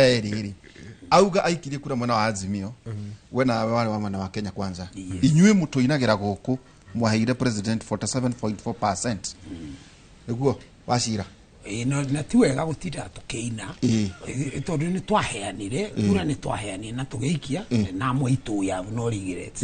Erĩ rĩ, auga aikirie kura mwena wa Azimio, we nawe warĩ wa mwena wa Kenya Kwanza. Inyuĩ mũtũinagĩra gũkũ mwaheire president 47.4%, nĩguo wacira? Ĩĩ, na ti wega gũtinda tũkĩina. Tondũ nĩ twaheanire kura, nĩ twaheanire na tũgĩikia na amwe aitũ we have no regrets.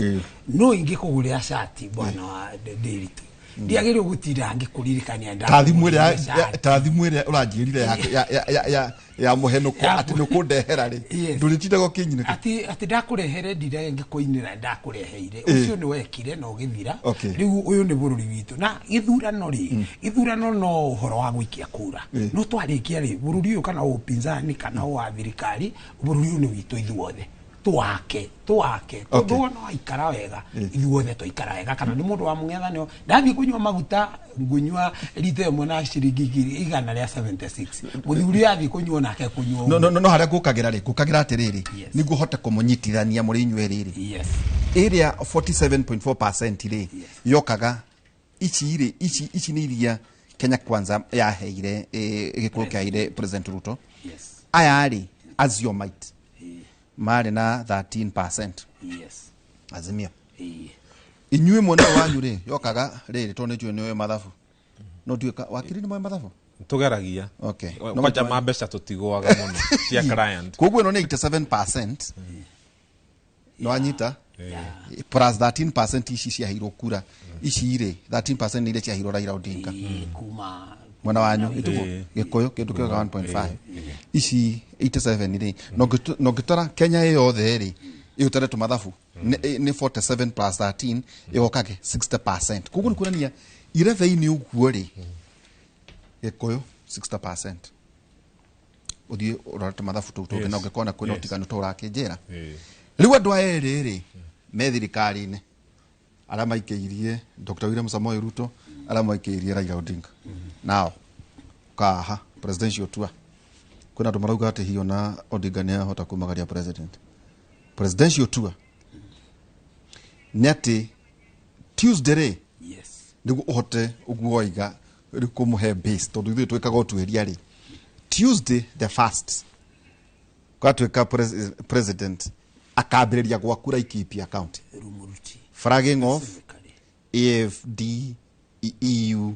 No ingĩkũgũrĩra cati, bwana wa Ndĩritũ, ndiagĩrĩirwo gũtinda ngĩkũririkania. Ta thimũ ndakũgũrĩire ĩrĩa cati. Ta thimũ ĩrĩa ũranjĩrire ya mũhenũko atĩ nĩ ũkũndehera rĩ, ndũrĩtindaga ũkĩnyinĩka. Atĩ ndakũrehere, ndindaga ngĩkũinĩra ndakũreheire. Ũcio nĩ wekire na ũgĩthira. Rĩu ũyũ nĩ bũrũri witũ na gĩthurano rĩ, gĩthurano no ũhoro wa gũikia kura. No twarĩkia rĩ, bũrũri ũyũ, kana wa upinzani kana wa thirikari, bũrũri ũyũ nĩ witũ ithuothe. Twake, twake, tondũ wona waikara wega, ithuothe twaikara wega. Kana nĩ mũndũ wa mũng'ethanĩro, ndathiĩ kũnyua maguta, ngũnyua rita 1 na ciringi 176. Mũthuri athiĩ kũnyua nake kũnyua. No harĩa ngũkagĩra rĩ, ngũkagĩra atĩrĩrĩ, nĩguo hote kũmũnyitithania mũrĩ inyuĩ rĩrĩ, ĩrĩa 47.4% rĩ yokaga ici rĩ, ici nĩ iria Kenya Kwanza yaheire, gĩkũyũ kĩaheire President Ruto. Aya rĩ, Aziomite marĩ na 13%. Azimio. Inyuĩ mwena ũyũ wanyu rĩ, yokaga rĩrĩ, tondũ nĩ njũĩ nĩ ũĩ mathabu, no nduĩka wakiri nĩ moĩ mathabu. Tũgeragia. No Kwanja ma mbeca tũtigũaga mũno cia client. Koguo ĩno nĩ 87%, nĩwanyita, plus 13% ici ciaheirwo kura ici rĩ, 13% nĩ iria ciaheirwo Raila Odinga. Kuma Mwena wanyu itugo gĩkũyũ kĩndũ kĩoga 1.5, ici 87 rĩ, na ũngĩtara Kenya ĩ yothe rĩ, ĩũtare tũmathabu nĩ 47 plus 13 ĩgokage 60%. Koguo nĩ kuonania irebe-inĩ ũguo rĩ, gĩkũyũ 60%. Ũthiĩ ũrorete mathabu tũu tũngĩ na ũngĩkona kwĩna ũtiganu ta ũrakĩnjĩra. Rĩu andũ aya erĩ rĩ, me thirikari-inĩ, arĩa maikĩirie Dr. William Samoei Ruto, arĩa maikĩirie Raila Odinga, nao kaha presidential tour, kwĩna andũ marauga atĩ hiyo na Odinga nĩ ahota kumagaria president. Presidential tour nĩ atĩ Tuesday rĩ, nĩguo ũhote ũguo waiga rĩu kũmũhe base, tondũ ithuĩ twĩkaga ũtuĩria rĩ, Tuesday the first gwatuĩka president akambĩrĩria gwaku Laikipia County. Rumuruti. Flagging off Specifically. AFD, EU,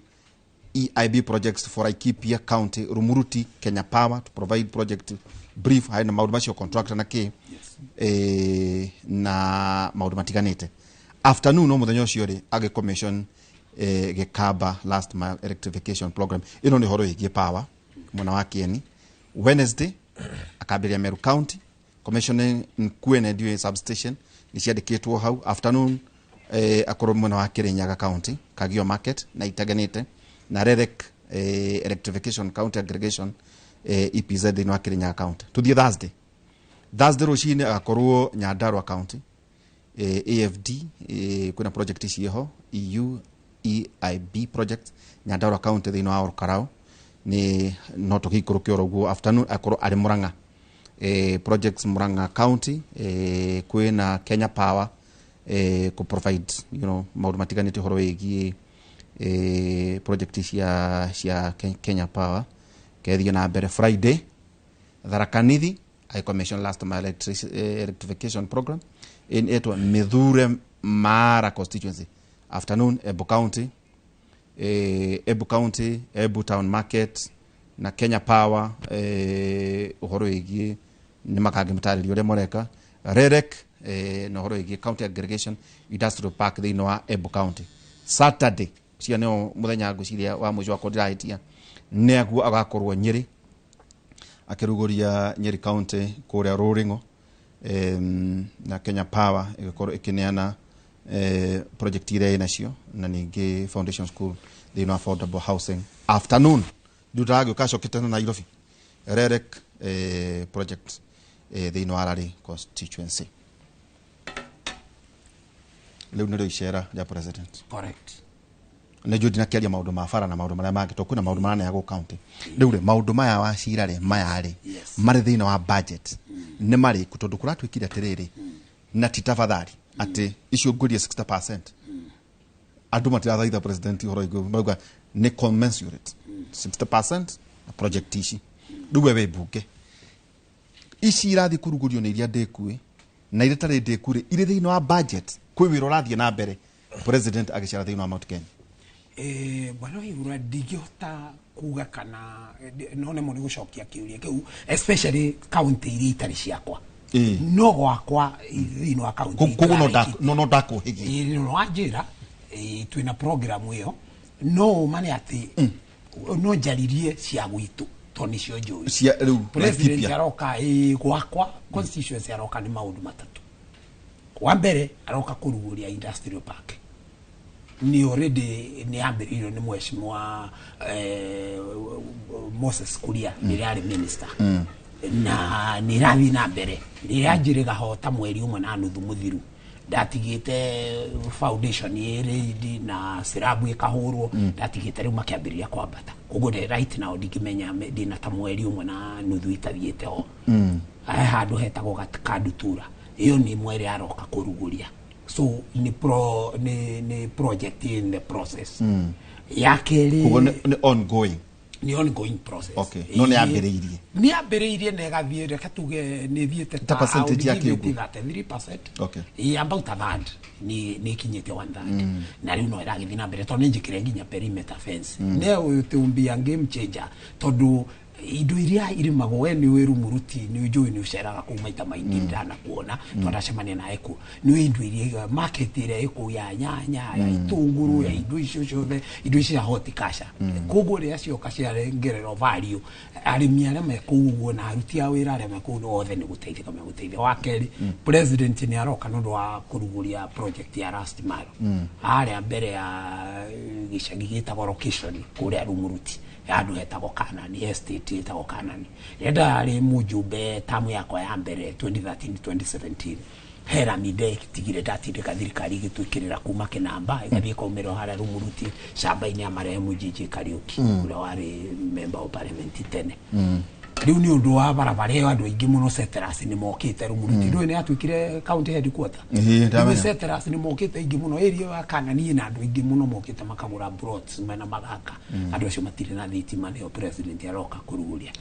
EIB projects for Laikipia County, Rumuruti, Kenya Power to provide project brief harĩ na maũndũ macio, contractor na kĩ, na maũndũ matiganĩte. Afternoon no mũthenya ũcio rĩ, agĩ commission Gĩkamba last mile electrification program. Ĩno nĩ ũhoro wĩgiĩ power mwena wa Kieni. Wednesday akambĩrĩria Meru County, commissioning Nkuene Ndiũĩ substation, nĩ ciandĩkĩtwo hau. Afternoon akorwo mwena wa Kirinyaga County, Kagio Market na itaganĩte na REREC, electrification county aggregation, EPZ thĩinĩ wa Kirinyaga County. Tuthiĩ Thursday. Thursday rũcinĩ agakorwo Nyandarua County, AFD, kwĩna project ciĩho, EU EIB project Nyandarua County thĩinĩ wa Olkalou, nĩ no tũgĩikũrũke oro ũguo. Afternoon akorwo arĩ Murang'a, projects Murang'a County, kwĩna Kenya Power, ku provide maũndũ matiganĩte ũhoro wĩgiĩ project cia Kenya Power kethiĩ na mbere. Friday Tharaka Nithi I commission last mile electrification program in etwa Mithure Mara constituency. Afternoon Embu County, Embu County, Embu Town Market na Kenya Power, ũhoro wĩgiĩ nĩ makangĩmũtarĩria ũrĩa mareka REREC, na ũhoro wĩgiĩ county aggregation industrial park thĩinĩ wa Embu County. Saturday cia nĩo mũthenya ngwĩciria wa mũico wakwa ndĩrahĩtia, nĩaguo agakorwo Nyĩrĩ akĩrugũria Nyeri County kũrĩa Rũrĩng'o, na Kenya Power ĩgĩkorwo ĩkĩneana project iria ĩnacio na ningĩ foundation school thĩinĩ wa affordable housing. Afternoon rĩu ndĩragĩũka acokete na Nairobi, REREC project thĩinĩ wa Rari constituency. Rĩu nĩrĩo icera rĩa president. Correct. Nĩ njũĩ ndinakĩaria maũndũ ma bara na maũndũ marĩa mangĩ, tondũ kwĩna maũndũ maraneagwo county. Rĩu rĩ, maũndũ maya wa cira rĩ, maya rĩ marĩ thĩinĩ wa budget nĩ marĩkũ? Tondũ kũratuĩkire atĩrĩrĩ, na ti tafadhali atĩ icio ngũrie 60%, andũ matirathaitha president ũhoro igũrũ, marauga nĩ commensurate 60% na project ici. Rĩu we wĩ mbunge. Ici irathiĩ kũrugũrio nĩ iria ndĩku na iria itarĩ ndĩku rĩ, irĩ thĩinĩ wa budget, kwĩ wĩra ũrathiĩ na mbere president agĩcera thĩinĩ wa Mount Kenya? Bwana Waigura, ndingĩhota kuga kana no nemwo nĩ gũcokia kĩũria kĩu, especially county iria itarĩ ciakwa. No gwakwa thĩinĩ wa county Koguo no itũ ya no ndakũhĩgia. Ĩĩ, no wanjĩra twĩna program ĩyo, no ũma nĩ atĩ no njaririe cia gwitũ tondũ nĩcio njũĩ. Cia rĩu President Laikipia. aroka gwakwa constituency, aroka nĩ maũndũ matatũ. Wa mbere, aroka kũrugũria industrial park, ni already nĩ yambĩrĩirio nĩ mheshimiwa Moses Kuria rĩrĩa arĩ minister, na nĩ ĩrathiĩ na mbere. Rĩrĩa njĩrĩga ho ta mweri 1.5 mũthiru, ndatigĩte foundation ĩrĩ na slab ĩkahũrwo, ndatigĩte rĩu makĩambĩrĩria kwambata. Koguo right now ndingĩmenya ndĩna ta mweri 1.5 itathiĩte ho. He handũ hetagwo Kandutura, ĩyo nĩ ĩmwe ĩrĩa aroka kũrugũria, so nĩ project in the process. Ya kerĩ, Koguo nĩ ongoing. Nĩ ongoing process. Okay. No nĩ yambĩrĩirie. Nĩ yambĩrĩirie na ĩgathiĩ, reke tuge nĩ ĩthiĩte Ta percentage ya I would give it kĩũguo? 33%. Okay. About a third, nĩ ikinyĩte one third, na rĩu no ĩragĩthiĩ na mbere tondũ nĩ njĩkĩre nginya perimeter fence. Ne ũyũ tũmbia game changer, tondũ indo iria irimagwo, we nĩ wĩ Rumuruti, nĩ njũĩ nĩ ũceraga kũu maita maingĩ, ndanakuona twandacemania nawe kuo, nĩ indo iria market ĩrĩa ĩkũu ya nyanya, ya itũngũrũ, ya indo icio ciothe, indo icio cia horticulture. Koguo rĩrĩa cioka ciarengererwo value, arĩmi arĩa me kũu ũguo na aruti a wĩra arĩa me kũu othe nĩ gũteithĩka megũteithia. Wa kerĩ, president nĩ aroka nĩ ũndũ wa kũrugũria project ya last mile harĩa mbere ya gĩcagi gĩtagwo location kũrĩa Rumuruti, handũ hetagwo Kanani Estate, ĩtagwo Kanani. Rĩrĩa ndarĩ mũjumbe tamu yakwa ya mbere 2013 2017, he rami ndetigire ndatindĩka thirikari ĩgĩtwĩkĩrĩra kuma Kĩnamba ĩgathiĩ ĩkaumĩra harĩa Rumuruti camba-inĩ ya marehemu JJ Kariuki, ũrĩa warĩ member of parliament tene. Rĩu nĩ ũndũ wa barabara ĩyo, andũ aingĩ mũno settlers nĩ mokĩte Rumuruti. Ndũĩ nĩ yatuĩkire county headquarter? Ĩĩ, ndamenya. Rĩu settlers nĩ mokĩte aingĩ mũno area ya Kanani, na andũ aingĩ mũno mokĩte makagũra plots mena magaka. Andũ acio matirĩ na thitima, nĩyo president aroka kũrugũria.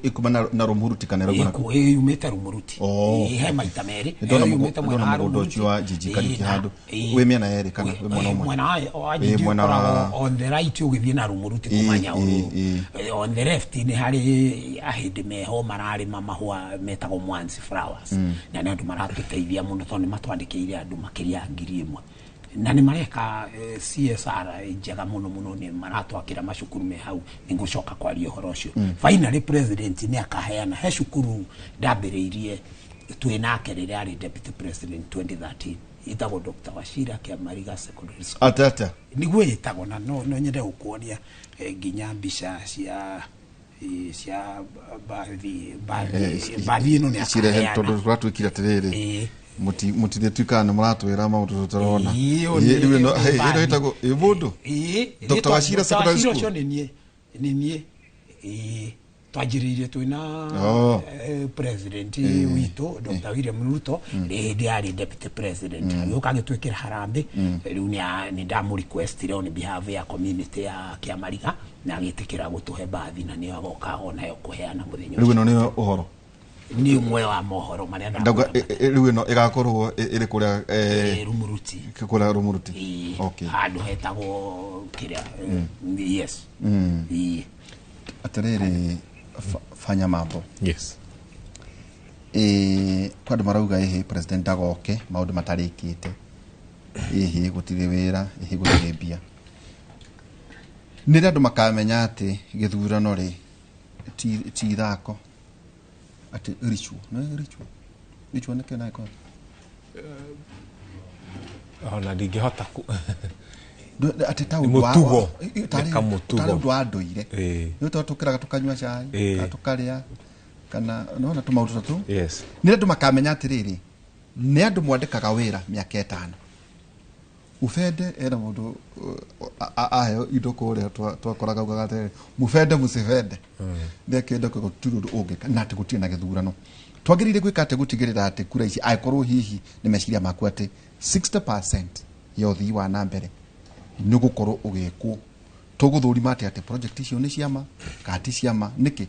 Ikuma na Rumuruti kana ĩrauma Yumĩte Rumuruti. Oh. Ĩ, he maita merĩ. Ndona Ĩyo yumĩte mwena ndona wa mũgũnda Rumuruti. ũcio wa Jiji Kariuki Ĩ, handũ ĩ. wĩ mĩena yerĩ kana wĩ mwena ũmwe? Mwena wa Ĩ, Jiji mwena wa ũkoragwo on the right ũgĩthiĩ na Rumuruti kuma Nyaũrũrũ. On the left nĩ harĩ ahĩndĩ meho mararĩma mahũa metagwo Mwanzi flowers, na nĩ andũ maratũteithia mũno tondũ nĩ matwandĩkĩire andũ makĩria ya 1,000, na nĩ mareka CSR njega mũno mũno, nĩ maratwakĩra macukuru me hau, nĩ ngũcoka kwaria ũhoro ũcio. Finally, president nĩ akaheana he cukuru ndambĩrĩirie twĩ nake rĩrĩa arĩ deputy president 2013, ĩtagwo Dr. Wachira Kĩamariga Secondary School. Ata ata? Niguo ĩtagwo, na no nyende gũkuonia nginya mbica cia bathi bathi ĩno nĩ Cirehe akaheana. tondũ tũratwĩkire atĩrĩrĩ, mũtithĩtuĩkaga nĩ mũratwĩra maũndũ tũtarona. Ĩĩ, Ĩ, rĩu ĩno ĩyo hey, ĩno bathi. ĩtagwo ĩ mũndũ Dr. Wachira Dr. Secondary Wachira School. ũcio nĩ niĩ twanjĩrĩirie twĩna Oh. president witũ Dr. William Ruto rĩ hĩndĩ yarĩ deputy president, agĩũka agĩtwĩkĩra harambĩ. Rĩu nĩ ndamũ-requestire on behalf ya community ya Kĩamariga na agĩtĩkĩra gũtũhe bathi, na nĩyo agoka onayo kũheana mũthenya Rĩu ũcio. ĩno nĩyo ũhoro. Nĩ ũmwe wa mohoro marĩa Ndauga ndakũramata. rĩu ĩno ĩgakorwo ĩrĩ kũrĩa Rumuruti. Kũrĩa Rumuruti. Ĩĩ, Okay. handũ hetagwo kĩrĩa, yes. Ĩĩ. Atĩrĩrĩ, fanya mambo. Yes. Kwa andũ marauga ĩhĩ president ndagoke maũndũ matarĩkĩte, ĩhĩ gũtirĩ wĩra, ĩhĩ gũtirĩ mbia. Nĩ rĩ andũ makamenya atĩ gĩthurano rĩ ti ithako, atĩ ritual nĩ ritual? Ritual nĩ kĩ na gĩkũyũ? Ona ndingĩhota Atĩ ta ũndũ wa Mũtugo. tarĩ Nĩ kamũtugo. tarĩ ũndũ wa ndũire. Nĩ tondũ tũkĩraga tũkanyua cai kana tũkarĩa kana nona tũmaũndũ ta tũu. Nĩ andũ makamenya atĩrĩrĩ, nĩ andũ mwandĩkaga wĩra mĩaka 5 ubende ena mũndũ aheo indo kũrĩa twakoraga ugaga atĩrĩrĩ, mubende mũcibende nĩ akĩenda gũtirĩ ũndũ ũngĩka na atĩ gũtirĩ na gĩthurano. Twagĩrĩire gwĩka atĩ gũtigĩrĩra atĩ kura ici, angĩkorwo hihi nĩ meciria maku atĩ 60% ya ũthii wa na mbere nĩ ũgũkorwo ũgĩkwo, tũgũthũrima atĩ project icio nĩ ciama kana ti ciama? Nĩkĩ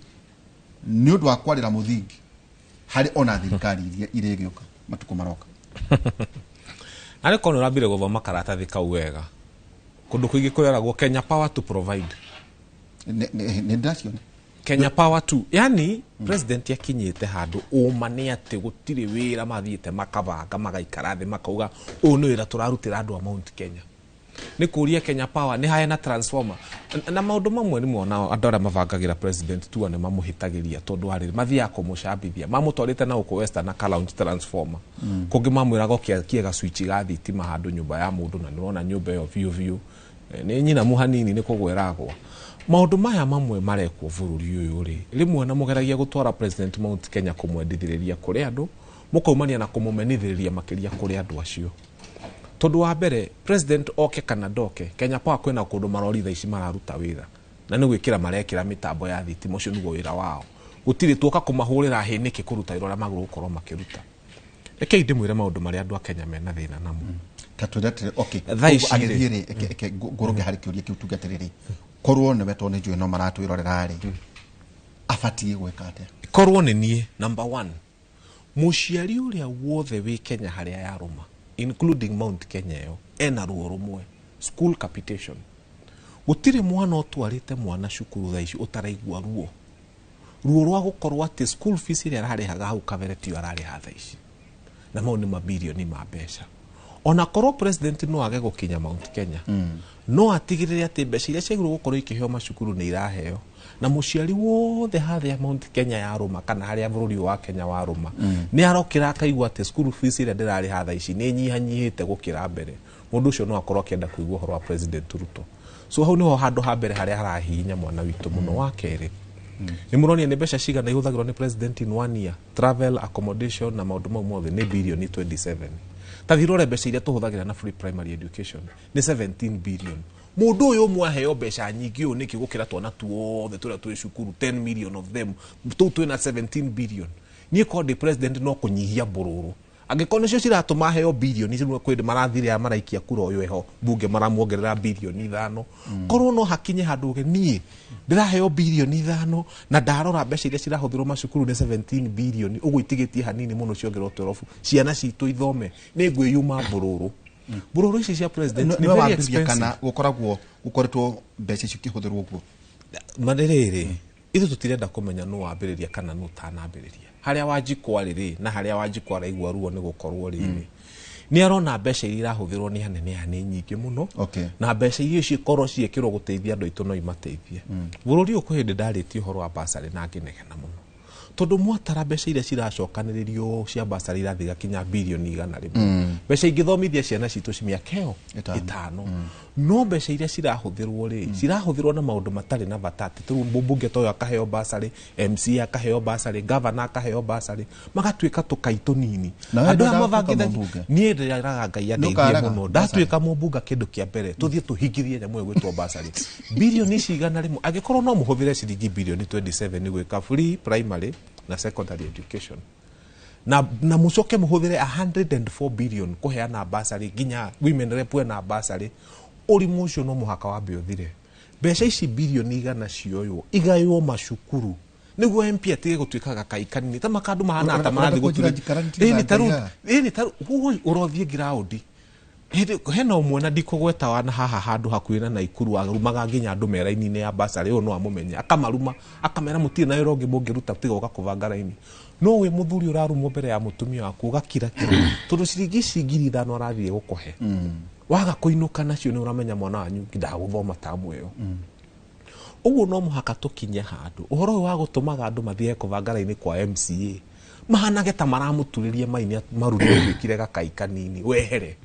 nĩ ũndũ wa kwarĩra mũthingi? Harĩ ona thirikari iria irĩgĩũka matukũ maroka. Arĩ korwo nĩ ũrambire gũthoma karatathi kau wega, kũndũ kũingĩ kwĩragwo Kenya Power to provide. Nĩ ndĩraciona. Kenya Power to, yani president akinyĩte handũ ũma nĩ atĩ gũtirĩ wĩra mathiĩte makabanga magaikara thĩ makauga ũyũ nĩ wĩra tũrarutĩra andũ a Mount Kenya. Nĩ kũria Kenya Power nĩ haya na transformer na maũndũ mamwe nĩ mona andũ arĩa mabangagĩra president tu nĩ mamũhĩtagĩria tondũ arĩ mathiaga kũmũcambithia mamũtwarĩte na gũkũ Western na launch transformer kũngĩ mamwĩraga ũkĩakie ga switch ga thitima handũ nyũmba ya mũndũ na nĩũrona nyũmba ĩyo biũ biũ nĩ nyinamu hanini nĩ kũgweragwa. Maũndũ maya mamwe marekwo bũrũri ũyũ rĩ rĩmwe na mũgeragia gũtwara president Mount Kenya kũmwendithĩrĩria kũrĩ andũ mũkaumania na kũmũmenithĩrĩria makĩria kũrĩ andũ acio. Tondũ wa mbere president oke kana ndoke Kenya Power kwĩna kũndũ marori thaa ici mararuta wĩra na nĩ gwĩkĩra marekĩra mĩtambo ya thitima ũcio nĩguo wĩra wao. Gũtirĩ tuoka kũmahũrĩra hĩ nĩkĩ kũruta wĩra ũrĩa magĩrĩirwo gũkorwo makĩruta. Rekei ndĩmwĩre maũndũ marĩa andũ a Kenya mena thĩna namo. Ta twĩre atĩrĩ, okay, Thaa ici rĩ. agĩthiĩ rĩ, eke ngũrũke harĩ kĩũria kĩu tuge atĩrĩrĩ, korwo nĩwe tondũ nĩ njũĩ no maratwĩrorera rĩ, abatiĩ gwĩka atĩa? Korwo nĩ niĩ, number one, mũciari ũrĩa wothe wĩ Kenya harĩa yarũma including Mount Kenya ĩyo ena ruo rũmwe, school capitation. Gũtirĩ mwana ũtwarĩte mwana cukuru thaa ici ũtaraigua ruo. Ruo rwa gũkorwo atĩ school fees ĩrĩa ararĩhaga hau kabere tiyo ararĩha thaa ici. Na mau nĩ mabirioni ma mbeca. Ona korwo president no age gũkinya Mount Kenya, no atigĩrĩre atĩ mbeca iria ciagĩrĩirwo gũkorwo ikĩheo macukuru nĩ iraheo. Na mũciari wothe harĩa Mount Kenya yarũma kana harĩa bũrũri wa Kenya warũma nĩ arokĩra akaigua atĩ school fees ĩrĩa ndĩrarĩha thaa ici nĩ nyihanyihĩte gũkĩra mbere. Mũndũ ũcio no akorwo akĩenda kũigua ũhoro wa President Ruto. So hau nĩho handũ ha mbere harĩa harahihinya mwana witũ mũno. Wa kerĩ, nĩ mũronia nĩ mbeca cigana ihũthagĩrwo nĩ president in one year, travel, accommodation na maũndũ mau mothe nĩ birioni 27. Ta thiĩ ũrore mbeca iria tũhũthagĩra na free primary education nĩ 17 billion. Mũndũ ũyũ ũmwe aheo mbeca nyingĩ ũũ nĩkĩ gũkĩra twana tuothe tũrĩa twĩ cukuru 10 million of them tũu twĩna 17 billion. Niĩ korwo ndĩ president no kũnyihia mbũrũrũ. Angĩkorwo nĩcio ciratũma aheo birioni rĩmwe kwĩ marathire aya maraikia kura ũyũ eho bunge maramuongerera birioni 5. Korwo no hakinye handũ uge niĩ ndĩraheo birioni 5 na ndarora mbeca iria cirahũthĩrwo macukuru nĩ 17 billion ũguo itigĩtie hanini mũno ciongererwo 12 ciana citũ ithome nĩ ngwĩyuma mbũrũrũ. Mbũrũrũ ici cia president nĩ Nĩwe very wambĩrĩria expensive. kana gũkoragwo gũkoretwo mbeca icio ikĩhũthĩrwo ũguo? Marĩrĩrĩ ithuĩ tũtirenda kũmenya nũ wambĩrĩria kana nũ ũtanambĩrĩria. Harĩa Wanjikũ arĩ rĩ na harĩa Wanjikũ araigua ruo nĩ gũkorwo rĩrĩ nĩ arona mbeca iria irahũthĩrwo nĩ anene aya nĩ nyingĩ mũno. Na mbeca iria cikorwo ciĩkĩrwo gũteithia andũ aitũ no imateithie. Bũrũri ũyũ kwĩ hĩndĩ ndarĩtie ũhoro wa basarĩ na ngĩnegena mũno tondũ mwatara mbeca iria ciracokanĩrĩrio cia basarĩ irathiĩ gakinya birioni 100. Mbeca ingĩthomithia ciana citũ ci mĩaka ĩyo ĩtano. No mbeca iria cirahũthĩrwo rĩ cirahũthĩrwo na maũndũ matarĩ na bata atĩ tũrĩu mũmbunge ta ũyũ akaheo basarĩ, MCA akaheo basarĩ, governor akaheo basarĩ, magatuĩka tũkai tũnini. Na we Andũ aya ndũratuĩka mabangithagia mũmbunge? niĩ ndĩraga Ngai andeithie Nĩũkaraga mũno. basarĩ? Ndatuĩka mũmbunge kĩndũ kĩa mbere tũthiĩ tũhingithie nyamũ ĩyo ĩgwĩtwo basarĩ birioni ici 100. Angĩkorwo no mũhũthĩre ciringi birioni 27 gwĩka free primary na secondary education na mũcoke mũhũthĩre 104 billion kũheana basarĩ nginya women rep ena basarĩ, ũrimũ ũcio no mũhaka wambe ũthire. Mbeca ici birioni 100 cioywo igaywo macukuru nĩguo MP atige gũtuĩka gakai kanini ta makandũ mahana ta Ũrenda marathiĩ kũnjĩra gũtuĩka. njikaranie Ĩni na ta rĩu, Ngai haha? ĩni ta rĩu, ũũ ũrothiĩ ground hĩndĩ hena ũmwe na ndikũgweta wana haha handũ hakuhĩ na Naikuru arumaga nginya andũ me raini-inĩ ya basarĩ ũyũ no amũmenye akamaruma akamera mũtirĩ na wĩra ũngĩ mũngĩruta tiga gũka kũbanga raini. No wĩ mũthuri ũrarumwo mbere ya mũtumia waku ũgakira kira tondũ ciringi ici 5,000 arathiĩ gũkũhe waga kũinũka nacio nĩ ũramenya mwana wanyu ndagũthoma tamu ĩyo. Ũguo no mũhaka tũkinye handũ ũhoro ũyũ wa gũtũmaga andũ mathiĩ kũbanga raini kwa MCA mahanage ta maramũturĩria maini maru nĩ ũtuĩkire gakai kanini wehere.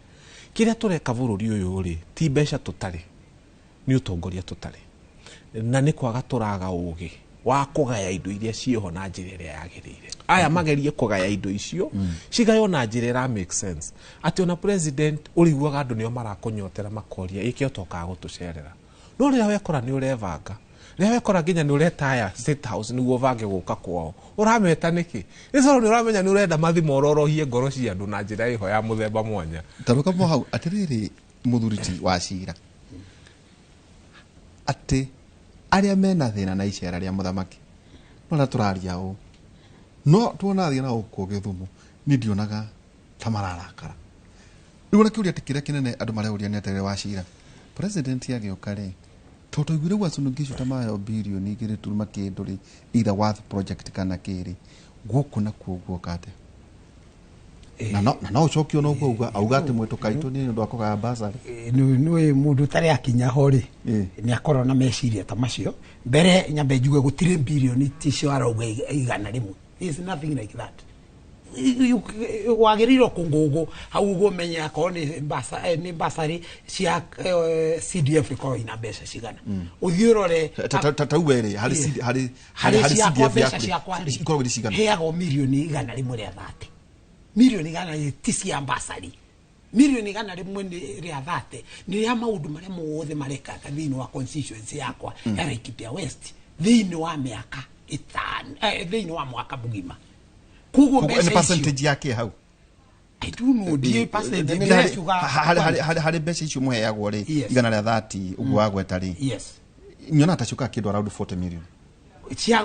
Kĩrĩa tũreka bũrũri ũyũ rĩ ti mbeca tũtarĩ nĩ ũtongoria tũtarĩ na nĩ kwaga tũraga ũgĩ wa kũgaya indo iria ciĩho na njĩra ĩrĩa yagĩrĩire. Aya magerie kũgaya indo icio cigaywo na njĩra ĩra make sense atĩ ona president ũrĩiguaga andũ nĩo marakũnyotera makoria ĩkĩ ũtokaga gũtũcerera. No rĩrĩa wekora nĩ ũrebanga, rĩrĩa wekora nginya nĩ ũreta aya State House nĩguo ũbange gũka kwao, ũrameta nĩkĩ? Nĩ tondũ nĩ ũramenya nĩ ũrenda mathi mororohie ngoro cia andũ na njĩra ĩho ya mũthemba mwanya. Taruka mo hau atĩrĩrĩ mũthuri ti wa cira atĩ arĩa mena thĩna na icera rĩa mũthamaki no rĩrĩa tũraria ũũ No tuona thiĩ na gũkũ Gĩthumo niĩ ndionaga ta mararakara. Rĩu ona kĩũria kĩrĩa kĩnene andũ mareuria nĩ atĩrĩrĩ wa cira president agĩũka rĩ, tondũ twaiguire Uasin Gishu ta mayo birioni igĩrĩ turuma kĩndũ rĩ, either worth project kana kĩrĩ gũkũ nakuo guoka atĩa? Na no ũcokie ona ũguo auga auga atĩ mwĩtũka itũ nĩ ũndũ wa kũgaya basarĩ. Nĩ mũndũ ũtarĩ akinya ho rĩ, nĩ akorwo na meciria ta macio. Mbere nyambe njuge gũtirĩ birioni ticio arauga 100. There's nothing like that. Wagĩrĩirwo kũngũngũ hau ũguo ũmenye akorwo nĩ nĩ basarĩ cia CDF ikorwo ina mbeca cigana, ũthiĩ ũrore. Ta uwe rĩ, harĩ harĩ harĩ ciakwa CDF mbeca yaku rĩ, ciakwa rĩ, ikoragwo irĩ cigana? Heagwo mirioni 130. Mirioni 100 ti cia basarĩ. Mirioni 100 nĩ rĩa 30 nĩ rĩa maũndũ marĩa mothe marekaga thĩinĩ wa constituency yakwa ya Laikipia West thĩinĩ wa mĩaka 5, thĩinĩ wa mwaka mũgima. Koguo Koguo mbeca nĩ icio percentage yake hau? I don't know, ndiĩ percentage ndĩraciuga. Harĩ mbeca icio mũheagwo rĩ, 130 ũguo wagweta rĩ, nyona ta ciũkaga kĩndũ around 40 million. Cia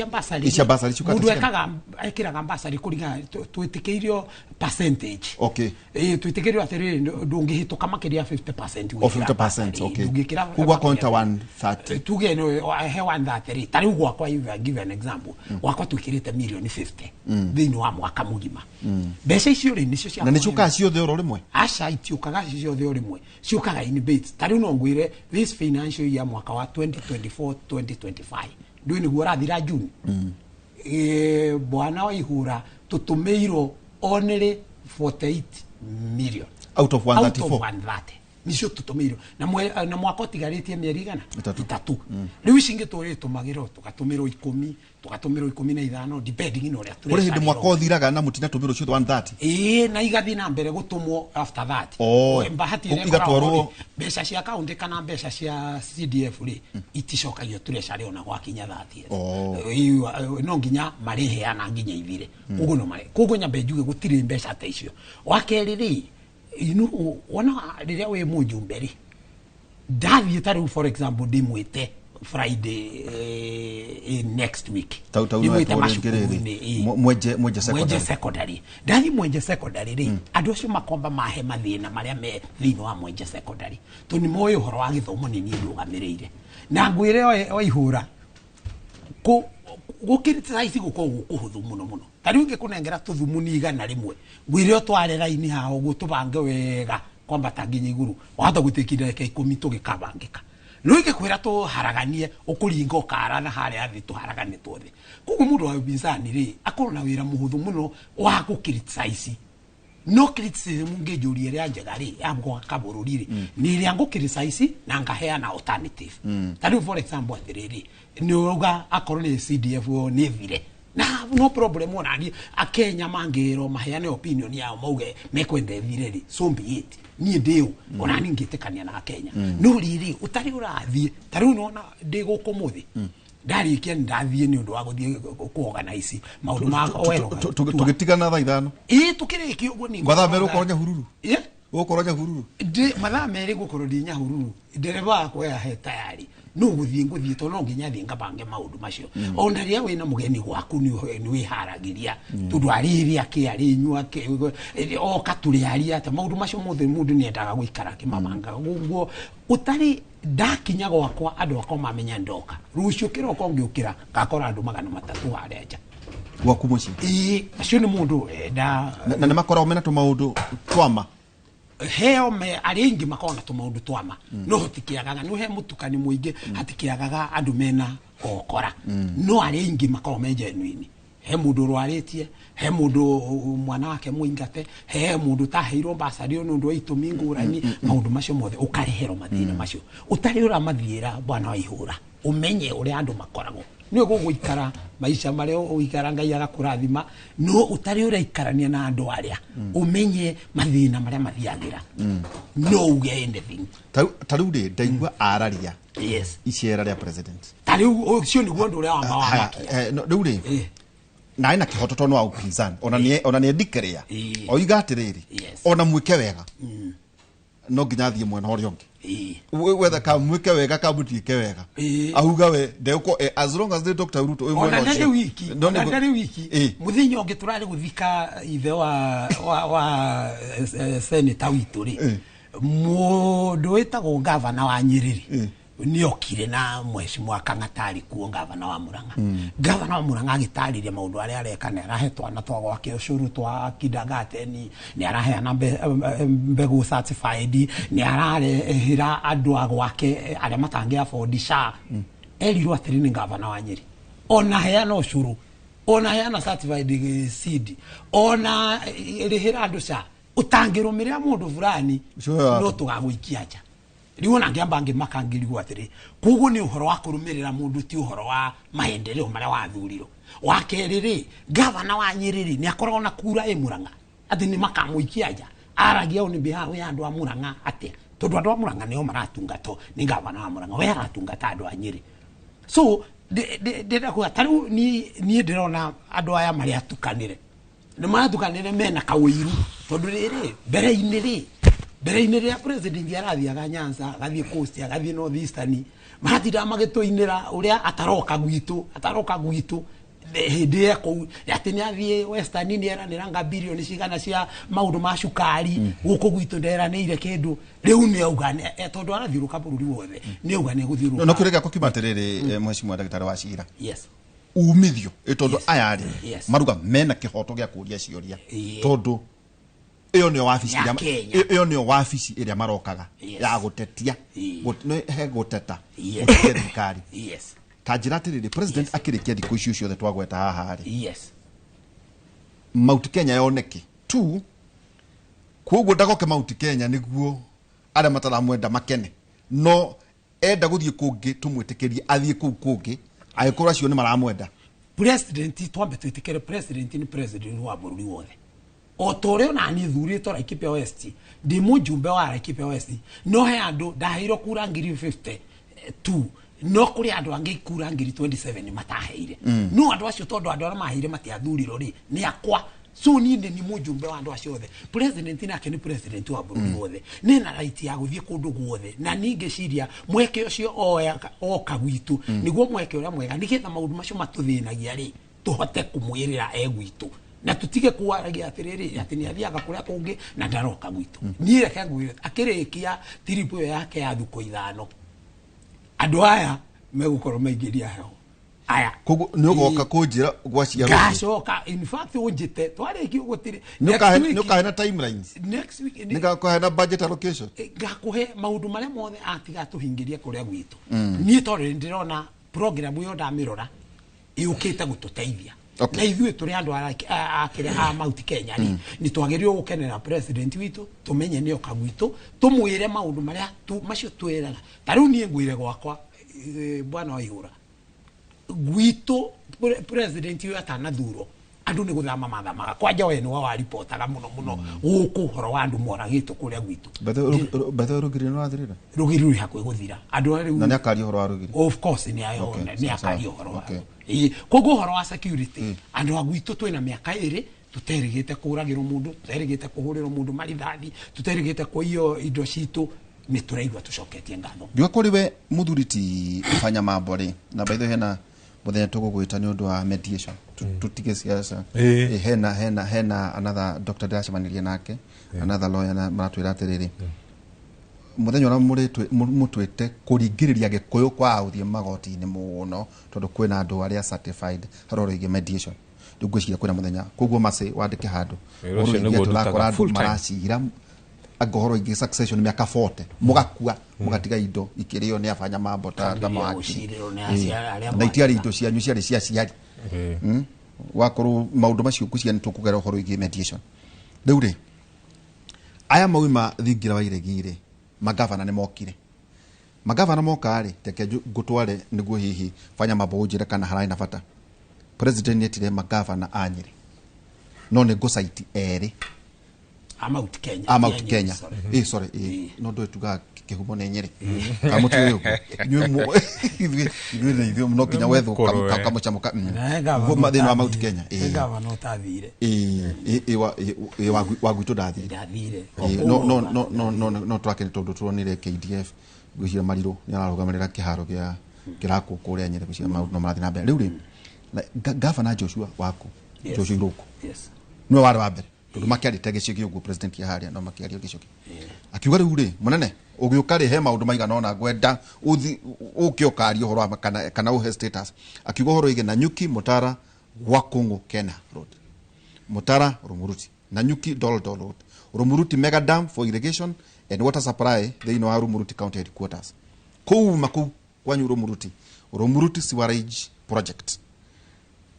basarĩ. Cia bursary ciũkaga Mũndũ ta cigana? ekaga ekĩraga basarĩ kũringana twĩtĩkĩirio percentage. Twĩtĩkĩirio atĩrĩrĩ, ndũngĩhĩtũka makĩria ya 50%. O 50%, okay. Koguo akorwo nĩ ta 130. Tuge nĩ he 130 rĩ, ta rĩu gwakwa, if I give an example, gwakwa twĩkĩrĩte mirioni 50 thĩinĩ wa mwaka mũgima. Mbeca icio rĩ, nĩcio cia Na nĩ ciũkaga ciothe oro rĩmwe? Aca, itiũkaga ciothe o rĩmwe, ciũkaga in bits. Ta rĩu no ngwĩre this financial year, mwaka wa 2024 2025, ndũĩ nĩguo ũrathira June, bwana wa ihũra, tũtũmĩirwo only 48 million. Out of Out 134? of 130 nicio tũtũmĩirwo na mwaka ũtigarĩtie mĩeri igana 3. 3. Rĩu ici ingĩ tũrĩ tũmagĩrwo, tũgatũmĩrwo 10, tũgatũmĩrwo 15, depending na ũrĩa Kũrĩ hĩndĩ mwaka tũrecagĩrwo. ũthiraga na mũtinatũmĩrwo ciothe 130? Ĩĩ, na igathiĩ na mbere gũtũmwo after that. Oh. Bahati ĩrĩa Igatwarwo- ĩkoragwo rĩ, mbeca cia kaunti kana mbeca cia CDF rĩ, iticokagio treasury ona gwakinya 30. Oh. No nginya marĩheana nginya ithire. Koguo no marĩ, koguo nyambe njuge gũtirĩ mbeca ta icio. Wa kerĩ rĩ, wona rĩrĩa wĩ mũjumbe rĩ, ndathiĩ ta rĩu for example ndĩmwĩte Friday, next week. Tau Ndĩmwĩte no rĩngĩ rĩrĩ. macukuru-inĩ, ĩĩ. Mwenje Mwenje Secondary. Secondary. Ndathi Mwenje Secondary rĩ, andũ acio makomba mahe mathĩna marĩa me thĩinĩ wa Mwenje Secondary, tondũ nĩ moĩ ũhoro wa gĩthomo nĩ niĩ ndũgamĩrĩire. Na ngwĩre wa ihũra, gũkĩrĩtaici gũkoragwo kũhũthũ mũno mũno. Ta rĩu ingĩkũnengera tũthumuni 100, ngwĩre ũtware raini haha ũguo tũbange wega kwambata nginya igũrũ, wahota gũtĩki ndagĩka 10 tũgĩkabangĩka. No ingĩkwĩra tũharaganie, ũkũringa ũkara na harĩa thĩ tũharagane tuothe. Koguo mũndũ wa upinzani rĩ, akorwo na wĩra mũhũthũ mũno wa gũkriticize. No criticism ngĩnjũria ĩrĩa njega rĩ ya gwaka bũrũri rĩ, nĩ ĩrĩa ngũkriticize na ngaheana alternative. Ta rĩu for example atĩrĩrĩ, nĩ ũrauga akorwo nĩ CDF nĩ thire, na no problem, ona niĩ akenya mangĩrwo maheane opinion yao mauge mekwenda ĩthire rĩ, so be it. Niĩ ndĩũ ona niĩ ngĩtĩkania na akenya. No rĩrĩ ũtarĩ ũrathiĩ, ta rĩu nona ndĩ gũkũ mũthĩ, ndarĩkia nĩ ndathiĩ nĩ ũndũ wa gũthiĩ kũorganize maũndũ ma Tũgĩtigana thaa 5. Ĩĩ, tũkĩrĩkia ũguo nĩ Mathaa 2 ũkorwo Nyahururu. Ĩ? Ũgũkorwo Nyahururu. Ndĩ mathaa 2 ngũkorwo ndĩ Nyahururu, ndereba wakwa yahe tayari, no gũthiĩ ngũthiĩ, tondũ no nginya thiĩ ngabange maũndũ macio. Ona rĩrĩa wĩna mũgeni gwaku nĩ wĩharagĩria, tondũ arĩrĩa kĩ arĩnyua kĩ oka tũrĩaria atĩa, maũndũ macio mothe mũndũ nĩ endaga gũikara akĩmabangaga. Koguo ũtarĩ ndakinya gwakwa, andũ akwa mamenya ndoka rũciũ kĩroko, ngĩũkĩra ngakora andũ 300 harĩa nja. Gwaku mũciĩ? Ĩĩ, acio nĩ mũndũ enda. Na nĩ makoragwo mena tũmaũndũ twama? Heo me arĩa aingĩ makoragwo na tũmaũndũ twama, no hatikĩagaga no he mũtukani mũingĩ, hatikĩagaga andũ mena okora, no arĩa aingĩ makoragwo me genuine. He mũndũ ũrwarĩtie, he mũndũ mwana wake mũingate, he mũndũ ũtaheirwo basarĩ nĩ ũndũ wa itũmi ngũrani. Maũndũ macio mothe ũkareherwo mathĩna macio ũtarĩ ũramathiĩra, bwana wa ihũra, ũmenye ũrĩa andũ makoragwo nĩ gũgũikara maica marĩa ũikara, Ngai agakũrathima, no ũtarĩ ũraikarania na andũ arĩa ũmenye mathĩna marĩa mathiagĩra, no uge anything. Ta rĩu rĩ, ndaigua araria icera rĩa president. Ta rĩu ũcio nĩguo ũndũ ũrĩa wamba Haya, wamakia. no, rĩu rĩ, na ena kĩhoto tondũ nĩ wa upinzani, ona nĩ ona nĩ endikĩrĩa oiga atĩrĩrĩ, ona mwĩke wega. No nginya athiĩ mwena ũrĩa ũngĩ. Wetha kamwĩke wega kamũtiĩke wega. Auga we ndegũkorwo as long as nĩ Dr. Ruto wĩ Ona mwena ndarĩ ũcio. wiki, No ona ndarĩ wiki. Muthenya ũngĩ tũrarĩ gũthika ithe wa senator witũ rĩ, mũndũ wĩtagwo gavana wa Nyĩrĩ rĩ, nĩokire na mheshimiwa Kang'ata arĩ kuo, gavana wa Murang'a. Gavana wa Murang'a agĩtarĩria maũndũ arĩa areka, nĩ arahe twana twa gwake ũcũrũ twa kindergarten, nĩ araheana mbegũ certified, nĩ ararehera andũ a gwake arĩa matangĩ afford SHA. Erirwo atĩrĩ nĩ gavana wa Nyĩrĩ, ona heana ũcũrũ, ona heana certified seed, ona rĩhĩra andũ SHA, ũtangĩrũmĩrĩra mũndũ fulani Ũcio wĩ waku. no tũgagũikia nja. Rĩu ona ngĩamba ngĩmaka ngĩrigwo atĩrĩ, koguo nĩ ũhoro wa kũrũmĩrĩra mũndũ, ti ũhoro wa maendeleo marĩa wathurirwo. Wa kerĩ rĩ, gavana wa Nyĩrĩ rĩ, nĩ akoragwo na kura ĩ Murang'a atĩ nĩ makamũikia nja? Aragia on behalf ya andũ a Murang'a atĩa, tondũ andũ a Murang'a nĩo maratungatwo nĩ gavana wa Murang'a? We aratungata andũ a Nyĩrĩ. So ndĩrenda kuga ta rĩu niĩ ndĩrona andũ aya marĩa atukanĩre, nĩ maratukanĩre mena kawĩiru, tondũ rĩrĩ mbere-inĩ rĩrĩa president arathiaga Nyanza, agathiĩ Coast, agathiĩ North Eastern, maratindaga magĩtũinĩra ũrĩa ataroka gwitũ, ataroka gwitũ. Hĩndĩ ĩyo kũu atĩ nĩ athiĩ Western, nĩ eranĩra nga bilioni cigana cia maũndũ ma cukari, gũkũ gwitũ nderanĩire kĩndũ. Rĩu nĩ auga tondũ arathiũrũka bũrũri wothe, nĩ auga nĩ egũthiũrũrũka. No kĩũria gĩakwa kiuma atĩrĩrĩ, mheshimiwa ndagĩtarĩ wa cira, umithio ĩ tondũ aya rĩ, maruga mena kĩhoto gĩa kũria ciũria, tondũ ĩyo nĩyo wabici Ya ĩrĩa Kenya. Ĩyo nĩyo wabici ĩrĩa marokaga ya gũtetia. He gũteta, gũtetia thirikari. Ta njĩra atĩrĩrĩ, president akĩrĩkia thikũ icio ciothe twagweta haha rĩ, Mount Kenya yoneke tu, koguo ndagoke Mount Kenya nĩguo arĩa mataramwenda makene, no enda gũthiĩ kũngĩ tũmwĩtĩkĩrie athiĩ kũu kũngĩ angĩkorwo acio nĩ maramwenda. President, twambe twĩtĩkĩre president nĩ president wa bũrũri wothe, o ta ũrĩa ona niĩ thurĩtwo Laikipia West, ndĩ mũjumbe wa Laikipia West, no he andũ ndaheirwo kura 52,000, no kũrĩ andũ angĩ kura 27,000 mataheire. No andũ acio, tondũ andũ arĩa maheire matiathurirwo rĩ, nĩ akwa. So niĩ nĩ ni mũjumbe wa andũ acio othe. President nake nĩ president wa bũrũri wothe, nĩ na right ya gũthiĩ kũndũ guothe, na niĩ ngĩciria mweke ũcio oya oka gwitũ nĩguo mweke ũrĩa mwega, nĩgetha maũndũ macio matũthĩnagia rĩ, tũhote kũmwĩrĩra e gwitũ, na tutige kwaragia atĩrĩrĩ atĩ nĩ athiaga kũrĩa kũngĩ na ndaroka gwitũ. Niĩ reke ngwĩre, akĩrĩkia tiribu ĩyo yake ya thukũ 5, andũ aya megũkorwo maingĩria heho aya. Koguo nĩ ũgoka kũnjĩra gwaciarwo? Ngacoka. In fact, ũnjĩte twarĩkia ũguo tirĩ Nĩ ũkahe timelines? Next week. Nĩ ngakũhe na budget allocation? Ngakũhe maũndũ marĩa mothe atiga tũhingĩrie kũrĩa gwitũ. Niĩ tondũ nĩ ndĩrona program ĩyo ndamĩrora yũkĩte gũtũteithia, na ithuĩ tũrĩ andũ a kĩrĩa a Mount Kenya rĩ, nĩ twagĩrĩirwo gũkenera president witũ, tũmenye nĩ oka gwitũ, tũmwĩre maũndũ marĩa macio twĩraga. Ta rĩu niĩ ngwĩre gwakwa, bwana wa Ihũra, gwitũ president ũyũ atanathurwo, andũ nĩ gũthama mathamaga. Kwanja we nĩwe waripotaga mũno mũno gũkũ ũhoro wa andũ moragĩtwo kũrĩa gwitũ. Bethe rũgiri nĩ rwathirire? Rũgiri rwĩ hakuhĩ gũthira, andũ arĩa rĩu Na nĩ akaria ũhoro wa rũgiri? Of course nĩ ayo. Nĩ akaria ũhoro wa Ĩĩ. Koguo ũhoro wa security, andũ a gwitũ twĩna mĩaka 2 tũterĩgĩte kũragĩrwo mũndũ, tũterĩgĩte kũhũrĩrwo mũndũ marithathi, tũterĩgĩte kũiywo indo citũ. Nĩ tũraigua tũcoketie ngatho. Ndiuga kũrĩ we mũthuri ti Fanya Mambo rĩ, na by the way hena mũthenya tũgũgwĩta nĩ ũndũ wa mediation. Tũtige siasa. Hena another doctor ndĩracemanirie nake, another lawyer, na maratwĩra atĩrĩrĩ, mũthenya ũrĩa mũtwĩte kũringĩrĩria gĩkũyũ kwaga gũthiĩ magoti-inĩ mũno, tondũ kwĩna andũ arĩa certified harĩa ũrĩgie mediation. Rĩu ngwĩciria kwĩna mũthenya, koguo macĩ wandĩke handũ. Wĩra ũcio Ũhoro wĩgiĩ nĩguo atĩ ũrakora ndutaga andũ full time. maracira anga ũhoro wĩgiĩ succession mĩaka 40, mũgakua mũgatiga indo ikĩrĩo nĩ abanya mambo ta Kambĩrĩria mawakiri. gũcirĩrwo nĩ arĩa Na itiarĩ indo cianyu, ciarĩ cia aciari. Wakorwo maũndũ macio ngwĩciria nĩ tũkũgera ũhoro wĩgiĩ mediation. Rĩu rĩ, aya mauma thingira wa iregi rĩ, magavana nĩ mokire. Magavana moka rĩ, reke ngũtware nĩguo hihi Fanya Mambo ũnjĩre kana hararĩ na bata. President nĩ etire magavana a Nyĩrĩ, no nĩ ngũcaiti erĩ. A Mount Kenya. A Mount Kenya. Sorry. No ndå tuga kĩhumo nĩ Nyĩrĩ. Ka mũtiũĩ ũguo. Inyuĩ ithuĩ na ithuĩ no kinya wethwo kamũcamo ka. Thĩinĩ wa Mount Kenya. Gavana ũtathire. Wa gwitũ ndathire. Ndathire. No no no no no no twakene tondũ turonire KDF gwĩciria Marirũ nĩ ararũgamĩrĩra kĩharo gĩa kĩrakwo kũrĩa Nyĩrĩ gwĩciria maũndũ no marathiĩ na mbere. Rĩu rĩ Gavana Joshua waku. Joshua Irũkũ. Yes. Nĩwe warĩ wa mbere. Tondu makiarite gĩcigo ũguo president ya haria no makiaria gĩcigo akiuga rĩu rĩ mũnene ũgĩũka rĩ he maũndũ maigana ona ngwenda ũthi ũke ũkaria ũhoro wa kana ũhe status akiuga ũhoro wĩgiĩ Nanyuki Mutara Gwakungu Kena Road Mutara Rumuruti Nanyuki Doldol Road Rumuruti Mega Dam for irrigation and water supply thĩinĩ wa Rumuruti County Headquarters kũu makũu kwanyu Rumuruti Rumuruti Sewerage Project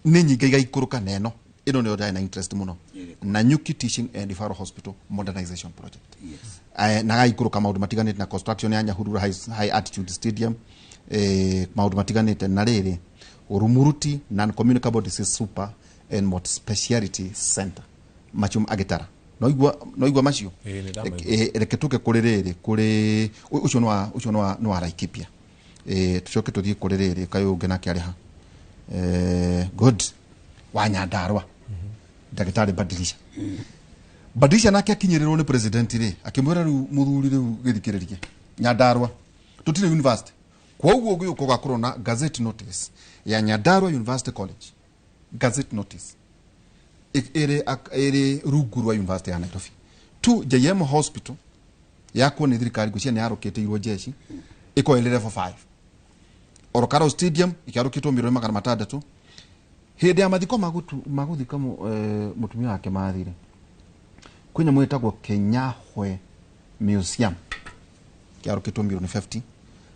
nĩ nyingĩ igaikũrũka neno ino nä ndä na interest muno Nanyuki Teaching and Referral Hospital Modernization Project. Yes. Na gaikũrũka maũndũ matiganĩte na construction ya Nyahururu High Altitude Stadium maũndũ matiganĩte na rĩrĩ Rumuruti Non-Communicable Disease Super and Multi-Speciality Center macio agĩtara no igua macio reke tũke kũrĩ rĩrĩ kũrĩ ũcio nĩ wa Laikipia tũcoke tũthiĩ kũrĩ rĩrĩ kayũngĩ nake arĩ ha good wa Nyandarua ndagĩtarĩ Badilisha Badilisha nake akinyĩrĩrwo nĩ president rĩ akĩmwĩra rĩu mũthuri rĩu gĩthikĩrĩrie Nyandarua tũtirĩ university kwoguo ũgĩũka ũgakorwo na gazette notice ya Nyandarua University College gazette notice ĩrĩ rungu rwa University ya Nairobi tu JM Hospital yakwo nĩ thirikari ngwĩciria nĩ yarũkĩtĩirwo jeshi ĩkorwo ĩrĩ level 5 Orokaro Stadium ĩkĩarũkĩtwo 600,000,000 hĩndĩ ya mathiko magũthika mũtumia wake mathire kwĩ nyamũ ĩtagwo Kenyahwe Museum kĩarũkĩtwo 50,000,000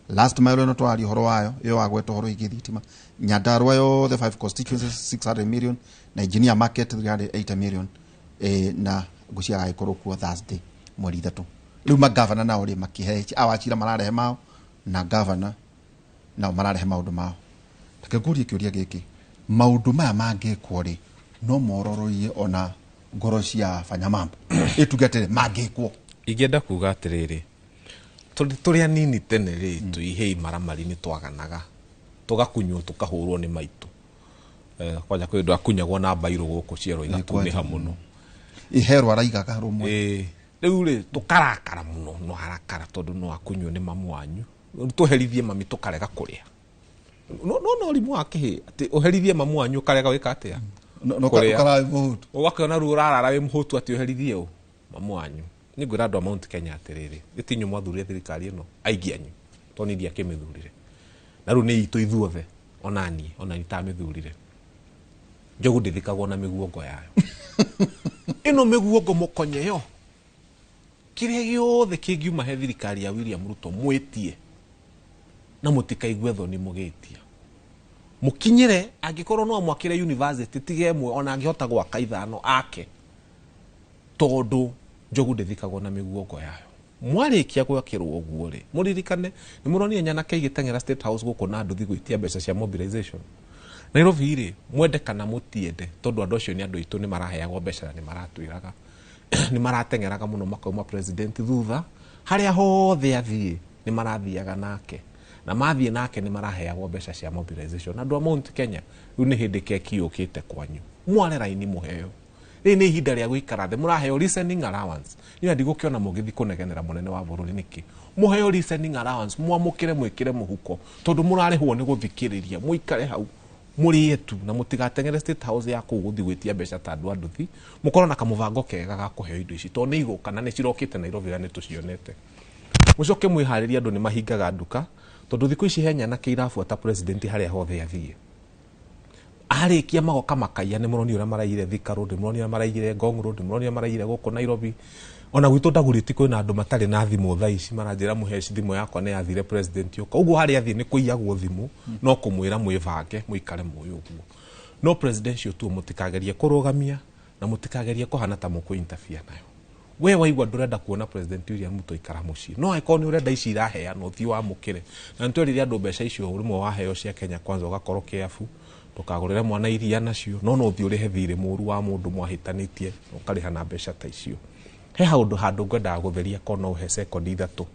last mile ĩno twaria ũhoro wayo ĩyo wagweta ũhoro wĩgiĩ thitima Nyandarua yothe 5 constituencies 600 million na Engineer Market 380 million na ngwĩciria agagĩkorwo kuo Thursday mweri 3 rĩu magavana nao rĩ makĩhe awachira mararehe mao na gavana nao mararehe maũndũ mao reke ngũrie kĩũria gĩkĩ maũndũ maya mangĩkwo rĩ no mororoie ona ngoro cia fanya mambo ĩtuge atĩrĩ mangĩkwo ingĩenda kuga atĩrĩrĩ tũrĩ anini tene rĩ tũihei maramari nĩ twaganaga tũgakunywo tũkahũrwo nĩ maitũ kwanja kwĩ andũ akunyagwo na mbairũ gũkũ ciero igatunĩha mũno iherwo araigaga rũmwe rĩu rĩ tũkarakara mũno no arakara tondũ no akunywo nĩ mamu wanyu tũherithie mami tũkarega kũrĩa no no no rimũ wa kĩhĩ atĩ ũherithie mamu wanyu ũkarega gwĩka atĩa ũgakĩona rĩu ũrarara wĩ mũhũtu atĩ ũherithie ũ mamu wanyu nĩ ngwĩra andũ a Mount Kenya atĩrĩrĩ gĩtinyu mwathurire thirikari ĩno aingĩ anyu tondũ niĩ ndiakĩmĩthurire na rĩu nĩ itũ ithuothe onaniĩ onaniĩ tamĩthurire njogu ndĩthikagwo na mĩguongo yayo ĩno mĩguongo mũkonyeyo kĩrĩa gĩothe kĩngiuma he thirikari ya William Ruto mwĩtie na mũtikaigue thoni mũgĩtia mũkinyĩre angĩkorwo no amwakĩre university tige ĩmwe ona angĩhota gwaka 5 ake tondũ njogu ndĩthikagwo na mĩguongo yayo mwarĩkia gwakĩrwo ũguo rĩ mũririkane nĩ mũronire nyanake igĩteng'era State House gũkũ na nduthi gwĩtia mbeca cia mobilization Nairobi rĩ mwende kana mũtiende tondũ andũ acio nĩ andũ aitũ nĩ maraheagwo mbeca na nĩ maratwĩraga nĩ marateng'eraga mũno makauma president thutha harĩa hothe athiĩ nĩ marathiaga nake na mathiĩ nake nĩ maraheagwo mbeca cia mobilization andũ a Mount Kenya rĩu nĩ hĩndĩ keki yũkĩte kwanyu mware raini mũheo rĩrĩ nĩ ihinda rĩa gũikara thĩ mũraheo listening allowance niĩ ndigũkĩona mũgĩthiĩ kũnegenera mũnene wa bũrũri nĩkĩ mũheo listening allowance mwamũkĩre mwĩkĩre mũhuko tondũ mũrarĩhwo nĩ gũthikĩrĩria mũikare hau mũrĩe tu na mũtigateng'ere State House ya kũu gũthiĩ gwĩtia mbeca ta andũ a nduthi mũkorwo na kamũbango kega ga kũheo indo ici tondũ nĩ igũka na nĩ cirokĩte Nairobi na nĩ tũcionete mũcoke mwĩharĩrie andũ nĩ mahingaga nduka tondũ thikũ ici he nyanake irabuata president harĩa hothe athiĩ arĩkia magoka makaiya nĩ mũronire ũrĩa maraiyire Thika Road nĩ mũronire ũrĩa maraiyire Ngong Road nĩ mũronire ũrĩa maraiyire gũkũ Nairobi ona gwitũ Ndagurĩti kwĩna andũ matarĩ na thimũ thaa ici maranjĩra mũheci thimũ yakwa nĩ yathire president ũka ũguo harĩa athiĩ nĩ kũiyagwo thimũ no kũmwĩra mwĩbange mũikare mũĩ ũguo no presidential tu mũtikagerie kũrũgamia na mũtikagerie kũhana ta mũkũ interfere nayo we waigua ndũrenda kuona president William Ruto ikara mũciĩ no angĩkorwo nĩ ũrenda ici iraheanwo thiĩ wamũkĩre na nĩtwerire andũ mbeca icio rĩmwe waheo cia Kenya Kwanza ũgakorwo kĩabu ndũkagũrĩre mwana iria nacio no no ũthiĩ ũrĩhe thirĩ mũru wa mũndũ mwahĩtanĩtie ũkarĩha na mbeca ta icio He haundu handu ngwendaga gutheria kono uhe sekondi ithatu.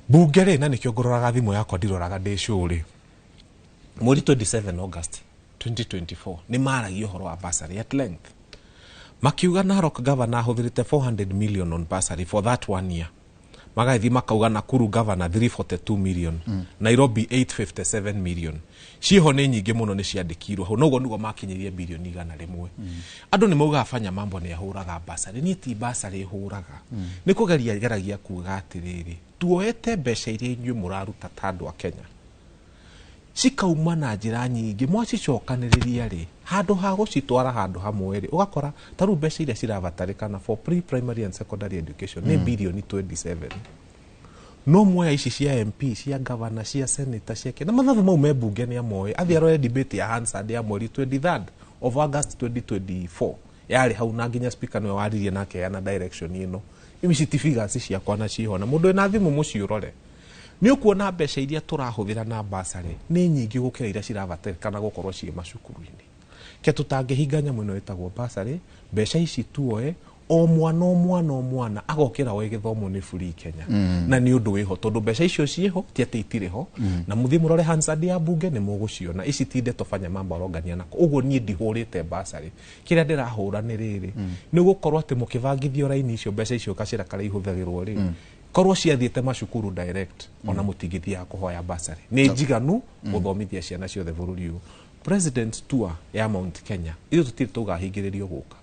Bunge rĩ, na nĩkĩo ngũroraga thimũ yakwa, ndiroraga ndĩ cũrĩ. Mweri 27 August 2024 nĩ maragia ũhoro wa bursary at length, makiuga Narok governor ahũthĩrĩte 400 million on bursary for that one year. Magathi makauga Nakuru governor 342 million, Nairobi 857 million. Ciho nĩ nyingĩ mũno, nĩ ciandĩkirwo hau, noguo nĩguo makinyirie birioni 100. Andũ nĩ maugaga Fanya Mambo nĩ ahũraga bursary. Niĩ ti bursary hũraga, nĩ kũgeria ngeragia kuga atĩrĩrĩ, tuoete mbeca iria inyuĩ mũraruta ta andũ a Kenya, cikauma na njĩra nyingĩ, mwacicokanĩrĩria rĩ, handũ ha gũcitwara handũ hamwe rĩ, ũgakora ta rĩu mbeca iria cirabatarĩkana for pre primary and secondary education nĩ birioni 27, no muoya ici cia MP, cia governor, cia senator, cia na mathabu mau me bunge nĩ amoĩ. Athiĩ arore debate ya Hansard ya mweri 23rd of August 2024, yarĩ hau, na nginya speaker nĩwe waririe na akeana direction ĩno. Ici ti figures ciakwa na ciho, na mũndũ wĩna thimũ mũciĩ ũrore nĩ ũkuona mbeca iria tũrahũthĩra na basarĩ nĩ nyingĩ gũkĩra iria cirabatarĩkana gũkorwo ciĩ macukuru-inĩ. Ke tũtangĩhinga nyamũ ĩno ĩtagwo basarĩ, mbeca ici tuoe, o mwana o mwana o mwana agokĩra oe gĩthomo nĩ free Kenya. Na nĩ ũndũ wĩho, tondũ mbeca icio ciĩho, ti atĩ itirĩ ho. Na mũthiĩ mũrore Hansard ya bunge nĩ mũgũciona. Ici ti ndeto Fanya Mambo arongania nako. Ũguo niĩ ndihũrĩte basarĩ, kĩrĩa ndĩrahũra nĩ rĩrĩ, nĩ gũkorwo atĩ mũkĩbangithio raini icio, mbeca icio gacĩra karĩa ihũthagĩrwo rĩ, korwo ciathiĩte macukuru direct, ona mũtingĩthiaga kũhoya basarĩ, nĩ njiganu gũthomithia ciana ciothe bũrũri ũyũ. President tour ya Mount Kenya, ithuĩ tũtirĩ tauga ahingĩrĩrio gũka,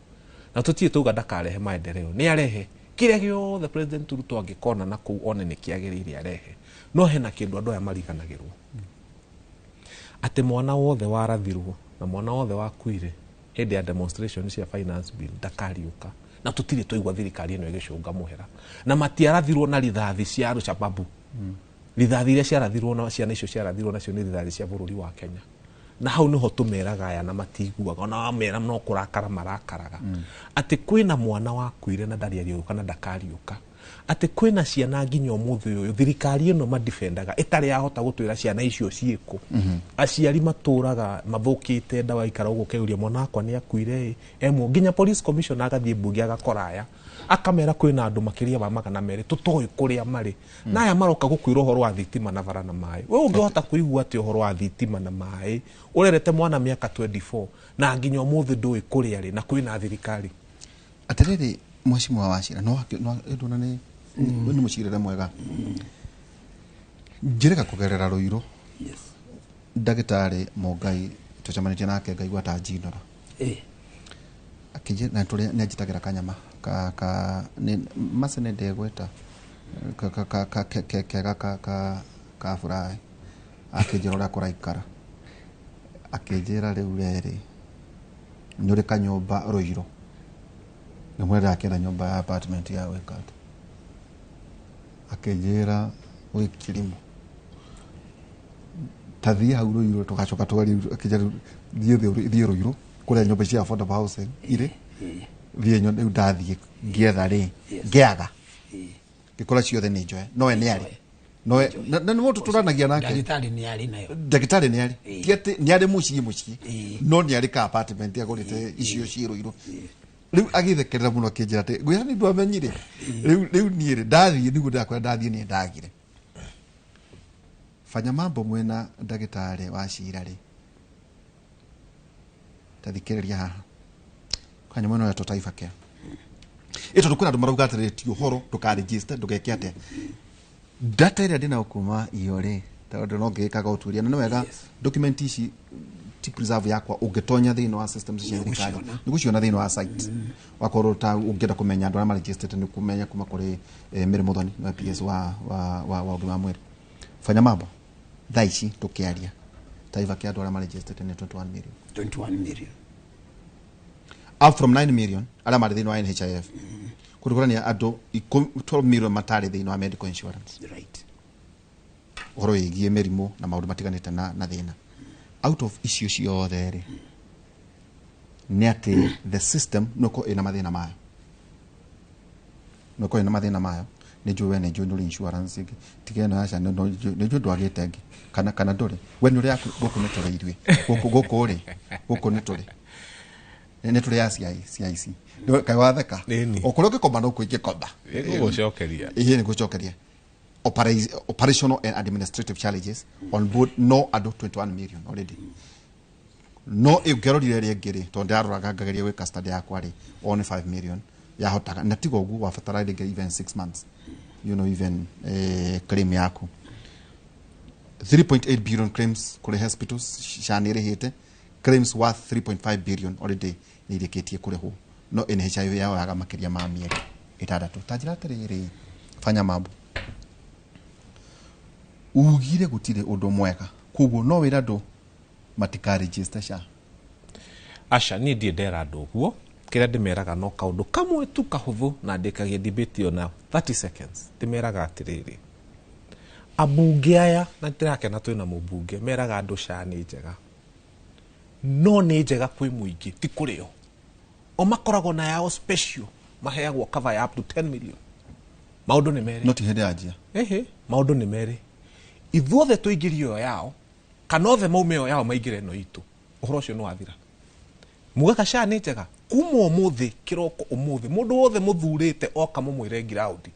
na tũtirĩ tauga ndakarehe maendeleo, nĩ arehe kĩrĩa gĩothe President Ruto angĩkona na kũu one nĩ kĩagĩrĩire arehe. No hena kĩndũ andũ aya mariganagĩrwo, atĩ mwana wothe warathirwo na mwana wothe wakuire hĩndĩ ya demonstration cia finance bill ndakariũka, na tũtirĩ twaigua thirikari ĩno ĩgĩcũnga mũhera. Na matiarathirwo na rithathi cia Al-Shababu. Rithathi iria ciarathirwo na ciana icio ciarathirwo nacio nĩ rithathi cia bũrũri wa Kenya. Na hau niho tũmeraga aya na matiguaga, ona wamera no kũrakara marakaraga, atĩ kwĩna mwana wakuire na ndarĩ ariũka na ndakariũka, atĩ kwĩna ciana nginya ũmũthĩ ũyũ thirikari ĩno madifendaga ĩtarĩ yahota gũtwĩra ciana icio ciĩkũ. Aciari matũraga mathũkĩte nda, waikara ũguo ũkeyũria, mwana wakwa nĩ akuire ĩ emwo. Nginya police commissioner agathiĩ mbunge agakora aya, akamera kwĩna andũ makĩria ma 200 tũtoĩ kũrĩa marĩ. Na aya maroka gũkwĩra ũhoro wa thitima na bara na maĩ. We ũngĩhota kũigua atĩ ũhoro wa thitima na maĩ, ũrerete mwana mĩaka 24 na nginya ũmũthĩ ndũĩ kũrĩa arĩ, na kwĩna thirikari? Atiriri, mheshimiwa Wachira, no no ndona nĩ mũcirĩre mwega njĩrĩga kũgerera Rũirũ. Ndagĩtarĩ Mũngai tũcemanĩtie nake, ngaigua ta njinora. Akĩnjĩ na tũrĩa nĩ anjĩtagĩra kanyama ka ka nĩ mace nĩ ndegweta ka ka ka ka ke- ke- kega ka ka ka furahi. Akĩnjĩra ũrĩa kũraikara, akĩnjĩra rĩu rĩrĩ nĩ ũrĩ kanyũmba Rũirũ. Ngĩmwĩra ndakĩenda nyũmba ya apartment ya gwĩka atĩ. Akĩnjĩra wĩ kĩrimũ, ta thiĩ hau Rũirũ tũgacoka twarie. Akĩnjĩra thiĩ thiĩ Rũirũ kũrĩa nyũmba cia affordable housing irĩ, thiĩ nyone. Rĩu ndathiĩ ngĩetha rĩ, ngĩaga, ngĩkora ciothe nĩ njoe, nowe nĩ arĩ nowe na nĩ mũndũ tũranagia nake. Ndagĩtarĩ nĩ arĩ nayo. Ndagĩtarĩ nĩ arĩ, ti atĩ nĩ arĩ mũciĩ mũciĩ, no nĩ arĩ ka apartment agũrĩte icio ciĩ Rũirũ. Rĩu agĩthekerera mũno, akĩnjĩra atĩ ngwĩra nĩ ndwamenyire. Rĩu niĩ rĩ, ndathiĩ nĩguo ndakora, ndathiĩ nĩ ndagire. Fanya Mambo mwena ndagĩtarĩ wa cira rĩ, tathikĩrĩria haha kanyamũ ĩno yetwo Taifa Care ĩ, tondũ kwĩna andũ marauga atĩrĩrĩ, ti ũhoro ndũkaregister, ndũgeke atĩa. Data ĩrĩa ndĩnayo kuma iyo rĩ, tondũ no ngĩgĩkaga ũtuĩria na nĩ wega, document ici ti preserve yakwa, ũngĩtonya thĩinĩ wa systems cia thirikari nĩ gũciona thĩinĩ wa site. Wakorwo ta ũngĩenda kũmenya andũ arĩa maregistered, nĩ kũmenya kuma kũrĩ Mary Muthoni wa PS wa ũgima wa mwĩrĩ. Fanya Mambo, thaa ici tũkĩaria, Taifa Care andũ arĩa maregistered nĩ 21 million. 21 million. Up from 9 million arĩa marĩ thĩinĩ wa NHIF, kũndũ kũrania andũ 12 million matarĩ thĩinĩ wa medical insurance. Ũhoro wĩgiĩ mĩrimũ na maũndũ matiganĩte na thĩna out of icio ciothe rĩ, nĩ atĩ the system no ĩkorwo ĩna mathĩna mayo, no ĩkorwo ĩna mathĩna mayo. Nĩ njũĩ we, nĩ njũĩ ndũrĩ insurance ĩngĩ tiga ĩno ya ciana, no nĩ njũĩ ndwagĩte ĩngĩ kana ndũrĩ we, nĩ ũrĩ yaku. Gũkũ nĩ tũrĩ ithuĩ, gũkũ rĩ, gũkũ nĩ tũrĩ. Nĩ tũrĩ ya CIC. Kaĩ watheka. Ĩni. O kũrĩa ũngĩkomba no kwĩngĩkomba. Ĩgũgũcokeria. Ĩĩ nĩ gũcokeria. Operational and administrative challenges on board no andũ 21 million already. No ũngĩrorire rĩngĩ rĩ, tondũ ndĩraroraga ngageria gwĩka study yakwa rĩ, one 5 million yahotaga na tiga ũguo wabatara rĩngĩ even 6 months, you know, even claim yaku 3.8 billion claims kũrĩ hospitals SHA nĩ ĩrĩhĩte claims worth 3.5 billion already nĩ irĩkĩtie kũrĩhwo, no NHIF yoyaga makĩria ma mĩeri 6. Ta njĩra atĩrĩrĩ, fanya mambo ugire gũtirĩ ũndũ mwega, koguo no wĩra andũ matikaregister SHA. Aca, niĩ ndirĩ ndera andũ ũguo. Kĩrĩa ndĩmeraga no kaũndũ kamwe tu kahũthũ, na ndĩkagia debate ĩyo na 30 seconds. Ndĩmeraga atĩrĩrĩ, ambunge aya, na ndĩrakena twĩna mũmbunge, meraga andũ SHA nĩ njega, no nĩ njega kwĩ mũingĩ, ti kũrĩ o. O makoragwo na yao special, maheagwo cover ya up to 10 million. Maũndũ nĩ merĩ. No ti hĩndĩ yanjia. Ehe, maũndũ nĩ merĩ. Ithuothe tũingĩrie ĩyo yao, kana othe maume ĩyo yao maingĩre ĩno itũ, ũhoro ũcio nĩ wathira. Mugaga SHA nĩ njega kuma ũmũthĩ, kĩroko ũmũthĩ, mũndũ wothe mũthurĩte oka mũmwĩre ngiraundi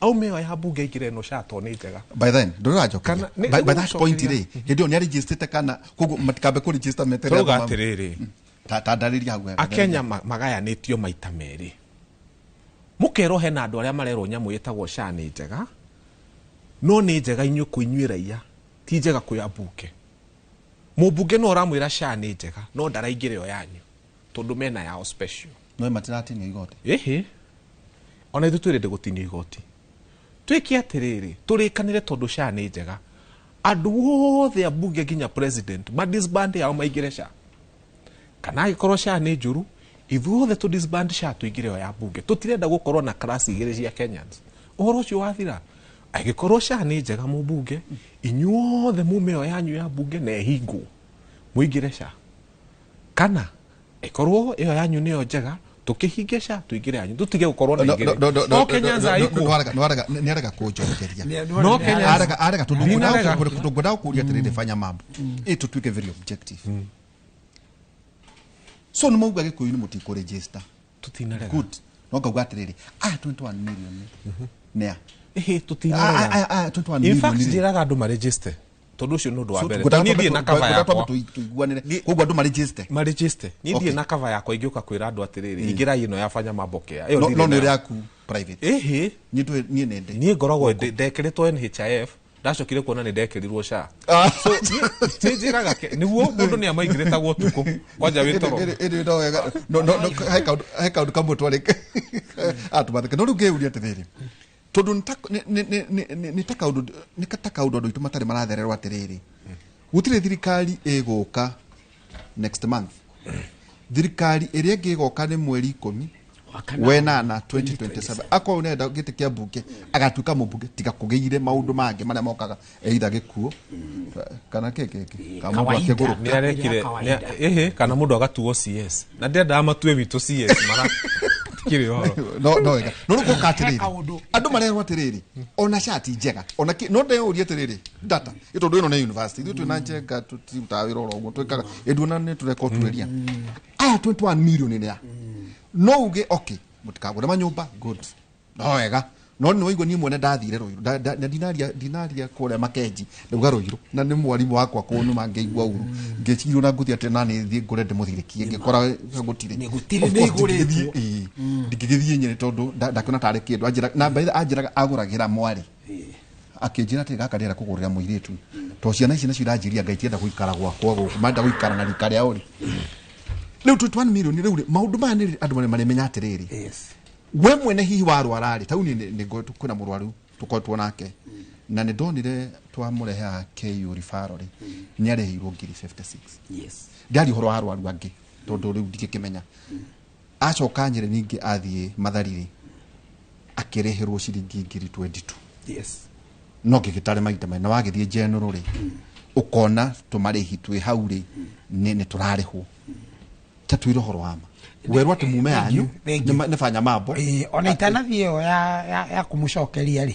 aume ĩyo ya mbunge aingĩre ĩno SHA tondũ nĩ njega. By then ndũrajokeria. By that point rĩ, hĩndĩ ĩyo nĩ aregistete, kana koguo matikambe kũregister meterere? Tũrauga atĩrĩrĩ, Ta ndarĩria hau wega. Akenya magayanĩtio maita merĩ. Mũkerwo hena andũ arĩa marerwo nyamũ ĩtagwo SHA nĩ njega, no nĩ njega inyuĩ kwĩ inyuĩ raia, ti njega kwĩ ambunge. Mũmbunge no ũramwĩra SHA nĩ njega, no ndaraingĩra ĩyo yanyu tondũ mena yao special. No matiratinio igoti? Ĩhĩ, ona ithuĩ twĩrĩndĩ gũtinio igoti. Twĩke atĩrĩrĩ, tũrĩkanĩre, tondũ SHA nĩ njega, andũ othe ambunge nginya president madisband yao maingĩre SHA. Kana angĩkorwo SHA nĩ njũru, ithuothe tũ disband SHA tũingĩre ĩyo ya mbunge. Tũtirenda gũkorwo na class igĩrĩ cia Kenyans. Ũhoro ũcio wathira. Angĩkorwo SHA nĩ njega, mũmbunge, inyuothe mume ĩyo yanyu ya mbunge na ĩhingwo mũingĩre SHA, kana ĩkorwo ĩyo yanyu nĩyo njega, tũkĩhinge SHA tũingĩre yanyu, tũtige gũkorwo na igĩrĩ. No Kenyans are equal. Nĩ arega kũnjokeria. No Kenyans Arega tondũ Ndinarega. Ngwendaga gũkũria atĩrĩrĩ, fanya mambo ĩ tũtuĩke very objective. So nĩ mauga Gĩkũyũ nĩ mũtikũregister? Tũtinarega. Good. No ngauga atĩrĩrĩ, aya 21 million nĩa? Ĩhĩ, tũtinarega. Aya 21 In fact, million rĩ. njĩraga andũ maregister tondũ ũcio nĩ ũndũ wa So, mbere. ngwendaga Niĩ ndirĩ na cover ngwendaga twambe yakwa. tũiguanĩre, koguo andũ maregister. Maregister. Niĩ ndirĩ na cover yakwa ingĩũka kwĩra andũ atĩrĩrĩ, ingĩrai ĩno ya fanya mambo kea ĩyo No ndirĩ no nĩ nayo. ũrĩa yaku private? Ĩhĩ. Niĩ niĩ nende. Niĩ ngoragwo ndekĩrĩtwo NHIF, ndacokire kuona nĩ ndekĩrirwo SHA. So nĩ njĩraga nĩguo mũndũ nĩ amaingĩrĩtagwo ũtukũ kwanja wĩ toro. Ĩndĩ no wega, no he kaũndũ kamwe twarĩ atũmatheke, no rĩu ngĩũria atĩrĩrĩ, tondũ nĩ ta kaũndũ andũ aitũ matarĩ marathererwo atĩrĩrĩ, gũtirĩ thirikari ĩgũka next month, thirikari ĩrĩa ĩngĩ ĩgoka nĩ mweri 10 Wa kanana. wenana 2027. Akorwo nenda gĩtĩ kĩa mbunge, agatuĩka mũmbunge, tiga kũgĩire maũndũ mangĩ marĩa mokaga, either gĩkuũ kana kĩ kana mũndũ Kawaida. akĩgũrũka. Nĩ arekire. Kawaida. Ĩhĩ, kana mũndũ agatuo CS, na ndĩrendaga matue witũ CS mara tikĩrĩ ũhoro. No wega, no rĩu gũka He atĩrĩrĩ, kaũndũ. andũ marerwo atĩrĩrĩ, ona shati njega ona no ndeyũria atĩrĩrĩ, data ĩ tondũ ĩno nĩ university, ithuĩ twĩna njenga tũtirutaga wĩra oro ũguo twĩkaga ĩnduona nĩ tũreka ũtuĩria. Aya 21 million nĩ a no uge okay, mũtikagũre manyũmba, good, no wega, no nĩ waigua niĩ mwene ndathire Rũirũ, na ndinaria kũrĩa Makenji, ndauga Rũirũ, na nĩ mwarimũ wakwa kũnuma ngĩigua uru ngĩcirwo na ngũthiĩ atĩ na nĩ thiĩ ngũre ndĩmũthirĩkie, ngĩkora gũtirĩ. Nĩ gũtirĩ, Of nĩ course, igũrĩtwo. Ndingĩgĩthiĩ nyene tondũ ndakĩona tarĩ kĩndũ anjĩra, na by the way, anjĩraga agũragĩra mwarĩ, akĩnjĩra atĩ gaka ndĩrenda kũgũrĩra mũirĩtu to ciana ici nacio iranjĩria Ngai tienda gũikara gwakwa gũkũ, marenda gũikara na rika rĩao rĩ. Rĩu 21 million rĩu rĩ, maũndũ maya nĩ andũ marĩmenya atĩrĩrĩ, we mwene hihi warwara rĩ, tauni nĩ kwĩna mũrwaru tũkoretwo nake na nĩ ndonire twamũrehe KU referral rĩ, nĩ arĩhĩirwo ngiri 56. Ndiaria ũhoro wa arwaru angĩ tondũ rĩu ndingĩkĩmenya. Acoka Nyĩrĩ ningĩ athiĩ Mathari rĩ, akĩrĩhĩrwo ciringi ngiri 22. No ngĩgĩtare maita merĩ, na wagĩthiĩ general rĩ, ũkona tũmarĩhi twĩ hau rĩ, nĩ tũrarĩhwo. Ta twĩre ũhoro wa ma, werwo atĩ mume yanyu. Thank you. Nĩ banya mambo. Ĩĩ, ona itanathiĩ ĩyo ya kũmũcokeria rĩ,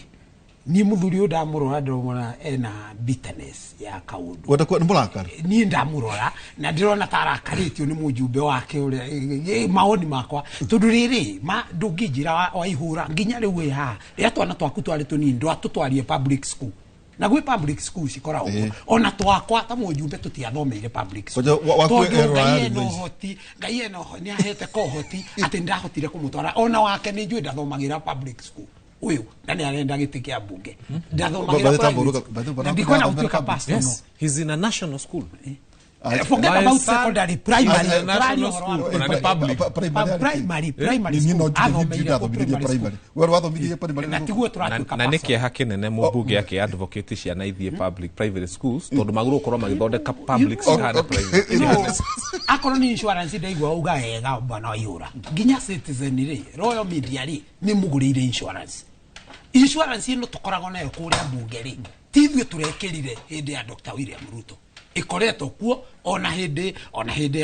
Niĩ mũthuri ũyũ ndamũrora ndĩrona ena bitterness ya kaũndũ. Wenda nĩ mũrakaru? Niĩ ndamũrora na ndĩrona ta arakarĩtio nĩ mũjumbe wake ũrĩa maoni makwa, tondũ rĩrĩ ma ndũngĩnjĩra waihũra nginya rĩu wĩ haha rĩrĩa twana twaku twarĩ tũnini ndwatũtwarie public school, na gwĩ public school cikoragwo kuo, ona twakwa ta mũjumbe tũtiathomeire public school. Tondũ Ngai ena ũhoti, Ngai ena nĩ ahete kohoti atĩ ndahotire kũmũtwara, ona wake nĩ njũĩ ndathomagĩra public school ũyũ, na nĩ arenda gĩtĩ kĩa mbunge, ndathomagĩra private. Na ndikwenda gũtuĩka pastor, no. Yes, he's in a national school. Forget My about son secondary, primary, is in a tũraria national ũhoro wa school. Ona nĩ public. Primary Niĩ no school. njuge niĩ Athomeire ndathomithirie kũ primary primary. We wathomithirie primary na nĩguo? tiguo tũratuĩka Na nä pastor. kä eha kä nene må mbunge akä advocate ciana ithiä public private schools tondå magä gũkorwo magĩthondeka public cihana private. No, akorwo nĩ insurance ndaigua uga wega bwana Waihũra, nginya Citizen rĩ, Royal Media rĩ, nĩ mũgũrĩire insurance. Insurance ĩno tũkoragwo nayo kũrĩa mbunge rĩ, ti ithuĩ tũrekĩrire hĩndĩ ya Dr. William Ruto, ĩkoretwo kuo ona hĩndĩ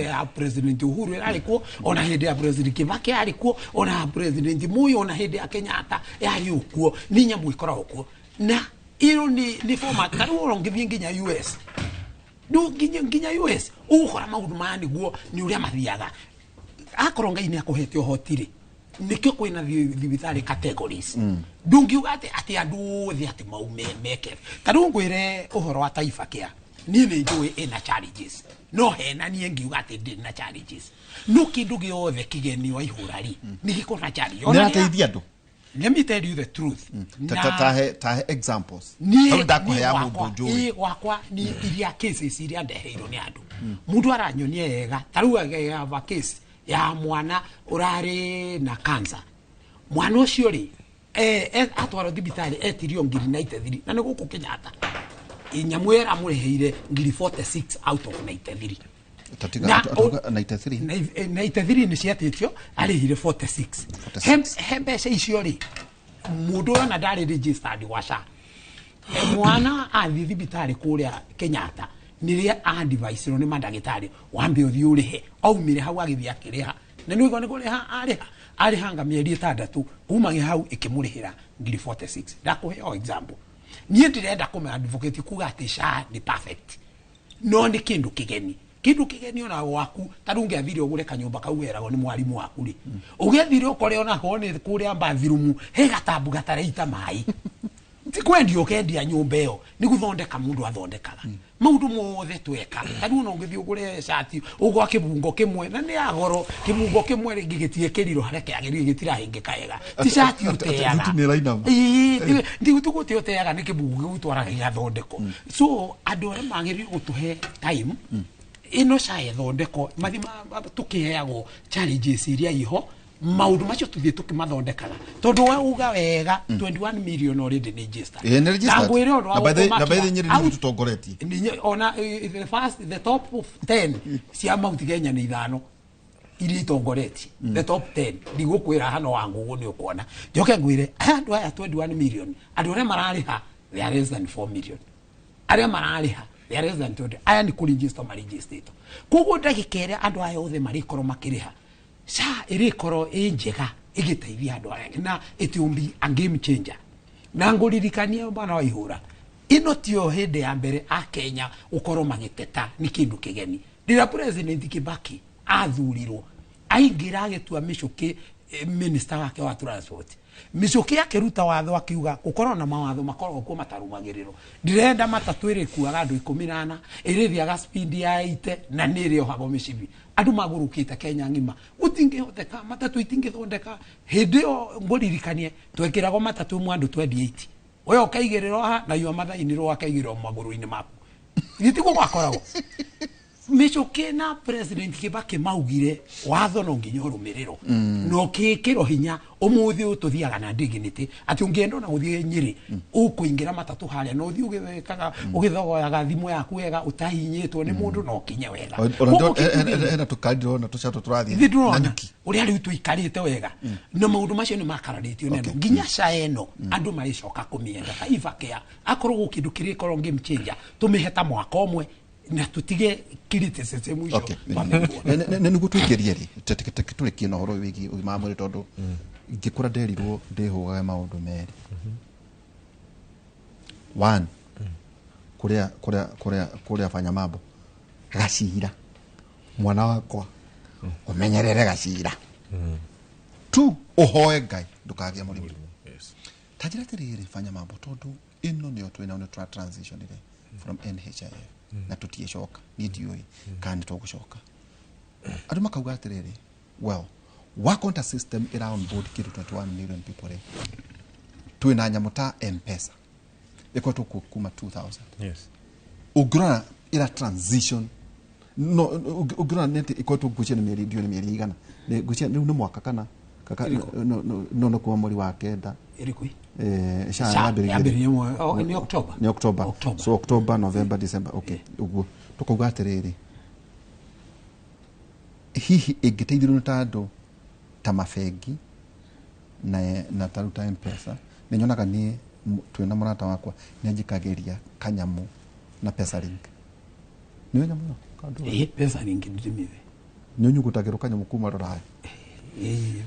ya President Uhuru ĩrarĩ kuo, ona hĩndĩ ya President Kibaki yarĩ kuo, ona ya President Moi, ona hĩndĩ ya Kenyatta yarĩ o kuo. Nĩ nyamũ ĩkoragwo kuo na ĩno nĩ format. Ta rĩu ũrona ũngĩthiĩ nginya US, no nginya US ũgũkora maũndũ maya nĩguo nĩ ũrĩa mathiaga. Akorwo Ngai nĩ akũhete ũhoti rĩ, nĩkĩo kwĩna thibitarĩ categories. Ndũngiuga atĩ andũ othe atĩ maume meke. Ta rĩu ngwĩre ũhoro wa Taifa Care, niĩ nĩ njũĩ ĩna challenges, no hena niĩ ngiuga atĩ ndĩ na challenges, no kĩndũ gĩothe kĩgeni Waihũra rĩ, nĩ gĩkoragwo na challenge. Nĩ Ona rĩrĩa- arateithia andũ? Let me tell you the truth. Tahe examples. Niĩ Tondũ ndakũhe ya niĩ mũndũ gwakwa, njũĩ. ĩ, gwakwa nĩ iria cases iria ndeheirwo nĩ andũ, mũndũ aranyonia wega. Ta rĩu agava case ya mwana ũrarĩ na cancer, mwana ũcio rĩ, atwarwo thibitarĩ etirio ngiri 93, na nĩ gũkũ Kenyatta nyamũ ĩyo ĩramũrĩhĩire ngiri 46 out of 93. Tatiga Na atuga 93. 93 nĩ ciatĩtio, arĩhire 46. 46. He mbeca icio rĩ, mũndũ ũyũ ona ndarĩ registered gwa SHA. Mwana athiĩ thibitarĩ kũrĩa Kenyatta nĩrĩa advice-irwo nĩ mandagĩtarĩ wambe ũthiĩ ũrĩhe, aumire hau agĩthiĩ akĩrĩha, na nĩ ũigua nĩ kũrĩha arĩha, arĩhanga mĩeri 6 kuma hau ĩkĩmũrĩhĩra ngiri 46. Ndakũhe o example, niĩ ndĩrenda kũme advocate kuga atĩ SHA nĩ perfect, no nĩ kĩndũ kĩgeni, kĩndũ kĩgeni ona gwaku. Ta rĩu ũngĩathire ũgũre kanyũmba kau weragwo nĩ mwarimũ waku rĩ, ũgĩathire ũkore onako nĩ kũrĩa bathroom he gatambu gataraita maĩ, ti kwendia ũkendia nyũmba ĩyo, nĩ gũthondeka mũndũ athondekaga maũndũ mothe tweka. Ta rĩu ona ũngĩthiĩ ũgũre cati ũgwa kĩbungo kĩmwe na nĩ ya goro, kĩbungo kĩmwe rĩngĩ gĩtiĩkĩrirwo harĩa kĩagĩrĩire, gĩtirahĩngĩka wega, ti cati ũteaga. Thuti nĩ ĩrainama. Ĩĩ, ndigũtĩ ũteaga nĩ kĩbungo gĩgũtwaraga gĩgathondekwo. So andũ arĩa magĩrĩirwo gũtũhe time ĩno SHA ĩthondekwo, mathi tũkĩheagwo challenges iria iho, maũndũ macio tũthiĩ tũkĩmathondekaga, tondũ we uga wega 21 million already nĩ registered. Ĩ, nĩ registered. Na ngwĩre ũndũ wa Na by the- na by the gũkũmakia, Nyeri nĩ out- tũtongoretie. Ona the first, the top of 10 cia Mount Kenya nĩ 5 iria itongoretie, the top 10. Ndigũkwĩra hano wa ngũgũ nĩ ũkuona. Njoke ngwĩre aya andũ aya 21 million, andũ arĩa mararĩha they are less than 4 million, arĩa mararĩha they are less than 20, aya nĩ kũregister marigistĩtwo. Koguo ndagĩka ĩrĩa andũ aya othe marĩkorwo makĩrĩha, SHA ĩrĩkorwo ĩ njega ĩgĩteithia andũ aya, na it will be a game changer. Na ngũririkanie bwana Waihũra, ĩno tiyo hĩndĩ ya mbere a Kenya gũkorwo magĩteta nĩ kĩndũ kĩgeni. Rĩrĩa President Kibaki athurirwo, aingĩra agĩtua Mĩchũkĩ minister wake wa transport, Mĩchũkĩ akĩruta watho akiuga gũkorwo na mawatho makoragwo kuo matarũmagĩrĩrwo. Ndĩrenda matatũ ĩrĩkuaga andũ 14, ĩrĩthiaga speed ya 80 na nĩ ĩrĩohagwo mĩcibi. Andũ magũrũkĩte Kenya ng'ima, gũtingĩhoteka, matatũ itingĩthondeka. Hĩndĩ ĩyo ngũririkanie twekĩragwo matatũ ĩmwe andũ 28, ũyũ ũkaigĩrĩrwo haha na yua mathainĩrwo akaigĩrĩrwo magũrũ-inĩ maku, gĩtiguo gwakoragwo. Mĩchũkĩ na President Kibaki maugire watho no nginya ũrũmĩrĩrwo na ũkĩkĩrwo hinya. Ũmũthĩ ũyũ tũthiaga na dignity atĩ ũngĩenda ona gũthiĩ Nyĩrĩ ũkũingĩra matatũ harĩa na ũthiĩ ũgĩthekaga ũgĩthogoyaga thimũ yaku wega ũtahinyĩtwo nĩ mũndũ na ũkinye wega. Ona Koguo kĩndũ gĩkĩ- hena tũkari ndĩrona tũcatũ tũrathiĩ ithuĩ ndũrona na nyuki. ũrĩa rĩu tũikarĩte wega, na maũndũ macio nĩ makararĩtio nĩ andũ nginya SHA ĩno andũ marĩcoka kũmĩenda. Taifa Care akorwo gwĩ kĩndũ kĩrĩkorwo game changer, tũmĩhe ta mwaka ũmwe na tũtige criticism icio twambe kuona. Nĩ nĩguo tũingĩrie rĩ, tũrĩkie na ũhoro wĩgiĩ ũgima wa mwĩrĩ, tondũ ngĩkũra nderirwo ndĩhũgage maũndũ merĩ. One, kuria kuria kuria kuria fanya mambo gacira mwana wakwa umenyerere gacira. Two, uhoe Ngai ndukagie murimu. Yes. Tajira tiriri fanya mambo tondu ino niyo twina ni tra transition ire from NHIF na tutiĩcoka niĩ ndiũĩ kana nĩ tũgũcoka. Andũ makauga atĩrĩrĩ, well, wakonta system ĩra on board kĩndũ 21 million people rĩ, twĩna nyamũ ta M-Pesa ĩkoretwo kuo kuma 2000. Yes. Ũngĩrora ĩra transition no ũngĩrora nĩ atĩ ĩkoretwo ngwĩciria nĩ mĩeri, ndiũĩ nĩ mĩeri igana, ngwĩciria rĩu nĩ mwaka kana kaka Ĩrĩkũ? no kuma mweri wa kenda. Ĩrĩkũ? SHA yambĩrĩirie Yambĩrĩirie nĩ October. Ni October. October. So October, November, December. Okay, uguo tukauga atiriri, hihi ingĩteithĩrĩrio nĩ ta andũ ta mabengi na ta rĩu ta M-Pesa. Nĩ nyonaga niĩ twĩna mũrata wakwa nĩ anjikagĩria kanyamũ na pesa link. Nĩ nyamũ ĩyo? Kandũ? Ĩĩ, pesa link ndĩmĩũĩ. Nĩ ũnyugutagĩrwo kanyamũ kuma rũraya.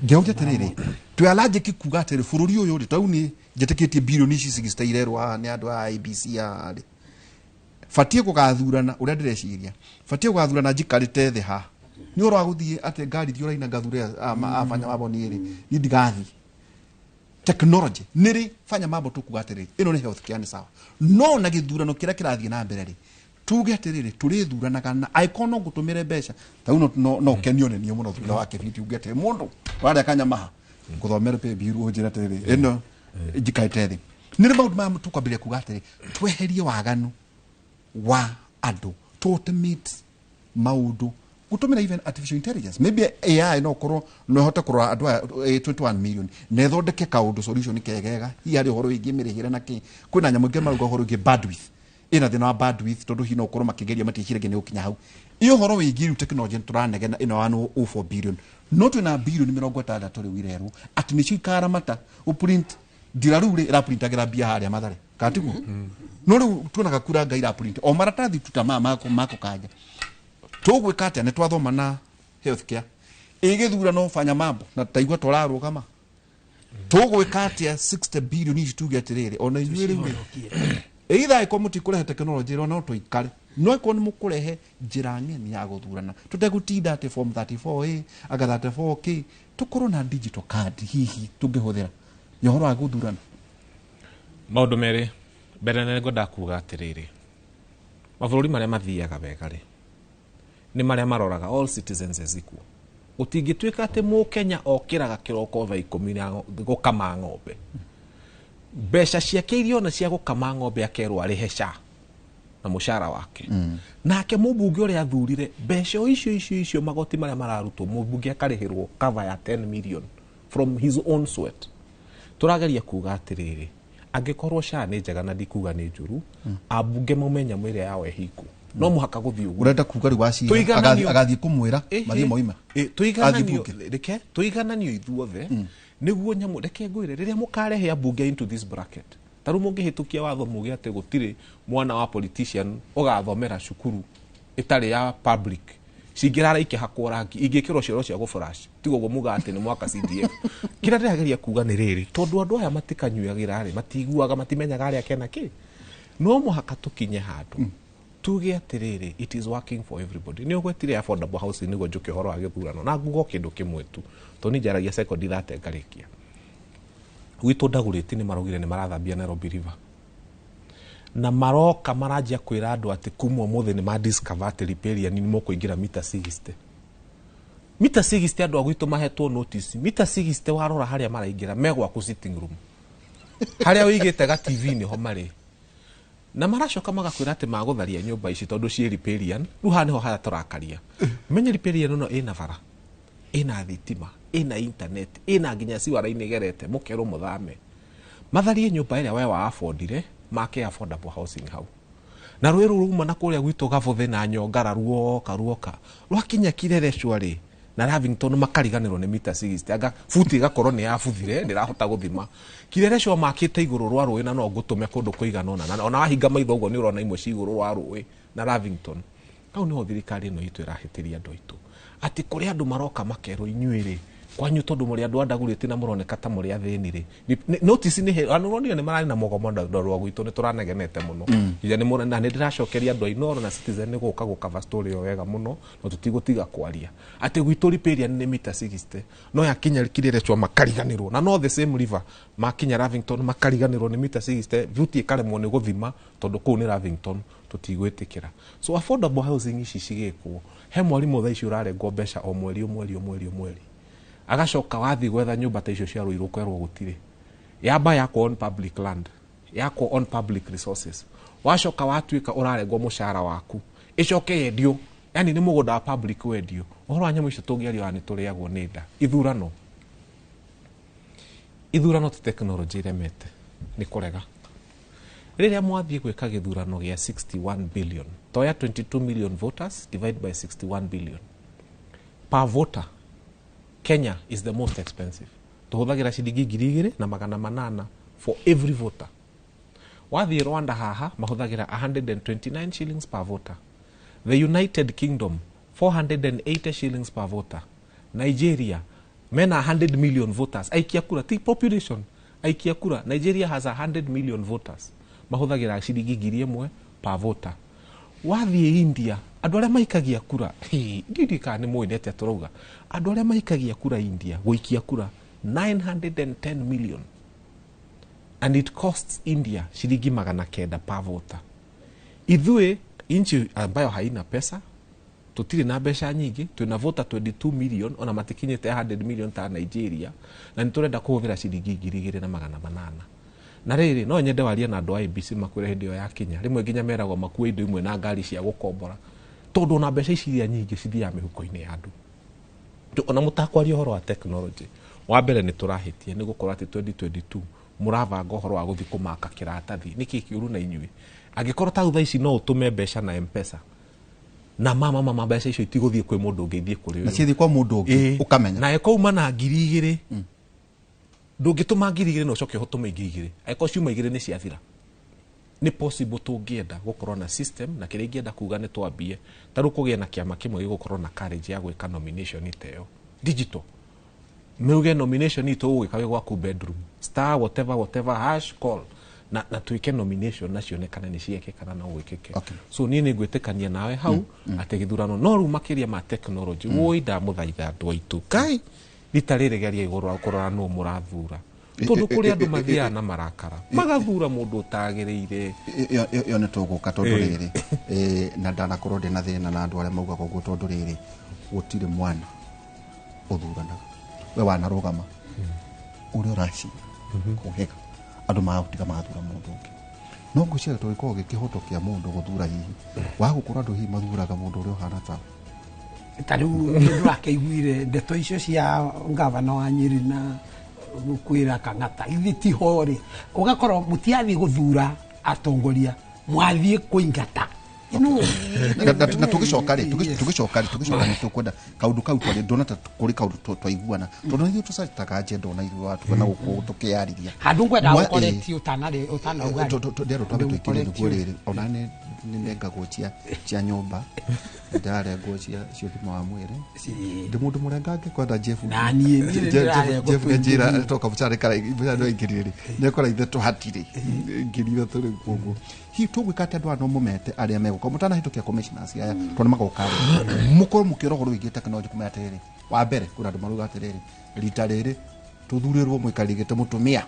Ngĩauria atĩrĩrĩ, twĩ allergic kuga atĩrĩ bũrũri ũyũ rĩ, tau nĩ njĩtĩkĩtie birioni ici 60 irerwo haha nĩ andũ a IEBC haha rĩ, batiĩ gũgathurana ũrĩa ndĩreciria, batiĩ gũgathurana njikarĩte thĩ haha. Nĩ ũhoro wa gũthiĩ atĩ ngari thiĩ ũraina ngathure abanya wabo niĩ rĩ, niĩ ndigathiĩ. Technology nĩ rĩ fanya mambo tũkuga atĩrĩrĩ, ĩno nĩ health care nĩ sawa, no na gĩthurano kĩrĩa kĩrathiĩ na mbere rĩ, tuge atĩrĩrĩ tũrĩthuranaga na angĩkorwo no ngũtũmĩre mbeca ta rĩu no ũkenio nĩ niĩ mũno thutha wa kĩbindi uge atĩrĩ mũndũ warĩa kanyamaha ngũthomere pay bill ũnjĩre atĩrĩrĩ ĩno njikarĩte thĩ. Nĩ rĩ maũndũ maya tũkwambĩrĩria kuga atĩrĩ tweherie waganu wa andũ, to automate maũndũ gũtũmĩra even artificial intelligence, maybe AI no korwo no ĩhote kũrora andũ aya 21 million na ĩthondeke kaũndũ solution kegega hihi harĩ ũhoro wĩgiĩ mĩrĩhĩre na kĩ. Kwĩna nyamũ ingĩ marauga ũhoro wĩgiĩ bandwidth, ĩna thĩna wa bandwidth tondũ hihi no ũkorwo makĩgeria matiĩciragia nĩ gũkinya hau. Ĩ ũhoro wĩgiĩ rĩu technology nĩtũranegena ĩno ya 1.04 billion, no twĩna bilioni 60 rĩu irerwo atĩ nĩcio ikaramata ũprint ndira rĩu rĩ ĩraprintagĩra mbia harĩa Mathare kana tiguo? No rĩu tuonaga kura Ngai iraprint o maratathi tu ta maya mako kanja. Tũgwĩka atĩa? Nĩ twathoma na healthcare ĩgĩthurano fanya mambo na taigua tũrarũgama. Tũgwĩka atĩa 60 billion ici tuge atĩrĩrĩ ona inyuĩ rĩu rĩ, either angĩkorwo mũtikũrehe technology ĩro no tũikare, no angĩkorwo nĩ mũkũrehe njĩra ng'eni ya gũthurana tũtegũtinda atĩ form 34A anga 34K, tũkorwo na digital card hihi tũngĩhũthĩra ya ũhoro wa gũthurana. Maũndũ merĩ mbere nĩ ngwendaga kuga atĩrĩrĩ, mabũrũri marĩa mathiaga wega rĩ nĩ marĩa maroraga all citizens as equal. Gũtingĩtuĩka atĩ mũkenya okĩraga kĩroko thaa 10 na gũkama ng'ombe, mbeca ciake iria ona cia gũkama ng'ombe akerwo arĩhe SHA na mũcara wake, nake mũmbunge ũrĩa athurire mbeca o icio icio icio magoti marĩa mararutwo mũmbunge akarĩhĩrwo cover ya 10 million from his own sweat. Tũrageria kuga atĩrĩrĩ, angĩkorwo SHA nĩ njega na ndikuga nĩ njũru, ambunge maume nyamũ ĩrĩa yao ĩhingu, no mũhaka gũthiĩ ũguo. Ũrenda kuga rĩu wacira Tũigananio. agathiĩ kũmwĩra mathiĩ moima. Tũigananio, Athiĩ bunge. reke tũigananio ithuothe nĩguo nyamũ. Reke ngwĩre, rĩrĩa mũkarehe ambunge into this bracket, ta rĩu mũngĩhĩtũkia watho muge atĩ gũtirĩ mwana wa politician ũgathomera cukuru ĩtarĩ ya public, cingĩrara ikĩhakwo rangi ingĩkĩrwo cioro cia gũflash, tiga ũguo muga atĩ nĩ mwaka CDF. Kĩrĩa ndĩrageria kuga nĩ rĩrĩ, tondũ andũ aya matikanyuagĩra rĩ, matiguaga, matimenyaga arĩa kena kĩ, no mũhaka tũkinye handũ tuge atĩrĩrĩ it is working for everybody. Nĩ ũgwetire affordable housing nĩguo njũke ũhoro wa gĩthurano na nguga o kĩndũ kĩmwe tu, tondũ niĩ njaragia sekondi 30 ngarĩkia. Gwitũ Ndagũrĩti nĩ maraugire nĩ marathambia Nairobi River na maroka maranjia kwĩra andũ atĩ kuma ũmũthĩ nĩ ma discover atĩ riparian nĩ mũkũingĩra mita 60. Mita 60 andũ a gwitũ mahetwo notice mita 60 warora harĩa maraingĩra me gwaku sitting room harĩa ũigĩte ga TV nĩho marĩ, na maracoka magakwĩra atĩ magũtharia nyũmba ici tondũ ciĩ riparian. Rĩu haha nĩho harĩa tũrakaria. Menye riparian ĩno ĩna bara, ĩna thitima, ĩna internet, ĩna nginya ciwara-inĩ ĩgerete, mũkerwo mũthame matharie nyũmba ĩrĩa we wa affordire, make affordable housing hau. Na rũĩ rũu ruma na kũrĩa gwitũ Gabũthĩ na Nyongara ruoka ruoka rwakinya Kileleshwa rĩ na Lavington makariganĩrwo nĩ mita 60, anga buti ĩgakorwo nĩ yabuthire ndĩrahota gũthima. Kileleshwa makĩte igũrũ rwa rũĩ na no ngũtũme kũndũ kũigana ũna, na ona wahinga maitho ũguo nĩ ũrona imwe ci igũrũ rwa rũĩ na Lavington. Hau nĩho thirikari ĩno itũ ĩrahĩtĩria andũ aitũ, atĩ kũrĩ andũ maroka makerwo inyuĩ rĩ Kwanyu tondu muri andu andagurite na muroneka ta muri athini ri. Notice ni anuronire ni marari na mugomo ndarwa gwitu ni turanegenete muno. Ija ni murana ni ndiracokeria andu a Inoro na Citizen ni guka gukava story yo wega muno no tutigutiga kwaria. Ati gwitu Riparian ni mita 60 no yakinya kirere chwa makariganirwo na no the same river makinya Lavington makariganirwo ni mita 60 vuti ikaremwo ni guthima tondu kuu ni Lavington tutigwitikira. So affordable housing ici cigikwo he mwarimu thaa ici urarengwo mbeca o mweri o mweri o mweri o mweri agacoka wathi gwetha nyumba ta icio cia Ruiru kwerwo gutire yamba yakwo on public land yakwo on public resources wacoka watuika urarengwo mucara waku icoke yendio yani ni mugunda wa public wendio uhoro wa nyamu icio tungiaria ni turiagwo ni nda ithurano ithurano ti technology iremete ni kurega riria mwathie gwika githurano gia 61 billion toya 22 million voters divide by 61 billion per voter. Kenya is the most expensive. Tuhuthagira ciringi 2,800 for every voter. Wathie Rwanda haha mahuthagira 129 shillings per voter. The United Kingdom 480 shillings per voter. Nigeria mena 100 million voters. Aikia kura ti population. Aikia kura Nigeria has 100 million voters. Mahuthagira ciringi 1,000 per voter. Wathie India andu aria maikagia kura ndiri kana ni muĩ nĩ turauga andu aria maikagia kura India guikia kura 910 million and it costs India shilingi 900 per voter. Ithuĩ inchi ambayo haina pesa tutiri na mbeca nyingi twina voter 22 million ona matikinyite 100 million ta Nigeria na ni turenda kuhuthira shilingi 2,800. Na riri no nyende warie na andu a IEBC makwire hindi yo yakinya rimwe nginya meragwo makue indo imwe na ngari cia gukombora tondu na mbeca ici iria nyingi cithiaga mihuko-inĩ ya andu. Ona mutakwaria uhoro wa technology wa mbere ni turahitie ni gukorwo ati 2022 murabanga uhoro wa guthi kumaka kiratathi niki kiuru na inyui angikorwo ta thaa ici no utume mbeca na M-Pesa na mama mbeca icio itiguthie kwi mundu ungi ithie kuri na cithi kwa mundu ungi ukamenya na ikouma na 2,000 ndungituma 2,000 no ucoke utume 2,000 angĩkorwo ciuma 2 ni ciathira. Ni possible tungienda gukorwo na system na kiria ingienda kuga ni twambie ta riu kugie na kiama kimwe gigukorwo na courage ya gwika nomination iteyo digital meuge nomination ito ugwika wi gwaku bedroom star whatever whatever hash call na twike nomination na cionekane ni cieke kana no gwikike. Okay. So ni ngwitikania nawe hau ati githurano no riu makiria ma technology woi ndamuthaitha andu aitu kai rita riri geria iguru kurora no murathura tondu kuri andu mathiaga na marakara magathura mundu utagiriire iyo ni tuguka tondu riri na ndanakorwo ndina thina na andu aria maugaga uguo tondu riri gutiri mwana uthuranaga we wanarugama uria uraci kuhega andu magutiga magathura mundu ungi no ngwiciria tũgĩkorwo gĩkĩhoto kĩa mũndũ gũthura hihi wa gũkorwo andũ hihi mathuraga mũndũ ũrĩa ũhana tawe ta rĩu ndũrakĩiguire ndeto icio cia ngavana wa Nyeri na kwira Kang'ata ithi tiho rĩ ũgakorwo mũtiathiĩ gũthura atongoria mwathiĩ kũingata na tugicoka ri tugicoka nĩ tũkwenda kaũndũ kau twarĩ ndona ta kũrĩ kaũndũ twaiguana tondũ na ithuĩ tũcetaga agenda ona ithuĩ watuga na gũkũ tũkĩyarĩria handũ ngwenda gũkoretie ũtanarĩ ũtanauga ndĩarwo twambe twĩkĩre nĩguo rĩrĩ ona nĩ nengagwo cia nyũmba ndarengwo cia ũgima wa mwĩrĩ ndĩ mũndũ mũrengange kwenda Jeff na niĩ Jeff njĩra toka mũcara kara mũcara no ingĩrire rĩ nĩakora ithe tũhatirĩ ngiri ithatũ rĩu koguo hihi tũgwĩka atĩ andũ aya no mũmete arĩa megũka mũtanahĩtũkia commissioners aya tondũ nĩmagoka rĩ mũkorwo mũkĩora ũhoro wĩgiĩ tekinoronjĩ kũmenya atĩrĩrĩ wa mbere kwĩna andũ marauga atĩrĩrĩ rita rĩrĩ tũthurĩrwo mũikarĩri gĩtĩ mũtumia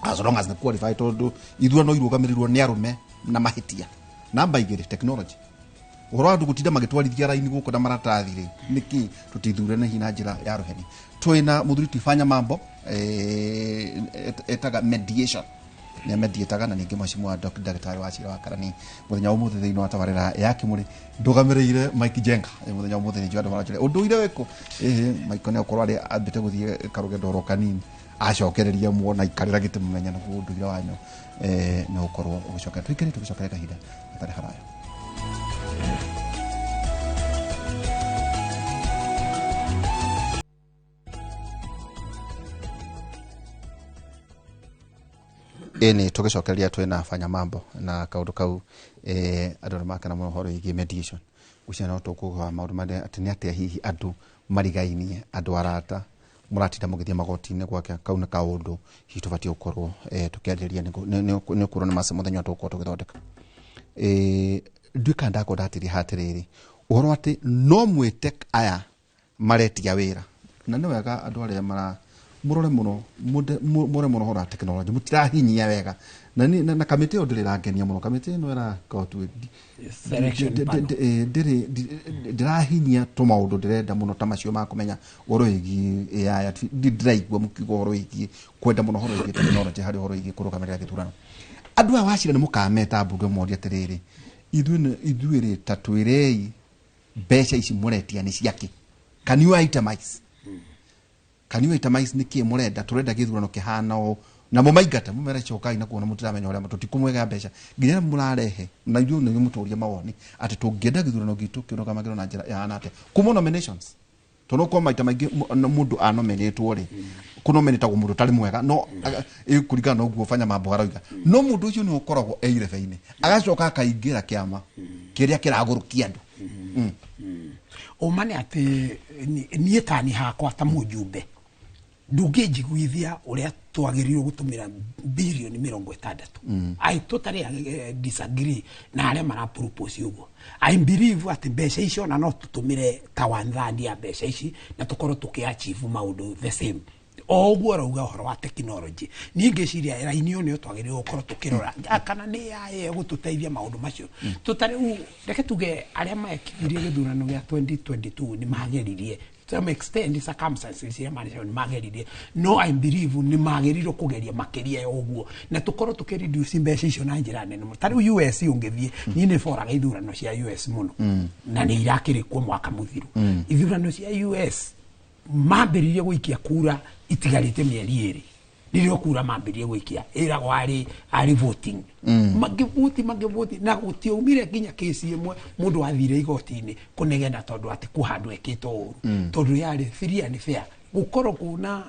as long as nĩ qualified tondũ ithurano irũgamĩrĩrwo nĩ arũme na mahĩtia. Namba igĩrĩ technology ũhoro wa andũ gũtinda magĩtwarithia raini gũkũ na maratathi rĩ nĩkĩ tũtithurane hihi na njĩra ya rũheni. Twĩna mũthuri ti Fanya Mambo etaga mediation nĩ mediataga na ningĩ mheshimiwa ndagĩtarĩ wa Cira wa Karani mũthenya wa ũmũthĩ thĩinĩ wa tabarĩra ya Kĩmũrĩ ndũgamĩrĩire Mike Jenga mũthenya wa ũmũthĩ nĩ njũĩ andũ maranjũria ũndũire wĩkũ Mike nĩ akorwo arĩ ambĩte gũthiĩ karũgendo oro kanini acokereria muona ikarĩra gĩtĩ mũmenya nĩguo ũndũire wanyu nĩ ũkorwo ũgĩcokera tũikare tũgĩcokere kahinda gatarĩ haraya. Ĩni tũgĩcokereria twĩna Fanya Mambo na kaũndũ kau andũ nĩ makena mũno ũhoro wĩgiĩ mediation ngwĩciria no tũkũga maũndũ marĩa atĩ nĩ atĩa hihi andũ marigainie andũ arata Mũratinda mũgĩthiĩ magoti-inĩ gwake kau nĩ kaũndũ hihi tũbatiĩ gũkorwo tũkĩarĩrĩria nĩ ũkorwo nĩ mace mũthenya tũgũkorwo tũgĩthondeka. Nduĩka ndakorwo ndatĩria hatĩrĩrĩ ũhoro atĩ no mwĩte aya maretia wĩra na nĩ wega andũ arĩa mara mũrore mũno mũrore mũno ũhoro wa tekinoronjĩ mũtirahinyia wega na na kamĩtĩ ĩyo ndĩrĩ ĩrangenia mũno. Kamĩtĩ ĩno ĩrakorwo tu ndĩrĩ ndĩrahinyia tũmaũndũ ndĩrenda mũno ta macio ma kũmenya ũhoro wĩgiĩ AI. Ndĩraigua mũkiuga ũhoro wĩgiĩ kwenda mũno ũhoro wĩgiĩ tekinoronjĩ harĩ ũhoro wĩgiĩ kũrũgamĩrĩra gĩthurano. Andũ aya wacira nĩ mũkameta mbunge morie atĩrĩrĩ, ithuĩ rĩ ta twĩrei mbeca ici mũretia nĩ ciakĩ? Can you itemize? Can you itemize nĩ kĩ mũrenda? Tũrenda gĩthurano kĩhana ũũ na mũmaingate mũmere cokai na kuona mũtiramenya ũrĩa tũtikũmwega mbeca nginya rĩrĩa mũrarehe na ithuĩ nĩ mũtũrie mawoni atĩ tũngĩenda gĩthurano gitũ kĩrũgamagĩrwo na njĩra ĩhana atĩa kuma nominations tondũ kwa maita maingĩ mũndũ anominĩtwo rĩ kũnominĩtagwo mũndũ ũtarĩ mwega no kũringana na ũguo Fanya Mambo aroiga no mũndũ ũcio nĩ ũkoragwo e irebe-inĩ agacoka akaingĩra kĩama kĩrĩa kĩragũrũkia andũ. Ũma nĩ atĩ niĩ tani hakwa ta mũjumbe ndũngĩnjiguithia ũrĩa twagĩrĩirwo gũtũmĩra birioni 60. I totally disagree na arĩa mara propose ũguo. I believe atĩ mbeca icio ona no tũtũmĩre ta 1/3 ya mbeca ici na tũkorwo tũkĩ achieve maũndũ the same. O ũguo ũrauga ũhoro wa technology, niĩ ngĩciria raini ĩyo nĩyo twagĩrĩirwo gũkorwo tũkĩrora kana nĩ AI ĩgũtũteithia maũndũ macio. Tũtarĩu reke tuge arĩa mekithirie gĩthurano gĩa 2022 nĩ mageririe to some extent circumstances cia marĩa nĩ mageririe, no I believe nĩ magĩrĩirwo kũgeria makĩria ya ũguo na tũkorwo tũkĩ reduce mbeca icio na njĩra nene mũno. Ta rĩu US ũngĩthiĩ, niĩ nĩ boraga ithurano cia US mũno na nĩ irakĩrĩ kuo mwaka mũthiru. Ithurano cia US mambĩrĩrie gũikia kura itigarĩte mĩeri 2, rĩrĩa kura mambĩrĩrie gũikia ĩragwo arĩ voting mangĩvoti na gũtiaumire nginya kesi ĩmwe mũndũ athire igoti-inĩ kũnegena tondũ atĩ kũhandũ ekĩtwo ũru, tondũ yarĩ free and fair gũkorwo kuna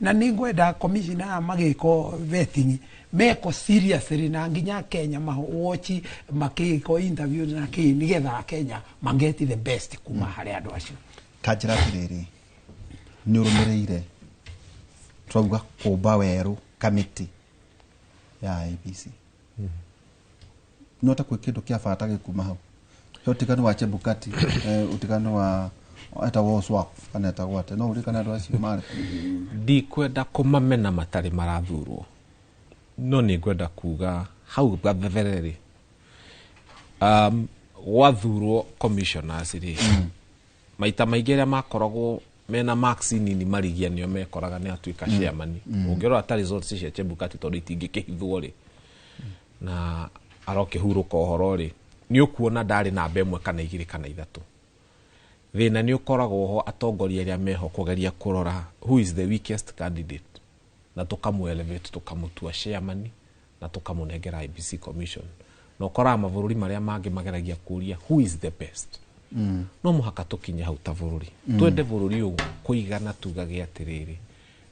na nĩ ngwenda commissioner magĩko vetting meko seriously na nginya Kenya watch makĩko interview na kĩ nĩgetha Kenya mangeti the best kuma harĩ andũ acio. Ta njĩra atĩrĩrĩ, nĩ ũrũmĩrĩire twauga kũmba werũ kamĩtĩ ya IEBC no ta kwĩ kĩndũ kĩa bata gĩkuma hau he ũtiganu wa Chebukati, ũtiganu wa etagwo Swap kana etagwo atĩa, no ũririkane andũ acio marĩ? Ndikwenda kũmamena matarĩ marathurwo, no nĩ ngwenda kuga hau gathere rĩ, gwathurwo commissioners rĩ, maita maingĩ arĩa makoragwo mena marks nini marigia nĩo mekoraga nĩ atuĩka chairman. Ũngĩrora ta results cia Chebukati tondũ itingĩkĩhithwo rĩ na arokĩhurũka ũhoro rĩ, nĩ ũkuona ndarĩ namba 1 kana 2 kana 3. Thĩna nĩ ũkoragwo ho atongoria arĩa meho kũgeria kũrora who is the weakest candidate na tũkamũ elevate tũkamũtua chairman na tũkamũnengera IEBC commission, na ũkoraga mabũrũri marĩa mangĩ mageragia kũria who is the best. No mũhaka tũkinye hau ta bũrũri, twende bũrũri ũyũ kũigana tugage atĩrĩrĩ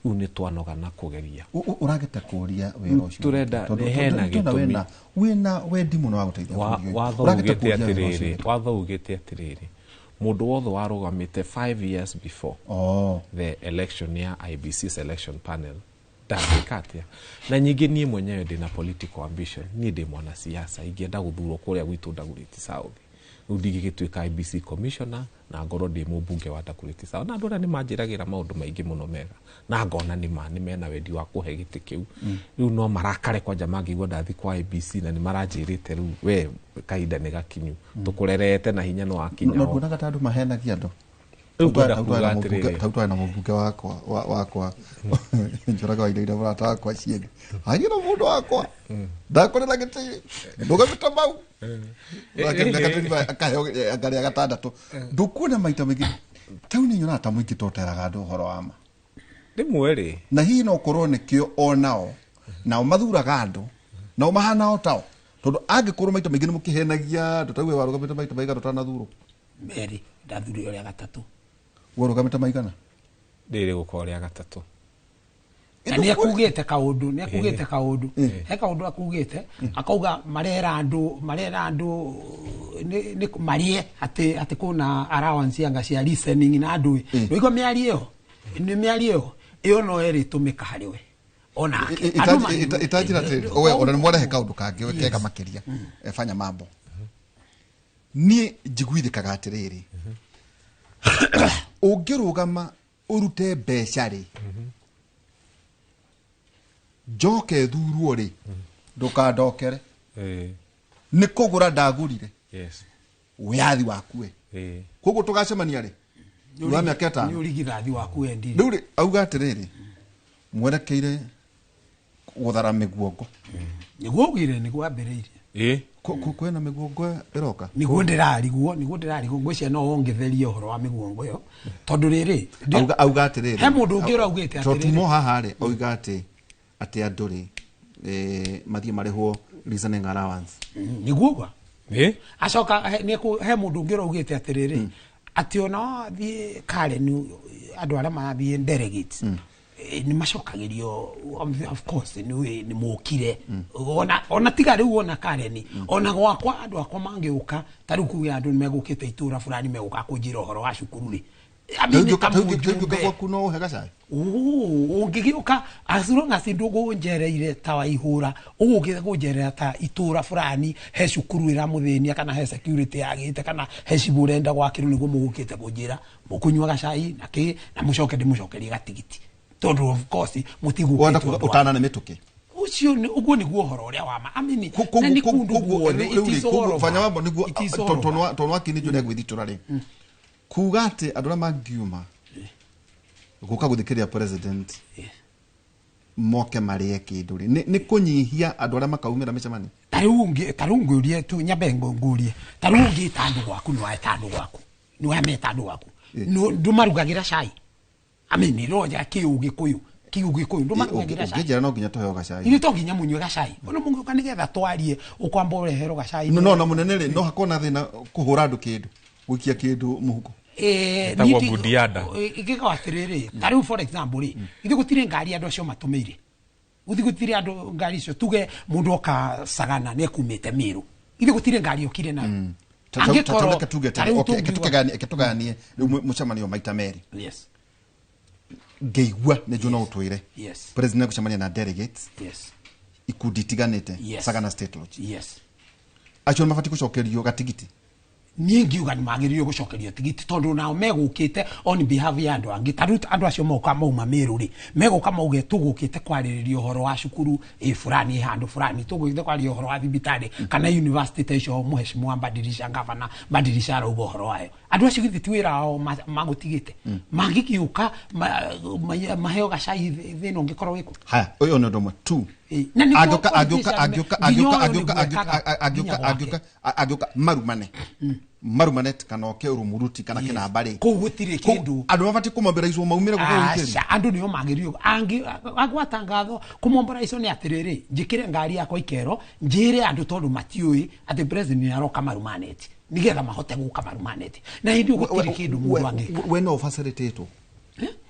rĩu nĩ twanoga na kũgeria. Ũragĩte kũria wĩra ũcio tũrenda hena gĩtũmi wĩna wendi mũno wa gũteithia bũrũri ũyũ. Watho ugĩte atĩrĩrĩ, mũndũ wothe warũgamĩte 5 years before the election ya IEBC selection panel ndangĩka atĩa. Na nyingĩ niĩ mwenyewe ndĩna political ambition, niĩ ndĩ mwanasiasa, ingĩenda gũthurwo kũrĩa gwitũ Dagoretti South rĩu ndingĩgĩtuĩka IEBC commissioner na ngorwo ndĩ mũmbunge wa Dagoretti South. Na andũ arĩa nĩ manjĩragĩra maũndũ maingĩ mũno mega na ngona nĩ ma nĩ mena wendi wa kũhe gĩtĩ kĩu, rĩu no marakare kwanja mangĩigua ndathi kwa IEBC na nĩ maranjĩrĩte rĩu we kahinda nĩ gakinyu tũkũrerete na hinya no wakinya. No nduonaga ta andũ mahenagia andũ. Tau twarĩ na mũmbunge wakwa Njoroge wa Iria mũrata wakwa Cienge, hanyina mũndũ wakwa ndakorera gĩtĩ ndũgamĩte mau akarĩa gatandatũ. Ndũkuona maita maingĩ tau nĩ nyonaga ta mũingĩ toteraga andũ ũhoro wa ma rĩmwe rĩ, na hihi no korwo nĩkĩo onao nao mathuraga andũ nao mahana o tao, tondũ angĩkorwo maita maingĩ nĩ mũkĩhenagia andũ. Tau we warũgamĩte maita maigana ũtanathurwo? Merĩ, ndathurirwo rĩa gatatũ. Warũgamĩte maigana? Rĩrĩ gũkorwo rĩa gatatũ. Na nĩ akugĩte kaũndũ, nĩ akugĩte kaũndũ, he kaũndũ akugĩte, akauga marera andũ nĩ marĩe atĩ atĩ kuna allowance anga cia listening na andũ. Nĩguo mĩario ĩyo Nĩ mĩario ĩyo no ĩrĩtũmĩka harĩ we onake. Itanjira atĩrĩrĩ, we ona nĩ mwarehe kaũndũ kangĩ we kega makĩria. Fanya mambo. Niĩ njiguithĩkaga atĩrĩrĩ, ũngĩrũgama ũrute mbeca rĩ, njoke thurwo rĩ, ndũkandokere. Nĩ kũgũra ndagũrire. Wĩyathi waku we. Koguo tũgacemania rĩ wa mĩaka ĩtano. Nĩ ũrigithathi waku wendire. Rĩu rĩ, auga atĩrĩrĩ, mwerekeire gũthara mĩguongo. Nĩguo augire, nĩguo ambĩrĩirie. Kwĩna mĩguongo ĩroka? Nĩguo ndĩrarigwo, ngwĩciria no wongererie ũhoro wa mĩguongo ĩyo. Tondũ rĩrĩ, auga atĩrĩrĩ, he mũndũ ũngĩ ũraugĩte atĩrĩrĩ, tondũ tumo haha rĩ, auga atĩ andũ rĩ, mathiĩ marĩhwo reasoning allowance. Nĩguo ũguo. Acoka he mũndũ ũngĩ ũraugĩte atĩrĩrĩ, atĩ ona wathiĩ Karen, andũ arĩa marathiĩ delegates, nĩ macokagĩrio, of course nĩ mokire. Ona tiga rĩu ona Karen, ona gwakwa andũ akwa mangĩũka, ta rĩu kuge andũ nĩmegũkĩte itũra fulani megũka kũnjĩra ũhoro wa cukuru rĩ. Ũngĩũka gwaku no ũhe gacai? Ũngĩgĩũka as long as ndũgũnjereire ta waihũra, ũgũkĩte kũnjerera ta itũra fulani, he cukuru ĩramũthĩnia kana he security yagĩte kana he cibũ ũrenda gwakĩrwo, nĩguo mũgũkĩte kũnjĩra mũkũnyua gacai na kĩ, na mũcoke ndĩmũcokerie gatigiti. Tondũ of course mũtigũkĩte ũndũ wa ũtana nĩ mĩtũkĩ. Ũcio nĩ ũguo nĩguo ũhoro ũrĩa wa ma. I mean, na nĩ kũndũ guothe, it is all over. Fanya mambo nĩguo It is all over. tondũ wakini njũ nĩegwĩthitũra rĩ. Kuga atĩ andũ arĩa mangiuma gũka gũthikĩrĩria president moke marĩe kĩndũ rĩ, nĩ kũnyihia andũ arĩa makaumĩra mĩcemanio. Ta rĩu ngũrie tu, nyambe ngũrie. Ta rĩu ũngĩta andũ gwaku, nĩ waeta andũ gwaku. Nĩ wameta andũ gwaku. Ndũmarugagĩra cai. I mean, roja kĩũgĩkũyũ, kĩũgĩkũyũ, ndũmarugagĩra cai. Ũngĩnjĩra no nginya tũheo gacai. Ithuĩ to nginya mũnyue gacai. Ona mũngĩũka nĩgetha twarie, ũkwamba ũreherwo gacai. No, na mũnene rĩ, no hakorwo na thĩna kũhũra andũ kĩndũ, gũikia kĩndũ mũhuko. Ĩtagwo Budiada. Ĩgĩka atĩrĩrĩ, ta rĩu for example rĩ, ithuĩ gũtirĩ ngari andũ acio matũmĩire. Gũthiĩ gũtirĩ andũ ngari icio, tuge mũndũ oka Sagana nĩ ekumĩte Meru. Ithuĩ gũtirĩ ngari okire nayo. Angĩkorwo Reke tuge ta rĩu atĩrĩ, tũngiuga reke tũgayanie rĩu mũcemanio maita merĩ. Yes. Ngĩigua nĩ njũ no ũtwĩre. Yes. President gũcemania na delegates. Yes. Ikundi itiganĩte. Yes. Sagana State Lodge. Yes. Acio nĩ mabatiĩ gũcokerio gatigiti. Niĩ ngiuga nĩ magĩrĩirwo gũcokerio tigiti tondũ nao megũkĩte on behalf ya andũ angĩ. Ta rĩu andũ acio moka mauma Meru rĩ, megũka mauge tũgũkĩte kwarĩrĩria ũhoro wa cukuru ĩ fulani, ĩ handũ fulani, tũgũkĩte kwarĩrĩria ũhoro wa thibitarĩ kana university ta icio mheshimiwa Badilisha gavana Badilisha arauga ũhoro wayo. Andũ acio githĩ ti wĩra wao magũtigĩte. Mangĩgĩũka maheo gacai thĩna ũngĩkorwo wĩkũ. Haya, ũyũ nĩ ũndũ ũmwe. Two. Na nĩguo Angĩũka, angĩũka, politician angĩũka, nginya angĩũka, ũyũ angĩũka, nĩguo angĩũka, ekaga angĩũka, nginya gwake. angĩũka, angĩũka, marumane. Marumane kana oke Rumuruti kana Yes. kĩnamba rĩ. Kũu gũtirĩ Kũu kĩndũ. andũ mabatiĩ kũmombera maumĩre gũkũ gũkũ. Aca, andũ nĩo magĩrĩirwo. Angĩ, agwata ngatho, kũmombora icio nĩ atĩrĩrĩ, njĩkĩre ngari yakwa ikero, njĩre andũ tondũ matiũĩ atĩ president nĩ aroka marumaneti, nĩgetha mahote gũka marumaneti. Na hĩndĩ ĩyo gũtirĩ kĩndũ mũndũ angĩka. We no ũbacĩrĩtĩtwo.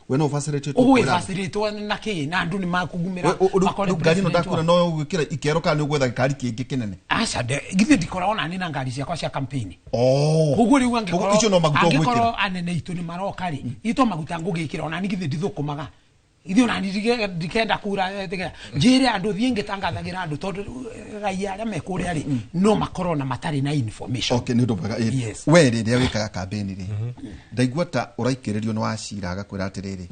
We no ũbacĩrĩtĩtwo Ũguo kwĩra andũ. ĩbacĩrĩtwo na kĩ? Na andũ nĩ makũgumĩra makore Rĩu ngari ĩno president ndakwĩra wa- no ũgwĩkĩra ikero kana nĩ ũgwetha gĩkari kĩngĩ kĩnene? Aca, githĩ ndikoragwo nani na ngari ciakwa cia campaign. Oh. Koguo rĩu Koguo icio no maguta ũgwĩkĩra. angĩkorwo anene aitũ nĩ maroka rĩ, itũ maguta ngũgĩkĩra, ona niĩ githĩ ndithũkũmaga. Ithuĩ ona niĩ ndikenda kura, njĩre andũ thiĩ ngĩtangathagĩra andũ tondũ raia arĩa me kũrĩa rĩ, no makorwo na matarĩ na information. Okay, nĩ ũndũ mwega. Yes. We rĩrĩa wĩkaga campaign rĩ, ndaigua ta ũraikĩrĩrio nĩ Wachira agakwĩra atĩrĩrĩ,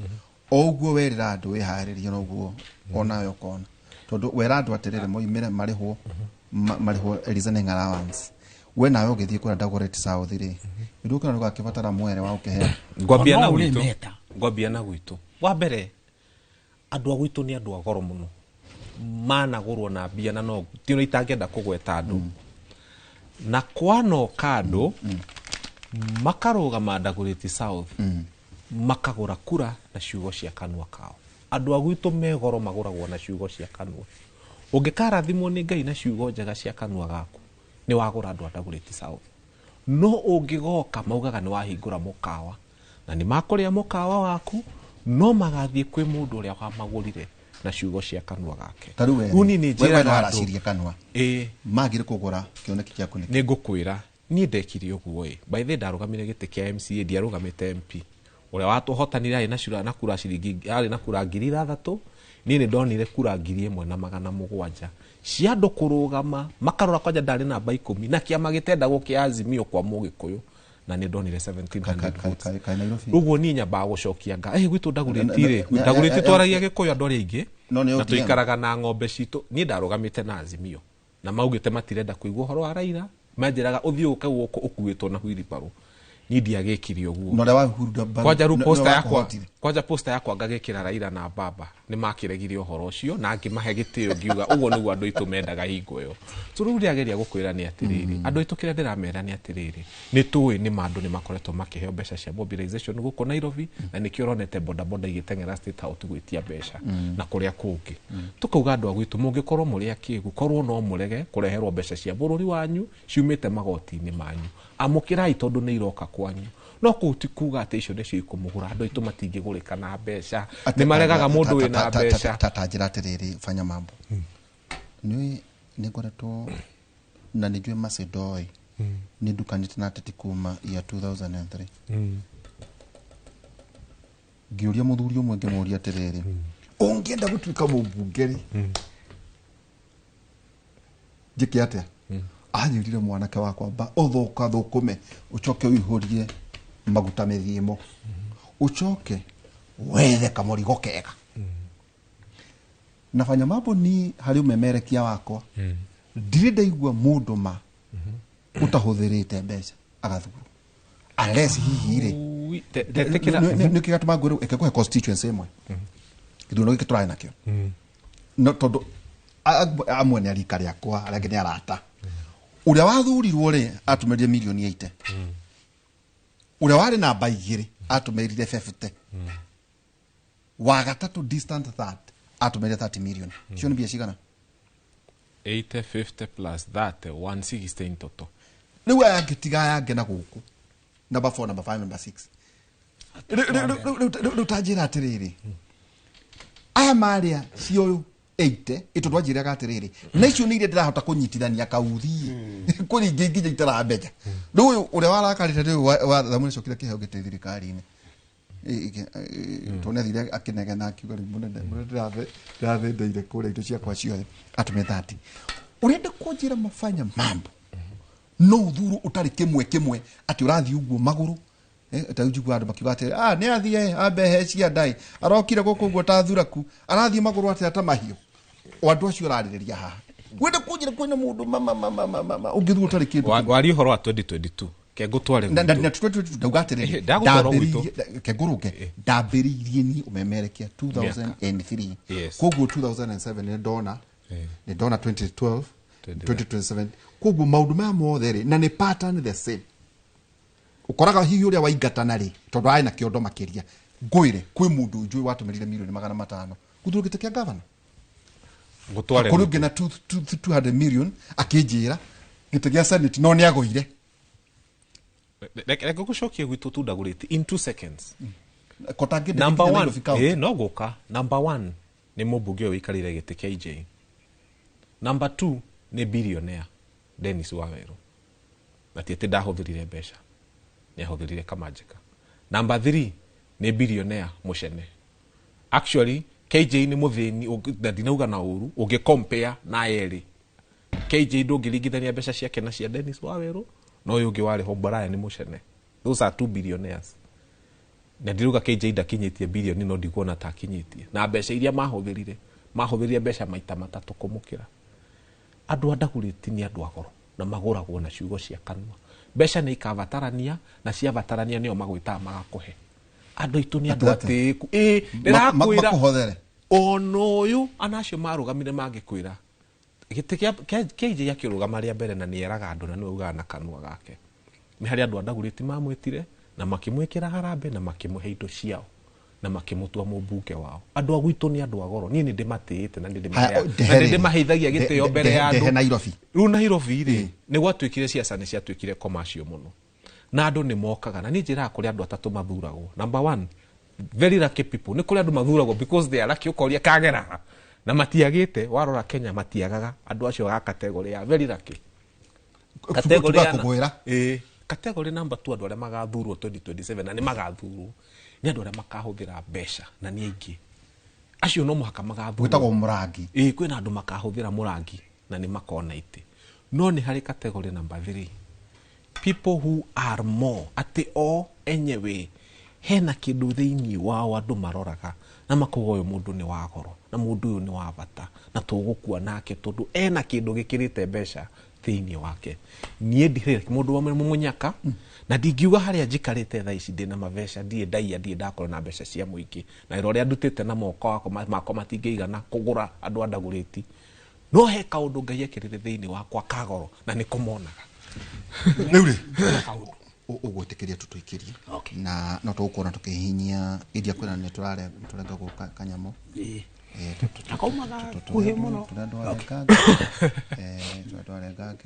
o ũguo werĩra andũ wĩharĩrie noguo onawe ũkona. Tondũ wera andũ atĩrĩrĩ moimĩre marĩhwo, marĩhwo reasoning allowance. We nawe ũgĩthiĩ kũrĩa Dagoretti South rĩ, nĩ ũgũkĩona ndũgakĩbatara mwere wa gũkĩheo. Ngwambia na Ona ũrĩ gwitũ. meta. Ngwambia na gwitũ. Wa mbere, andũ a gwitũ nĩ andũ a goro mũno. Managũrwo na mbia na no ti ona itangĩenda kũgweta andũ. Na kwanoka andũ, makarũgama Dagoretti South, makagũra kura na ciugo cia kanua kao. Andũ a gwitũ me goro magũragwo na ciugo cia kanua. Ũngĩkarathimwo nĩ Ngai na ciugo njega cia kanua gaku, nĩ wagũra andũ a Dagoretti South. No ũngĩgoka maugaga nĩ wahingũra mũkawa, na nĩ makũrĩa mũkawa waku, no magathiĩ kwĩ mũndũ ũrĩa wamagũrire na ciugo cia kanua gake. Ta rĩu we Rĩu niĩ nĩ we njĩraga nĩ andũ. waraciria kanua. Ĩĩ. Magire kũgũra kĩoneki gĩaku nĩkĩ? Nĩ ngũkwĩra, niĩ ndekire ũguo ĩ. By the way, ndarũgamire gĩtĩ kĩa MCA, ndiarũgamĩte MP. Ũrĩa watũhotanire arĩ na cura na kura ciringi arĩ na kura 6,000. Niĩ nĩ ndonire kura 1,700 cia andũ kũrũgama makarora kwanja ndarĩ namba 10 na kĩama gĩtendagwo kĩa Azimio kwa Mũgĩkũyũ, na nĩ ndonire 1700 votes. Kaĩ Nairobi? Ũguo niĩ nyambaga gũcokia nga gwitũ ndagũrĩti rĩ, Na- ndagũrĩti twaragia Gĩkũyũ andũ arĩa aingĩ No nĩ na ODM. tũikaraga na ng'ombe citũ. Niĩ ndarũgamĩte na Azimio na maugĩte matirenda kũigua ũhoro wa Raila, manjĩraga ũthiĩ ũke gũkũ ũkuĩtwo na wheelbarrow. Niĩ ndiagĩkire ũguo. Na ũrĩa wahurura mbaru, Kwanja rĩu nĩ- posta nĩwe yakwa, wakũhotire. kwanja posta yakwa ngagĩkĩra Raila na baba, nĩ makĩregire ũhoro ũcio na ngĩmahe gĩtĩo, ngiuga ũguo nĩguo andũ aitũ mendaga hingo ĩyo. So rĩu ndĩrageria gũkwĩra nĩ atĩrĩrĩ, andũ aitũ kĩrĩa ndĩramera nĩ atĩrĩrĩ, nĩ tũĩ nĩ ma andũ nĩ makoretwo makĩheo mbeca cia mobilization gũkũ Nairobi, na nĩkĩo ũronete bodaboda igĩteng'era State House gwĩtia mbeca na kũrĩa kũngĩ. Tũkauga andũ a gwitũ, mũngĩkorwo mũrĩ akĩgu, korwo no mũrege kũreherwo mbeca cia bũrũri wanyu ciumĩte magoti-inĩ manyu, amũkĩrai tondũ nĩ iroka kwanyu. No kũu ti kuga atĩ icio nĩcio ikũmũgũra. Andũ aitũ matingĩgũrĩka na mbeca, nĩ maregaga mũndũ wĩna mbeca. Ta njĩra atĩrĩrĩ, fanya mambo, nĩ ngoretwo na nĩ njũĩ Macedoi nĩ ndukanĩte na ateti kuma ya 2003. Ngĩũria mũthuri ũmwe, ngĩmũria atĩrĩrĩ, ũngĩenda gũtuĩka mũmbunge rĩ, njĩke atĩa? Anjĩrire, mwanake wakwa, mba ũthũka thũkũme, ũcoke ũihũrie maguta mĩthiĩmo, ũcoke wethe kamũrigo kega. Na fanya mambo, ni harĩ ũmemerekia wakwa ndirĩ ndaigua mũndũ ma ũtahũthĩrĩte mbeca agathurwo, unless hihi rĩ Ui, tetĩkĩra. Nĩ kĩgatũma ngwĩre ĩke kũhe constituency ĩmwe gĩthurano gĩkĩ tũrarĩ nakĩo, no tondũ amwe nĩ arika rĩakwa, arĩa angĩ nĩ arata. Ũrĩa wathurirwo rĩ, atũmĩrire mirioni 80. Ũrĩa warĩ namba 2 atũmĩrire 50. Wa gatatũ, distant third, atũmĩrire 30 million. Cio nĩ mbia cigana? 80, 50 plus 30, 160 in total. Rĩu aya angĩ, tiga aya angĩ na gũkũ, number 4, number 5, number 6. Rĩu ta njĩra atĩrĩrĩ, aya marĩa cio 80 ĩtondũ wanjĩraga atĩrĩrĩ, na icio nĩ iria ndĩrahota kũnyitithania kauthi kũrĩ ingĩ nginya itaramenya. Rĩu ũyũ ũrĩa warakarĩte rĩu wa thamuni cokire kĩheo gĩtĩ thirikari-inĩ, tondũ nĩathire akĩnegena akiuga, rĩu mũnene mũnene ndĩrathĩndeire kũrĩa indo ciakwa ciothe, atũme 30. Ũrenda kũnjĩra mafanya mambo no ũthurwo ũtarĩ kĩmwe kĩmwe atĩ ũrathiĩ ũguo magũrũ? Ta rĩu njiguaga andũ makiuga atĩrĩ, ah, nĩ athiĩ ambe he cia ndaĩ, arokire gũkũ ũguo ta thuraku, arathiĩ magũrũ atĩa ta mahiũ. O andũ acio ũrarĩrĩria haha, wenda kũnjĩra kwĩna mũndũ ma ũngĩthurwo ũtarĩ kĩndũ? Waria ũhoro wa 2022, kengũtware Na- na- gwitũ. Na ndauga atĩrĩrĩ, Ndagũtwara gwitũ. Kengũrũke, ndambĩrĩirie niĩ ũmemerekia 2003. Koguo 2007 nĩ ndona, nĩ ndona 2012, 2027. Koguo maũndũ maya mothe rĩ, na nĩ pattern the same. Ũkoraga hihi ũrĩa waingatana rĩ, tondũ arĩ na kĩondo makĩria. Ngwĩre kwĩ mũndũ njũĩ watũmĩrire mirioni 500 gũthurwo gĩtĩ kĩa gavana. Ngũtware Kũrĩ gwitũ. ũngĩ na 200 million akĩnjĩra gĩtĩ gĩa senate, no nĩ agũire. Reke ngũcokie gwitũ tu ndagũrĩti in 2 seconds. Kotangĩenda Number gĩkinya one, Nairobi County. No gũka. Number one nĩ mũmbunge ũyũ ũikarĩire gĩtĩ kĩa IJ. Number two nĩ billionaire Dennis Waweru, na ti atĩ ndahũthĩrire mbeca, nĩ ahũthĩrire kamanjĩka. Number three nĩ billionaire Mũcene. Actually KJ nĩ mũthĩni, na ndinauga na ũru, ũngĩ compare na erĩ, KJ ndũngĩringithania mbeca ciake na cia Dennis Waweru na ũyũ ũngĩ warĩ ho, Brian Mũcene. Those are two billionaires, na ndiruga KJ ndakinyĩtie bilioni, no ndikuona ta akinyĩtie na mbeca iria mahũthĩrire mbeca maita matatũ kũmũkĩra. Andũ a ndagũrĩti nĩ andũ a goro na magũragwo na ciugo cia kanua. Mbeca nĩ ikabatarania, na ciabatarania nĩo magwĩtaga magakũhe. Andũ aitũ nĩ andũ Atĩ atĩa? atĩĩku. Ĩ ndĩrakwĩra. Makũhothere. Ona ũyũ ana acio marũgamire mangĩkwĩra gĩtĩ kĩa KJ akĩrũgama rĩa mbere, na nĩ eraga andũ na nĩwe ugaga na kanua gake, nĩ harĩ andũ a ndagũrĩti mamwĩtire na makĩmwĩkĩra harambee na makĩmũhe indo ciao na makĩmũtua mũmbunge wao. Andũ a gwitũ nĩ andũ a goro. Niĩ nĩ ndĩmatĩĩte na nĩ Haya, ndĩmaheaga- na nĩ ndĩmaheithagia gĩtĩo mbere ya ndehe andũ. Nairobi. Rĩu Nairobi rĩ, nĩ gwatuĩkire ciaca nĩ ciatuĩkire commercial mũno na andũ nĩ mokaga. Na niĩ njĩraga kũrĩ andũ atatũ mathuragwo. Number one, very lucky people. Nĩ kũrĩ andũ mathuragwo because they are lucky, ũkoria kagera na matiagĩte. Warora Kenya matiagaga andũ acio a category ya very lucky. Category ya kũgwĩra. Ĩĩ, category number 2, andũ arĩa magathurwo 2027, na nĩ magathurwo, Nĩ andũ arĩa makahũthĩra mbeca na nĩ aingĩ. Acio no mũhaka magathurwo. Gwĩtagwo mũrangi. Ĩĩ, kwĩna andũ makahũthĩra mũrangi na nĩ makona itĩ. No nĩ harĩ category number 3, people who are more, atĩ o enyewe hena kĩndũ thĩinĩ wao andũ maroraga na makauga ũyũ mũndũ nĩ wa goro na mũndũ ũyũ nĩ wa bata na tũgũkua nake tondũ ena kĩndũ gĩkĩrĩte mbeca thĩinĩ wake. Niĩ ndirĩ mũndũ wa mũnyaka na ndingiuga harĩa njikarĩte thaa ici ndĩna mabeca, ndirĩ ndaiya, ndirĩ ndakorwo na mbeca cia mũingĩ, na wĩra ũrĩa ndutĩte na moko makwa matingĩigana kũgũra andũ a ndagũrĩti. No he kaũndũ Ngai ekĩrĩte thĩinĩ wakwa ka goro na nĩko monaga. Rĩu rĩ, ũgwĩtĩkĩria tũtũikĩrie. Okay. Na no tũgũkorwo tũkĩhihinyia iria kwĩna nĩ tũrarengagwo kanyamũ. Akauma gakuhĩ mũno. Tũrĩa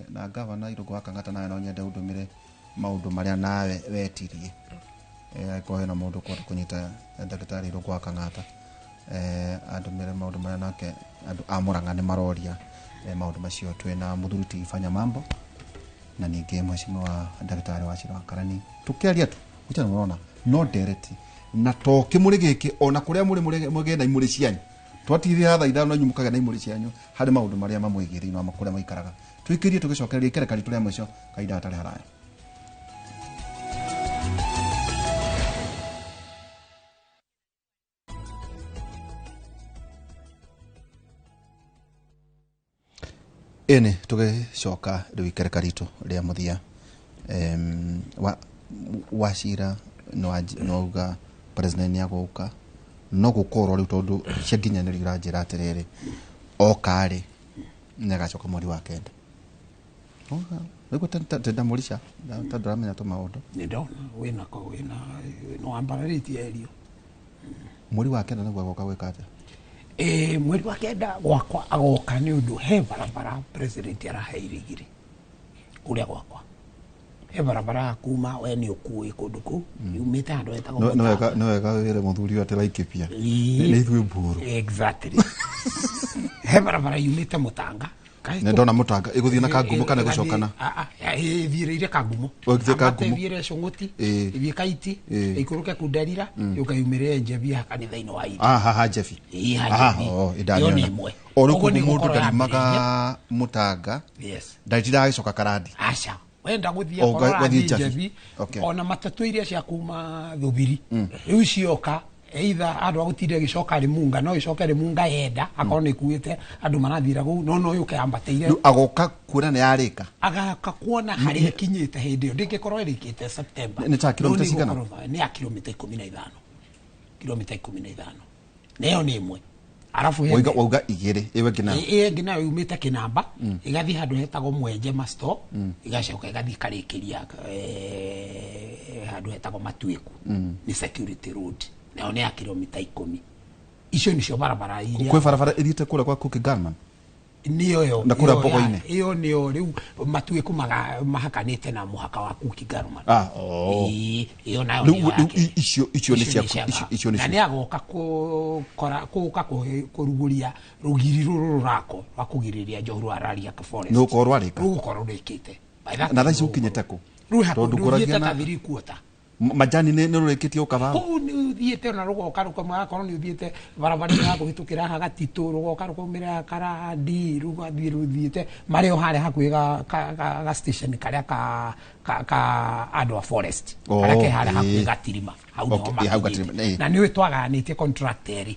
na gavana Irũngũ wa Kang'ata, nawe no nyende ũndũmĩre maũndũ marĩa nawe wetirie. Angĩkorwo hena mũndũ ũkwenda kũnyita ndagĩtarĩ Irũngũ wa Kang'ata, andũmĩre maũndũ marĩa nake andũ a Mũrang'a nĩ maroria maũndũ macio. Twĩna mũthuri ti Fanya Mambo na ningĩ mheshimiwa ndagĩtarĩ wa Wachira wa Karani, tũkĩaria tu gũtirĩ mũrona no ndereti na to kĩmũrĩ gĩkĩ, ona kũrĩa mũrĩ mũgĩe na imũrĩ cianyu. Twatigithia thaa 5 na inyuĩ mũkagĩa na imũrĩ cianyu harĩ maũndũ marĩa mamwĩgiĩ thĩinĩ wa kũrĩa maikaraga. Twĩkĩrie tũgĩcokereria ikereka ritũ rĩa mũico kahinda gatarĩ haraya. Ĩni tũgĩcoka rĩu ikereka ritũ rĩa mũthia, Wachira nĩwauga president nĩagũka, no gũkorwo rĩu tondũ cianginyanĩrio ũranjĩra atĩrĩrĩ, oka rĩ nĩagacoka mweri wa 9. Nĩguo ndamũrica tondũ ndũramenya tũmaũndũ. Nĩ ndona wĩna wĩna nĩwambararĩtie erio. Mweri wa 9 nĩguo agoka gwĩka atĩa? Mweri wa 9 gwakwa agoka nĩ ũndũ he barabara president araheire igĩrĩ kũrĩa gwakwa. He barabara kuma we nĩ ũkuĩ kũndũ kũu yumĩte handũ hetagwo Mũtanga. Nĩ wega wĩre mũthuri ũyũ atĩ Laikipia nĩ ithuĩ mbũrũ. Exactly. He barabara yumĩte Mũtanga. Nĩ ndona Mũtanga ĩgũthiĩ na Kangumo kana ĩgũcokana? Ĩthiĩrĩire Kangumo. Ĩgũthiĩ Kangumo. Ĩthiĩre Cũng'ũti, ĩthiĩ Kaiti, ĩikũrũke Kunderira, yũke yumĩrĩre Njebi haha kanitha-inĩ wa Iri. Haha Njebi. Ĩĩ, haha Njebi. Ĩyo nĩ ĩmwe. O rĩu koguo mũndũ ndarimaga Mũtanga. Yes. Ndatindaga agĩcoka Karandi. Aca. Wenda gũthiĩ akorwo arathiĩ Njebi, ona matatũ iria cia kuma Thubiri. Rĩu cioka either andũ agũtinda ĩgĩcoka Rĩmunga, no ĩcoke Rĩmunga yenda, akorwo nĩ ĩkuĩte andũ marathiĩra kũu, no yũke yambatĩire. Rĩu agoka kuona nĩ yarĩka. Agoka kuona harĩa ĩkinyĩte hĩndĩ ĩyo, ndĩngĩkorwo ĩrĩkĩte September. Nĩ ta kilomita cigana? Nĩ ya kilomita 15. Kilomita 15. Na ĩyo nĩ ĩmwe. Arabu he wauga igĩrĩ, ĩyo ĩngĩ nayo. Ĩyo ĩngĩ nayo yumĩte Kĩnamba, ĩgathiĩ handũ hetagwo Mwenje Masto, ĩgacoka ĩgathiĩ ĩkarĩkĩria handũ hetagwo Matuĩku. Nĩ Security Road. Nayo nĩ ya kilomita 10. Icio nĩcio barabara iria. Kwĩ barabara ĩthiĩte kũrĩa kwa Cookie Gunman? Nĩyo ĩyo. Na kũrĩa Mbogo-inĩ? Ĩyo nĩyo rĩu Matuĩku mahakanĩte na mũhaka wa Cookie Gunman. Ĩyo nayo nĩyo yake. Icio nĩ cia icio nĩ Na nĩ agoka kũka kũrugũria rũgiri rũrũ rũrako rwa kũgirĩrĩria njohu rwa Rariak Forest. Nĩ gũkorwo rwarĩka? Rũgũkorwo rũrĩkĩte. Na thaa ici ũkinyĩte kũ? Rĩu hakuhĩ ta 3/4. Majani nĩ rũrĩkĩtie gũkaba? Kũu nĩ ũthiĩte ona rũgoka rũkauma, akorwo nĩ ũthiĩte barabara ya kũhĩtũkĩra haha Gatitũ, rũgoka rũkaumĩra Karandi, rũgathiĩ rũthiĩte marĩ o harĩa hakuhĩ ga station karĩa ka andũ a forest. Karĩa ke harĩa hakuhĩ Gatirima. Hau nĩho makinyĩte. Na nĩũĩ twagayanĩtie contract erĩ.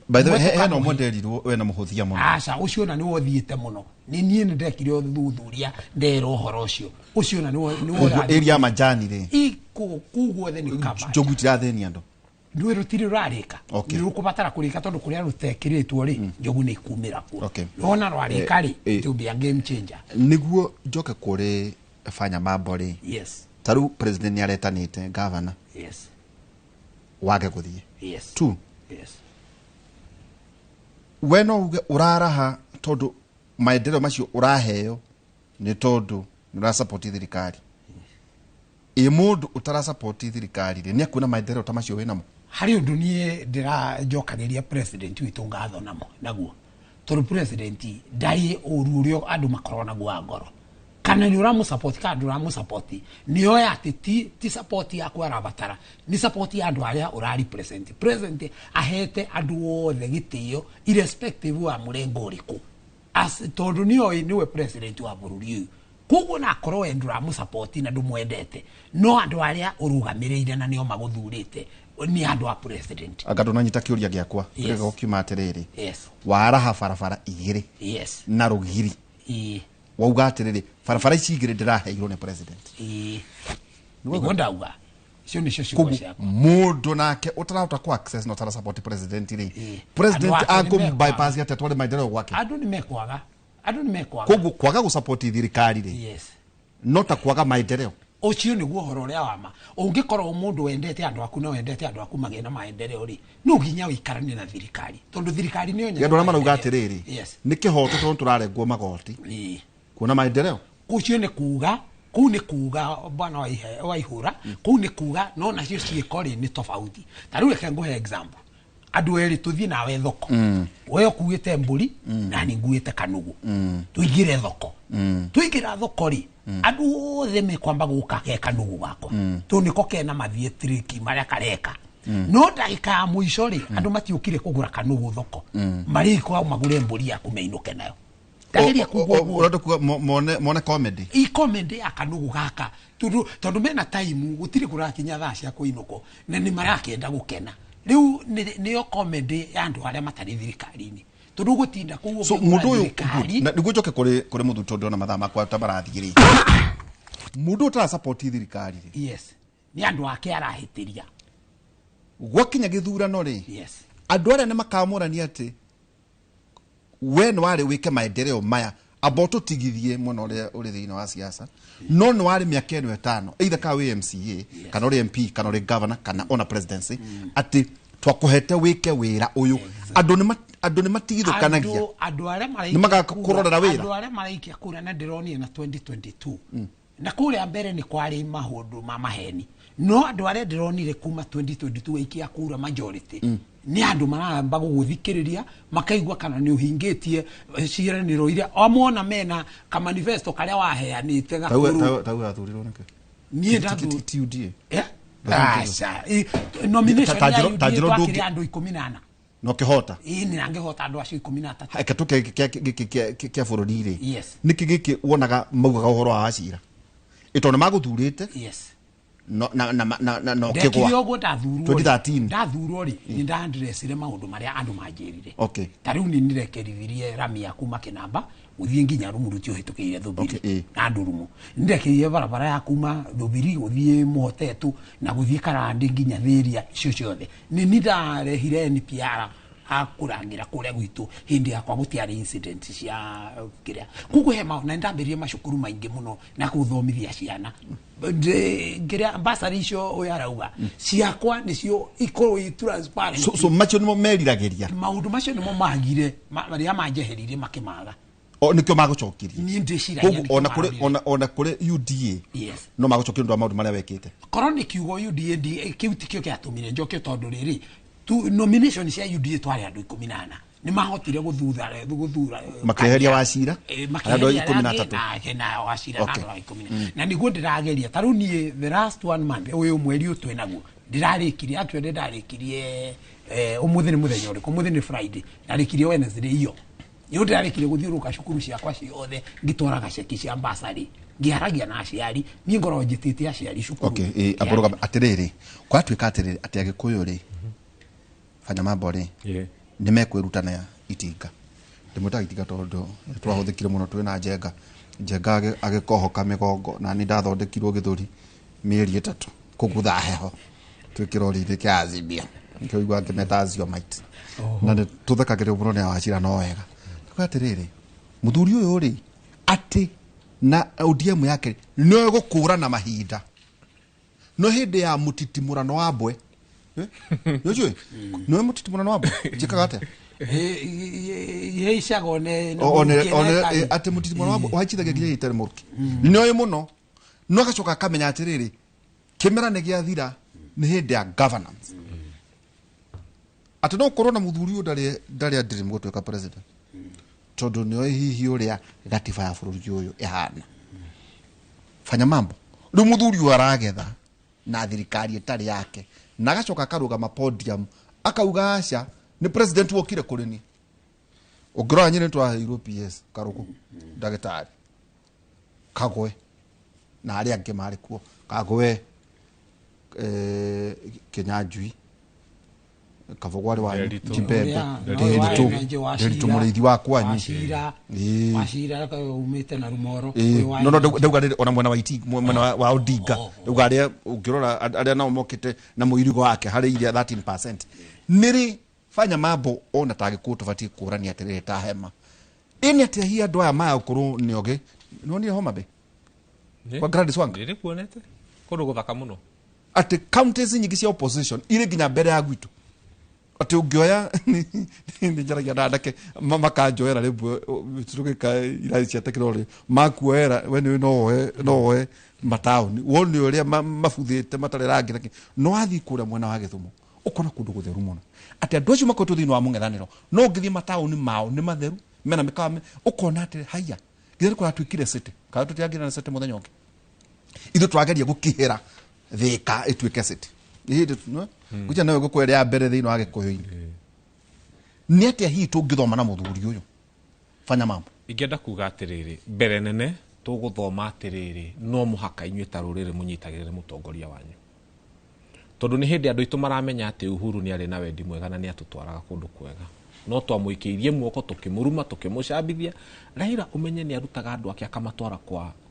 By the way, hena ũmwe nderirwo wena mũhũthia mũno. Aca, ũcio ona nĩwe ũthiĩte mũno. Nĩ niĩ nĩ ndekire ũthuthuria nderwo ũhoro ũcio. Ũcio ona nĩwe ũrathiĩ. Area majani rĩ. Kũu guothe nĩ covered. Njogu itirathĩnia andũ. Nĩũĩ rũtirĩ rũrarĩka. Nĩ rũkũbatara kũrĩka tondũ kũrĩa rũtekĩrĩtwo rĩ, njogu nĩ ikumĩra kuo. Wona rwarĩka rĩ, it will be a game changer. Nĩguo njoke kũrĩ Fanya Mambo rĩ. Yes. Ta rĩu president nĩ aretanĩte governor. Yes. Wage gũthiĩ. Yes. 2. Yes. We no uge ũraraha tondũ maendeleo macio ũraheo nĩ tondũ nĩ ũrasupport thirikari. Ĩ mũndũ ũtarasupport thirikari rĩ, nĩ akuona maendeleo ta macio wĩnamo? Harĩ ũndũ niĩ ndĩranjokagĩria president witũ ngatho namo naguo. Tondũ president ndarĩ ũru ũrĩa andũ makoragwo naguo wa ngoro. Kana nĩ ũramũsupport kana ndũramũsupport, nĩ oya atĩ ti support yaku arabatara, nĩ support ya andũ arĩa ũra represent. President ahete andũ othe gĩtĩo irrespective wa mũrengo ũrĩkũ, tondũ nĩoĩ nĩwe president wa bũrũri ũyũ. Koguo na akorwo we ndũramũsupport na ndũmwendete, no andũ arĩa ũrũgamĩrĩire na nĩo magũthurĩte nĩ andũ a president. Anga ndũnanyita kĩũria gĩakwa. Yes. Kĩrĩa gĩkiuma atĩrĩrĩ, Yes. waraha barabara igĩrĩ Yes. na rũgiri, wauga atĩrĩrĩ, barabara ici igĩrĩ ndĩraheirwo nĩ president. Nĩguo ndauga, icio nĩcio ciugo Koguo ciakwa. mũndũ nake ũtarahota ku access na ũtara support president rĩ, Ĩĩ. president Andũ ake nĩ akũ bypass atĩa atware maendeleo gwake? Andũ nĩ mekwaga, andũ nĩ mekwaga. Koguo kwaga gũ support thirikari rĩ, Yes. no ta kwaga maendeleo. Ũcio nĩguo ũhoro ũrĩa wa ma. Ũngĩkorwo mũndũ wendete andũ aku na wendete andũ aku magĩe na maendeleo rĩ, no nginya ũikaranie na thirikari, tondũ thirikari nĩyo nyene Andũ arĩa marauga maendeleo. atĩrĩrĩ, Yes. nĩ kĩhoto tondũ tũrarengwo magoti kuona maendeleo. Ũcio nĩ kuga, kũu nĩ kuga bwana Waihura, kũu nĩ kuga, no nacio ciĩko rĩ nĩ tofauti. Ta rĩu reke ngũhe example. Andũ erĩ tũthiĩ nawe thoko, we ũkuĩte mbũri na niĩ nguĩte kanugu, tũingĩre thoko. Tũingĩra thoko rĩ, andũ othe mekwamba gũka ke kanugu gakwa, tondũ nĩko kena mathiĩ triki marĩa kareka. No ndagĩka ya mũico rĩ, andũ matiũkire kũgũra kanugu thoko, marĩkwa magũre mbũri yaku mainũke nayo. Ndageria kuga ũguo. Ũrenda kuga mone comedy. I comedy ya kanugu gaka, tondũ mena time, gũtirĩ kũrakinya thaa cia kũinũkwo na nĩ marakĩenda gũkena. Rĩu nĩyo comedy ya andũ arĩa matarĩ thirikari-inĩ, tondũ ũgũtinda kũu So ũkĩgũra mũndũ ũyũ thirikari. Na nĩguo njoke kũrĩ mũthuri, tondũ ndĩrona mathaa makwa ta marathiĩ rĩ, mũndũ ũtara support thirikari rĩ, Yes, nĩ andũ ake arahĩtĩria. Gwakinya gĩthurano rĩ, Yes. andũ arĩa nĩ makamũrania atĩ we nĩ warĩ wĩke maendeleo maya, amba ũtũtigithie mwena ũrĩa ũrĩ thĩinĩ wa siasa, no nĩ warĩ mĩaka ĩno ĩtano, either ka wĩ MCA kana ũrĩ MP kana ũrĩ governor kana ona presidency, atĩ twakũhete wĩke wĩra ũyũ. Andũ nĩ matigithũkanagia. Andũ arĩa maraikia Nĩ magaka kura, kũrorera wĩra. andũ arĩa maraikia kura, na ndĩronire na 2022 na kũrĩa mbere nĩ kwarĩ maũndũ ma maheni, no andũ arĩa ndĩronire kuma 2022 aikia kura majority nĩ andũ maramba gũgũthikĩrĩria, makaigua kana nĩ ũhingĩtie ciĩranĩro iria o mona mena kamanifesto karĩa waheanĩte gakũrũ. Tau athurirwo nĩkĩ? Niĩ ndathu- Ti UDA. Eh? Aca, nomination Ta ya njĩra- UDA ta njĩra twakĩrĩ ndũngĩ- andũ 14. No kĩhota. Ĩĩ, nĩ nangĩhota andũ acio 13. Reke tũke gĩkĩ kĩa bũrũri rĩ. Yes. Nĩkĩ gĩkĩ wonaga maugaga ũhoro wa Wachira? Ĩ tondũ nĩ magũthurĩte. Yes. No, na, na, na, na, no Ndekire kĩgwa. ũguo ndathurwo rĩ. 2013. Ndathurwo rĩ, nĩ ndandresire maũndũ marĩa andũ manjĩrire. Okay. Ta rĩu nĩ nĩrekerithirie rami ya kuma Kĩnamba gũthiĩ nginya Rumuruti ũhĩtũkĩire Thubiri Okay, ĩ. na Ndurumu. Nĩndekĩrire barabara ya kuma Thubiri gũthiĩ Mũhotetu na gũthiĩ Karandĩ nginya Thĩria, icio ciothe. Nĩ niĩ ndarehire NPR akũrangĩra kũrĩa gwitũ hĩndĩ yakwa gũtiarĩ incident cia kĩrĩa. Koguo he maũndũ, na nĩndambĩrĩrie macukuru maingĩ mũno na gũthomithia ciana. Kĩrĩa basari icio ũyũ arauga ciakwa nĩcio ikorwo i transparent. So macio nĩmo meriragĩria. Maũndũ macio nĩmo magire, marĩa manjeheririe makĩmaga. O nĩkĩo magũcokirie. Niĩ ndĩciragia Koguo nĩkĩo ona kũrĩ, marorire. ona kũrĩ UDA Yes. no magũcokirie nĩ ũndũ wa maũndũ marĩa wekĩte. Korwo nĩ kiugo UDA, kĩu tikĩo kĩatũmire njoke, tondũ rĩrĩ tu nomination cia UDA twarĩ andũ 14, nĩ mahotire gũthura Makĩeheria Wachira, makĩeheria andũ ikũmi na arĩa atatũ. angĩ, na Wachira na Okay. andũ a ikũmi na nĩguo ndĩrageria. Ta rĩu niĩ the last one month ũyũ, mweri ũyũ twĩ naguo, ndĩrarĩkirie, actually ndarĩkirie, ũmũthĩ nĩ mũthenya ũrĩkũ? Ũmũthĩ nĩ Friday. Ndarĩkirie Wednesday iyo. Nĩ ndĩrarĩkirie gũthiũrũrũka cukuru ciakwa ciothe ngĩtwaraga ceki cia mbasarĩ, ngĩaragia na aciari. Niĩ ngoragwo njĩtĩte aciari cukuru. Okay, ambũrũgama atĩrĩrĩ, kwatuĩka atĩrĩrĩ atĩ Agĩkũyũ rĩ, fanya mambo rĩ, nĩ mekwĩruta na itinga. Ndĩmwĩtaga itinga tondũ twahũthĩkire mũno twĩna Njenga. Njenga agĩkohoka mĩgongo na nĩ ndathondekirwo gĩthũri mĩeri 3 kũgutha heho twĩ kĩrori-inĩ kĩa Azimio, nĩkĩo ũiguaga ngĩmeta Aziomite, na nĩ tũthekagĩrĩrwo mũno nĩ Wachira. No wega tuga atĩrĩrĩ, mũthuri ũyũ rĩ, atĩ na ODM yake nĩ gũkũrana mahinda, no hĩndĩ ya mũtitimũrano wa mbwe. Nĩũcuĩ nĩwe mũtitimũrano wa mbwe njĩkaga atĩa? Iheicagwo nĩ One mũrukĩ one na ĩkari. Atĩ mũtitimũrano wa mbwe ũhaicithagia nginya itarĩ mũrukĩ, nĩoĩ mũno, no agacoka akamenya atĩrĩrĩ, kĩmera nĩ gĩathira, nĩ hĩndĩ ya governance, atĩ no ũkorwo na mũthuri ũyũ ndarĩ dream gũtuĩka president, tondũ nĩoĩ hihi ũrĩa gatiba ya bũrũri ũyũ ĩhana. Fanya mambo rĩu mũthuri ũyũ aragetha na thirikari ĩtarĩ yake, na agacoka akarũgama podium akauga aca nĩ president wokire kũrĩ ni. Ũngĩrora nyine twaheirwo PS Karugu, ndagĩtarĩ Kagwe na arĩa angĩ marĩ kuo, Kagwe, Kinyanjui, Kabogo arĩ wanyu, Nderitu. Chimbembe, Ũrĩa- Nderitu, Ũrĩa wa Nderitu Wachira- mũrĩithi wa kwanyu. Wachira Ĩĩ. Wachira umĩte na Rumoro. Ĩĩ. Ũyũ wa No ndauga rĩrĩ, ona mwena wa iti mwena wa Odinga, Oh, oh. ndauga arĩa ũngĩrora arĩa nao mokĩte na mũirigo wake harĩ iria 13% nĩrĩ. Fanya mambo ona tagĩkũyũ tũbatiĩ kũrania atĩrĩrĩ, ta hema ĩnĩ atĩa hihi andũ aya maya gũkorwo nĩ ogĩ nĩwonire Homa Bay kwa Gladys Wanga? Ndĩrĩ kuonete kũndũ gũthaka mũno. Atĩ counties nyingĩ cia opposition irĩ nginya mbere ya gwitũ, atĩ ũngĩoya nĩ njaragia na anake makanjoera rĩmwe tũgĩka irathi cia tekinoronjĩ, makuoera we nĩ no woe mataũni wone ũrĩa mabuthĩte matarĩ rangi na kĩ. No wathiĩ kũrĩa mwena wa Gĩthumo ũkona kũndũ gũtheru mũno, atĩ andũ acio makoretwo thĩinĩ wa mũng'ethanĩro, no ũngĩthiĩ mataũni mao nĩ matheru, mena mĩkawa ũkona atĩ haiya nginya nĩ kũratuĩkire city, kana tũtiagĩra na city mũthenya ũngĩ ithuĩ tũrageria gũkihĩra Thĩka ĩtuĩke city hĩndĩ ngũcha nawe ngũkũ ĩrĩa ya mbere thĩinĩ wa Gĩkũyũ-inĩ. Nĩ atĩa hihi tũngĩthoma na mũthuri ũyũ? Fanya mambo. Ingĩenda kuga atĩrĩrĩ, mbere nene tũgũthoma atĩrĩrĩ, no mũhaka inyuĩ ta rũrĩrĩ mũnyitagĩrĩre mũtongoria wanyu, tondũ nĩ hĩndĩ andũ aitũ maramenya atĩ Uhuru nĩ arĩ na wendi mwega na nĩ atũtwaraga kũndũ kwega, no twamũikĩirie muoko, tũkĩmũruma, tũkĩmũcambithia. Raila ũmenye nĩ arutaga andũ ake akamatwara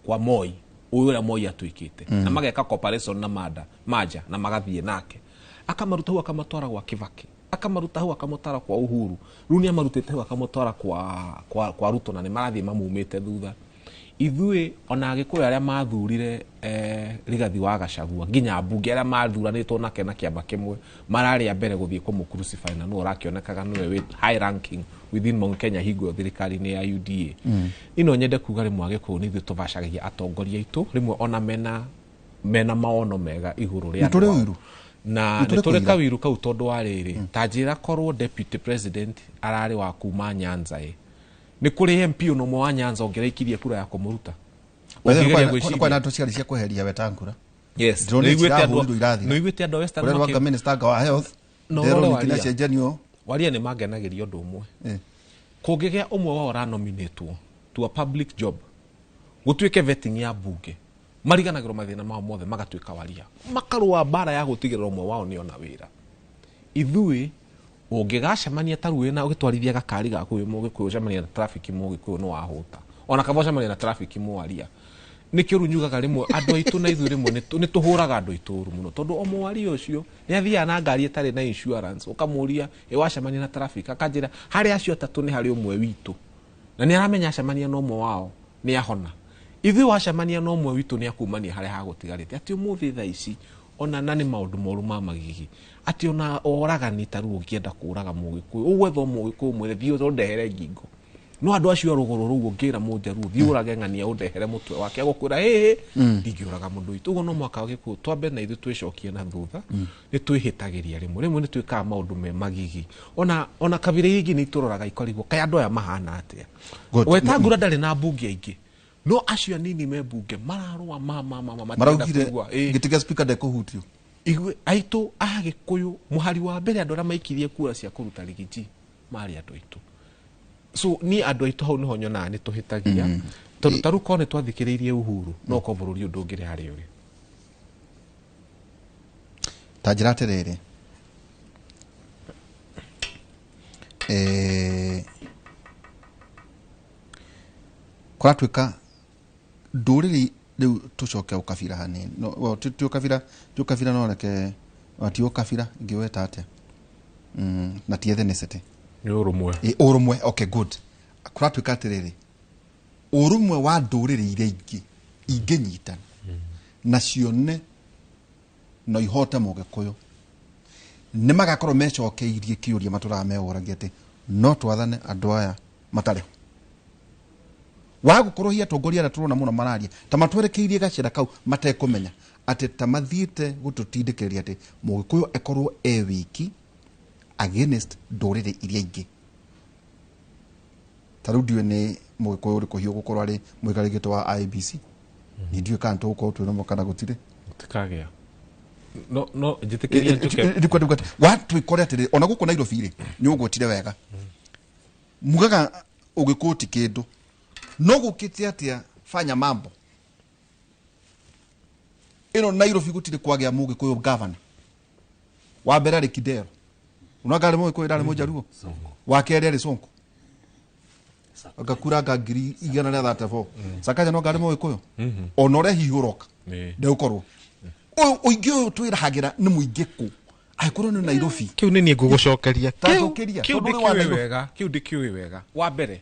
kwa Moi, ũyũ ũrĩa Moi atuĩkĩte, na mageka cooperation na manda manja na magathiĩ nake, akamaruta hau akamatwara gwa Kibaki, akamaruta hau akamũtwara kwa Uhuru, rĩu nĩ amarutĩte hau akamũtwara kwa Ruto, na nĩ marathiĩ mamumĩte thutha. Ithuĩ ona Agĩkũyũ arĩa mathurire Rigathi wa Gachagua nginya mbunge, arĩa mathuranĩtwo nake na kĩama kĩmwe, mararĩ a mbere gũthiĩ kũmũ crucify, na nĩwe ũrakĩonekaga nĩwe wĩ high ranking within Mount Kenya hingo ĩyo thirikari-inĩ ya UDA. Ino nyende kuga rĩmwe Agĩkũyũ nĩ ithuĩ tũbacagĩria atongoria aitũ, rĩmwe ona mena maono mega igũrũ rĩa Nĩ tũrĩ andũ ao. ũiru. Na Nĩ tũrĩ nĩ tũrĩ kũira. Kawiru kau, tondũ wa rĩrĩ, ta njĩra korwo deputy president ararĩ wa kuma Nyanza, ĩ nĩ kũrĩ MP ona ũmwe wa Nyanza ũngĩraikirie kura ya kũmũruta? Ũngĩgeria gwĩciria. Kwena ndeto ciarĩ cia kweheria Wetangula. Yes. Ndĩronire Nĩũiguĩte cirahũrirwo irathira. Nĩũiguĩte andũ a Western Kũrĩa rwanga minister anga wa health No, nderwo ũrore ningĩ waria. nĩacenjanio. Waria nĩ mangenagĩria ũndũ ũmwe. Kũngĩgĩa ũmwe wao ũranominatwo to a public job, gũtuĩke vetting ya bunge, mariganagĩrwo mathĩna mao mothe, magatuĩka waria, makarũa mbara ya gũtigĩrĩra ũmwe wao nĩona wĩra. Ithuĩ ũngĩgacemania ta rĩu wĩna ũgĩtwarithia gakari gaku wĩ Mũgĩkũyũ, ũcemania na traffic, Mũgĩkũyũ nĩ wahũta, ona kaba ũcemania na traffic mwaria. Nĩkĩo rĩu nyugaga rĩmwe andũ aitũ na ithuĩ rĩmwe nĩ tũhũraga andũ aitũ ũru mũno, tondũ o mwaria ũcio nĩ athiaga na ngari ĩtarĩ na insurance, ũkamũria, "Ĩ wacemania na traffic?" Akanjĩra harĩ acio atatũ nĩ harĩ ũmwe witũ, na nĩ aramenya acemania na ũmwe wao nĩ ahona. Ithuĩ wacemania na ũmwe witũ nĩ akumania harĩa hagũtigarĩte, atĩ ũmũthĩ thaa ici ona na nĩ maũndũ moru ma magigi, atĩ ona oragani ta rĩu ũngĩenda kũraga Mũgĩkũyũ, ũgwetha o Mũgĩkũyũ mwĩre, "Thiĩ ũndehere ngingo." No andũ acio a rũgũrũ rũu ũngĩra Mũnjaruo, "Thiĩ ũrage ng'ania ũndehere mũtwe wake," agũkwĩra, "Ĩĩ, ndingĩũraga mũndũ witũ." Ũguo no mwaka wa Gĩkũyũ twambe na ithuĩ twĩcokie na thutha. Nĩ twĩhĩtagĩria rĩmwe, rĩmwe nĩ twĩkaga maũndũ me magigi, ona kabira iria ingĩ nĩ itũroraga ikarigwo kaĩ andũ aya mahana atĩa. Good. Wetangula ndarĩ na mbunge aingĩ, no acio anini me mbunge mararũa ma matirenda Maraugire kũigua. Ĩĩ. gĩtĩ gĩa speaker ndekũhutio. Igwe aitũ a Gĩkũyũ, mũhari wa mbere andũ arĩa maikirie kura cia kũruta Rigiji marĩ andũ aitũ. So niĩ andũ aitũ hau nĩho nyonaga nĩ tũhĩtagia, tondũ ta rĩu korwo nĩ twathikĩrĩirie Uhuru, no korwo bũrũri ũyũ ndũngĩrĩ harĩa ũrĩ. Ta njĩra atĩrĩrĩ, kũratuĩka ndũrĩrĩ rĩu tũcoke ũkabira hanini. No, well, ti ũkabira, ti ũkabira, no reke ti ũkabira ingĩweta atĩa, na ti ethnicity. Nĩ ũrũmwe. Ĩ, ũrũmwe, okay, good. Kũratuĩka atĩrĩrĩ, ũrũmwe wa ndũrĩrĩ iria ingĩ ingĩnyitana na cione no ihote Mũgĩkũyũ, nĩ magakorwo mecokeirie kĩũria matũraga meũragia atĩ no twathane andũ aya matarĩ ho wa gũkorwo hihi atongoria arĩa tũrona mũno mararia ta matwerekeirie gacĩra kau matekũmenya atĩ ta mathiĩte gũtũtindĩkĩrĩria atĩ Mũgĩkũyũ ekorwo e wiki against ndũrĩrĩ iria ingĩ. Ta rĩu ndiũĩ nĩ Mũgĩkũyũ ũrĩkũ hiũ gũkorwo arĩ mũikarĩri gĩtĩ wa IEBC. Ni ndiũĩ kana tũgũkorwo twĩ namo kana gũtirĩ. Tũkagĩa no no njĩtĩkĩria njuke. Ndikwenda watwĩkore atĩrĩrĩ, ona gũkũ Nairobi rĩ, nĩ ũgwetire wega, mugaga ũgĩkũti kĩndũ no gũkĩte atĩa, fanya mambo ĩno Nairobi gũtirĩ kwagĩa mũgĩkũyũ governor. Wa mbere arĩ Kidero, unaga arĩ mũgĩkũyũ, ndarĩ mũjaruo. Wa kerĩ arĩ Sonko, agakuranga 134,000. Sakaja no ngarĩ mũgĩkũyũ, ona ũrĩa hihi ũroka ndegũkorwo ũyũ ũingĩ ũyũ twĩrahagĩra nĩ mũingĩ kũ angĩkorwo nĩ Nairobi. Kiu nĩ niĩ ngũgũcokeria. Ta njokeria, Kiu tondũ ũrĩ wa ndĩkĩũĩ Nairobi. wega, kiu ndĩkĩũĩ wega. Wa mbere,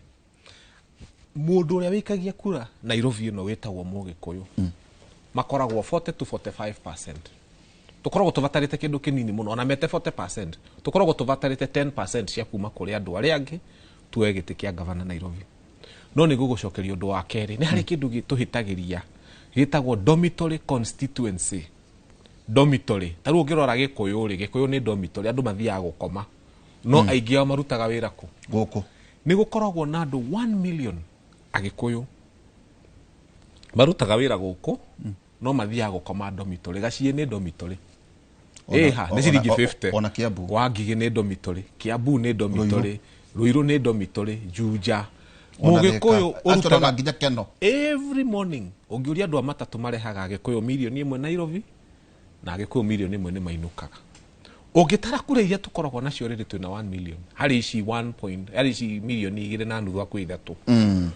mũndũ ũrĩa wĩikagia kura Nairobi ĩno wĩtagwo mũgĩkũyũ makoragwo 40 to 45%. Tũkoragwo tũbatarĩte kĩndũ kĩnini mũno, ona mete 40%, tũkoragwo tũbatarĩte 10% cia kuma kũrĩ andũ arĩa angĩ tuoe gĩtĩ kĩa gavana Nairobi. No nĩ ngũgũcokeria ũndũ wa kerĩ, nĩ harĩ kĩndũ tũhĩtagĩria gĩtagwo dormitory constituency. Dormitory, ta rĩu ũngĩrora Gĩkũyũ rĩ, Gĩkũyũ nĩ dormitory, andũ mathiaga gũkoma, no aingĩ ao marutaga wĩra kũ? Gũkũ. Nĩ gũkoragwo na andũ 1 million Agĩkũyũ marutaga wĩra gũkũ, no mathiaga gũkoma dormitory. Gaciĩ nĩ dormitory. Ĩha nĩ ciringi 50. Ona Kiambu. Wangigĩ nĩ dormitory, Kiambu nĩ dormitory, Ruiru nĩ dormitory, Juja. Ona Mũgĩkũyũ Thika. Actually, ona ũrutaga nginya Keno. Every morning ũngĩũria andũ a matatũ marehaga Agĩkũyũ 1 million Nairobi, na Agĩkũyũ 1 million nĩ mainũkaga. Ũngĩtara kura iria tũkoragwo nacio rĩrĩ, twĩna 1 million harĩ ici 1 point, harĩ ici 2.5 million hakuhĩ 3.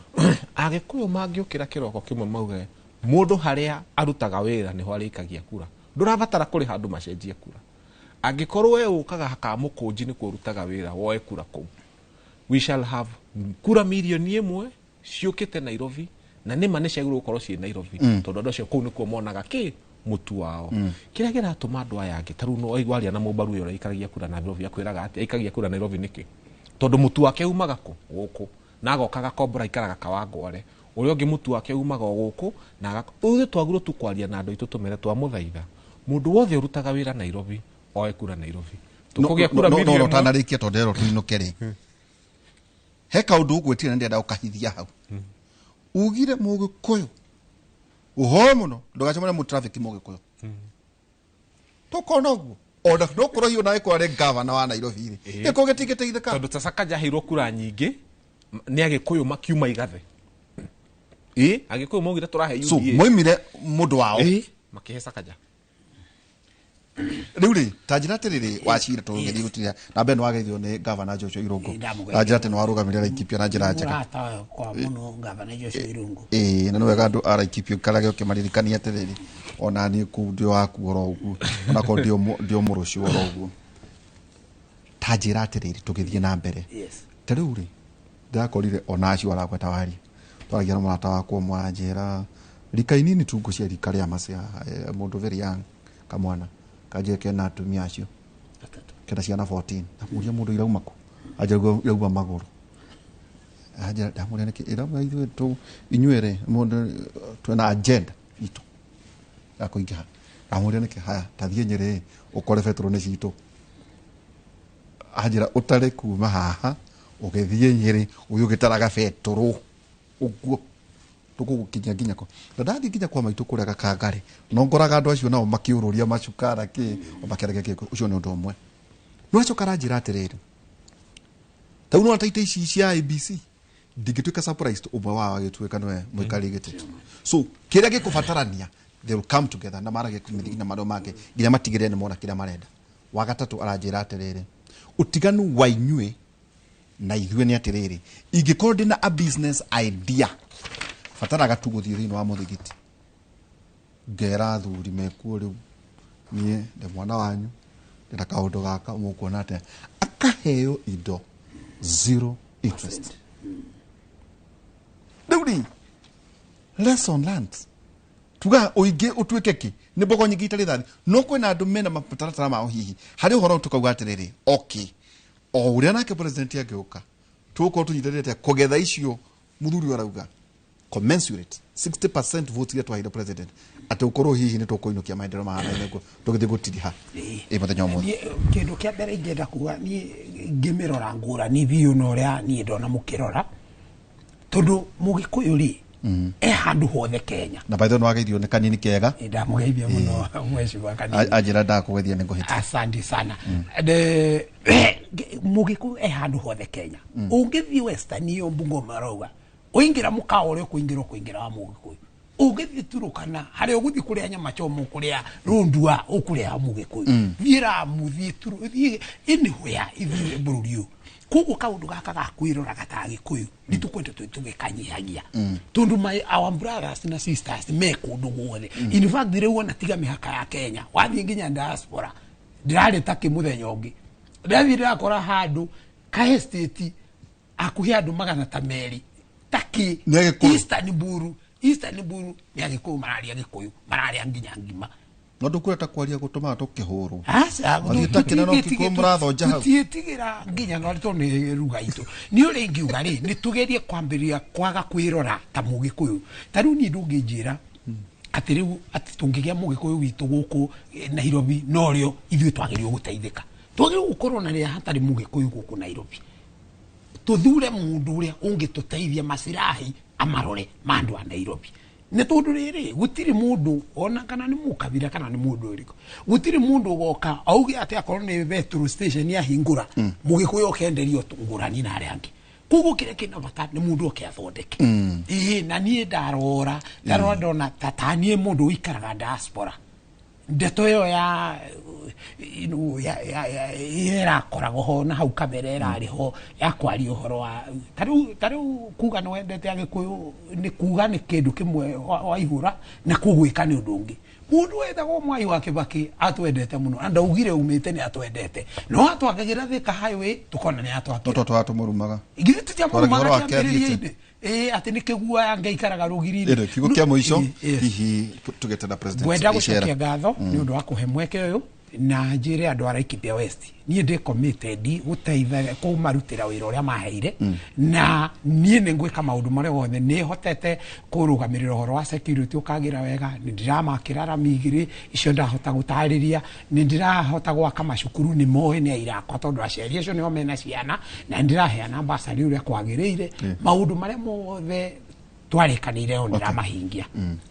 Agĩkũyũ mangĩũkĩra kĩroko kĩmwe mauge mũndũ harĩa arutaga wĩra nĩho arĩikagia kura, ndũrabatara kũrĩha andũ macenjie kura. Angĩkorwo we ũkaga Kamũkũnji nĩkuo ũrutaga wĩra, woe kura kũu, we shall have kura 1 million ciũkĩte Nairobi. Na nĩma nĩ ciagĩrĩirwo gũkorwo ciĩ Nairobi, tondũ andũ acio kũu nĩkuo monaga kĩ mũtu wao. Kĩrĩa kĩratũma andũ aya angĩ, ta rĩu no waria na mũmbaru ũyũ ũraikaragia kura Nairobi, akwĩraga atĩ aikagia kura Nairobi nĩkĩ? Tondũ mũtu wake umaga kũ? Gũkũ. Na agoka gakombora, aikaraga Kawangware. Ũrĩa ũngĩ mũtu wake umaga o gũkũ. Na ithuĩ twagĩrĩirwo tu kwaria na andũ aitũ, tũmere twamũthaitha, mũndũ wothe ũrutaga wĩra Nairobi oe kura Nairobi. Tũkũgĩa kura No 1 million. Ũtanarĩkia, tondũ ero tũinũke rĩ, he kaũndũ ũgwĩtire na ndĩrenda ũkahithia hau. Ugire mũgĩkũyũ ũhoro mũno ndũgacemanie mũ traffic mũgĩkũyũ, tũkona ũguo ona no korwo hiũ nawe kwarĩ gavana wa Nairobi rĩ, gĩkũ gĩtingĩteithĩka. Tondũ ta Sakaja aheirwo kura nyingĩ nĩ Agĩkũyũ makiuma igathe. Ĩ Agĩkũyũ maugire tũrahe So UDA. moimire mũndũ wao. Ĩ, makĩhe Sakaja. Rĩu rĩ, ta njĩra atĩrĩrĩ, wacira tũgĩthiĩ gũtiria na mbere, nĩ wageithio nĩ gavana Joshua Irũngũ. Ĩ, ndamũgeithia. Na njĩra atĩ nĩ warũgamĩrĩra Laikipia na njĩra njega. Mũrata wakwa mũno gavana Joshua Irungu. Ĩĩ, na nĩ wega andũ a Laikipia karage ũkĩmaririkania atĩrĩrĩ, ona niĩ kũu ndĩ waku oro ũguo, onakorwo ndĩ o mũrũci oro ũguo. Ta njĩra atĩrĩrĩ, tũgĩthiĩ na mbere, ta rĩu rĩ, ndĩrakorire ona acio aragweta waria, twaragia na mũrata wakwa ũmwe, aranjĩra rika inini tu, ngũcia rika rĩa macia, mũndũ very young, kamwana kanjĩra kena atumia acio Atatũ. Kena ciana 14. Ndamũria, mũndũ irauma kũ? Anjĩra irauma magũrũ. Anjĩra, ndamũria nĩkĩ irauma. Ithuĩ tu inyuĩ rĩ, mũndũ twĩna agenda itũ ya kũingĩha. Ndamũria nĩkĩ. Haya, tathiĩ Nyĩrĩ ũkore betũrũ nĩ citũ. Anjĩra ũtarĩ kuma haha ũgĩthiĩ Nyĩrĩ ũyũ ũgĩtaraga betũrũ ũguo tũkũgũkinyia nginya kũ. Na ndathiĩ nginya kwa maitũ kũrĩa Gakangari, no ngoraga andũ acio nao makĩũrũria macukara kĩ o makĩaragia kĩ. Ũcio nĩ ũndũ ũmwe. No acoka aranjĩra atĩrĩrĩ, ta rĩu nona ta itĩ ici cia ABC, ndingĩtuĩka surprised ũmwe wao agĩtuĩka nĩwe mũikari gĩtĩ. So kĩrĩa gĩkũbatarania, they will come together na maragie mĩthigi na marĩa mangĩ nginya matigĩrĩre nĩ mona kĩrĩa marenda. Wa gatatũ aranjĩra atĩrĩrĩ, ũtiganu wa inyuĩ na ithuĩ nĩ atĩrĩrĩ, ingĩkorwo ndĩna a business idea, bataraga tu gũthiĩ thĩinĩ wa mũthigiti, ngera athuri mekuo, rĩu niĩ ndĩ mwana wanyu, ndĩna kaũndũ gaka, mũkuona atĩa? Akaheo indo zero interest. Rĩu rĩ, lesson learned, tuga ũingĩ ũtuĩke kĩ nĩ mbogo nyingĩ itarĩ thathi, no kwĩna andũ mena mataratara mao. Hihi harĩ ũhoro tũkauga atĩrĩrĩ, okay, o ũrĩa nake president angĩũka, tũgũkorwo tũnyitanĩrĩte kũgetha icio mũthuri ũyũ arauga commensurate 60% votes iria twaheire president, atĩ ũkorwo hihi nĩ tũkũinũkia maendeleo mahanaine ũguo tũgĩthiĩ gũtiriha ĩ mũthenya ũmwe. Niĩ, kĩndũ kĩa mbere ingĩenda kuga, niĩ ngĩmĩrora ngũrani biũ na ũrĩa niĩ ndona mũkĩrora, tondũ mũgĩkũyũ rĩ, E handũ hothe Kenya. Na by the way nĩwageithio nĩ Kanini Kega. Ndamũgeithia mũno mheshimiwa Kanini. Anjĩra ndakũgeithia nĩ ngũhĩtia. Asante sana. Mũgĩkũyũ e handũ hothe Kenya. Ũngĩthiĩ Western iyo Bungoma marauga ũingĩra mũkawa ũrĩa ũkũingĩra ũkũingĩra wa mũgĩkũyũ. Ũngĩthiĩ Turukana harĩa ũgũthiĩ kũrĩa nyama choma ũkũrĩa rũndua ũkũrĩa wa mũgĩkũyũ. Thiĩ Ramu, thiĩ Turu, thiĩ anywhere ithuĩ bũrũri ũyũ. Koguo kaũndũ gaka ga kwĩrora ta Agĩkũyũ nĩ tũkwenda tũgĩkanyihagia tondũ my our brothers na sisters me kũndũ guothe. In fact rĩu ona tiga mĩhaka ya Kenya, wathiĩ nginya diaspora. Ndĩrarĩ takĩ mũthenya ũngĩ ndathiĩ ndĩrakora handũ ka estate akuhĩ andũ 200 takĩ Nĩ Agĩkũyũ. Eastern Buru nĩ Agĩkũyũ mararia Gĩkũyũ, mararia nginya ngima. No ndũkwenda kwaria gũtũmaga tũkĩhũrwo. Aca. Wathiĩ takĩ na no Kikuyu mũrathonja hau. Tutiĩtigĩra nginya no tondũ nĩ ruga itũ. Nĩ ũrĩa ingiuga rĩ, nĩ tũgerie kwambĩrĩria kwaga kwĩrora ta mũgĩkũyũ. Ta rĩu niĩ ndũngĩnjĩra atĩ rĩu atĩ tũngĩgĩa mũgĩkũyũ witũ gũkũ Nairobi norĩo ithuĩ twagĩrĩirwo gũteithĩka. Twagĩrĩirwo gũkorwo na rĩrĩa hatarĩ mũgĩkũyũ gũkũ Nairobi, tuthure mundu uria ungituteithia masirahi amarore ma andu a Nairobi. Nĩ tondũ rĩrĩ gũtirĩ mũndũ ona kana nĩ mũkabira kana nĩ mũndũ ũrĩkũ, gũtirĩ mũndũ ũgoka auge atĩ akorwo nĩ petrol station yahingũra mũgĩkũyũ okenderio ngũrani na arĩa angĩ. Koguo kĩrĩa kĩna bata nĩ mũndũ oke athondeke. Ĩĩ, na niĩ ndarora ndona ta niĩ mũndũ ũikaraga diaspora, ndeto ĩyo ya ya ĩrakoragwo ho na hau kabere ĩrarĩ ho ya kwaria ũhoro wa ta rĩu kuga nĩ wendete Agĩkũyũ nĩ kuga nĩ kĩndũ kĩmwe waihũra na kũgwĩka nĩ ũndũ ũngĩ. Mũndũ wetagwo Mwai wa Kibaki atwendete mũno na ndaugire umĩte nĩ atwendete, no atwakagĩra Thika Highway tũkona nĩ atwakĩra. No twatũmũrumaga. Githĩ tũtiamũrumaga Twaragia ũhoro wake kĩambĩrĩria-inĩ? Ĩĩ, atĩ nĩ kĩguoya ngaikaraga rũgiri-inĩ. Ĩrĩ kiugo kĩa mũico Yes. hihi tũgĩte na president Ngwenda Icera. gũcokia ngatho nĩ ũndũ wa kũhe mweke ũyũ na njĩre andũ a Laikipia West niĩ ndĩ committed gũteitha kũmarutĩra wĩra ũrĩa maheire, na niĩ nĩ ngwĩka maũndũ marĩa mothe nĩ hotete kũrũgamĩrĩra ũhoro wa security ũkagĩra wega. Nĩ ndĩramakĩra rami igĩrĩ icio ndahota gũtarĩria, nĩ ndĩrahota gwaka macukuru nĩ moĩ nĩ aira akwa tondũ aciari acio nĩo mena ciana, na nĩ ndĩraheana basarĩ ũrĩa kwagĩrĩire. Maũndũ marĩa mothe twarĩkanĩire o ndĩramahingia.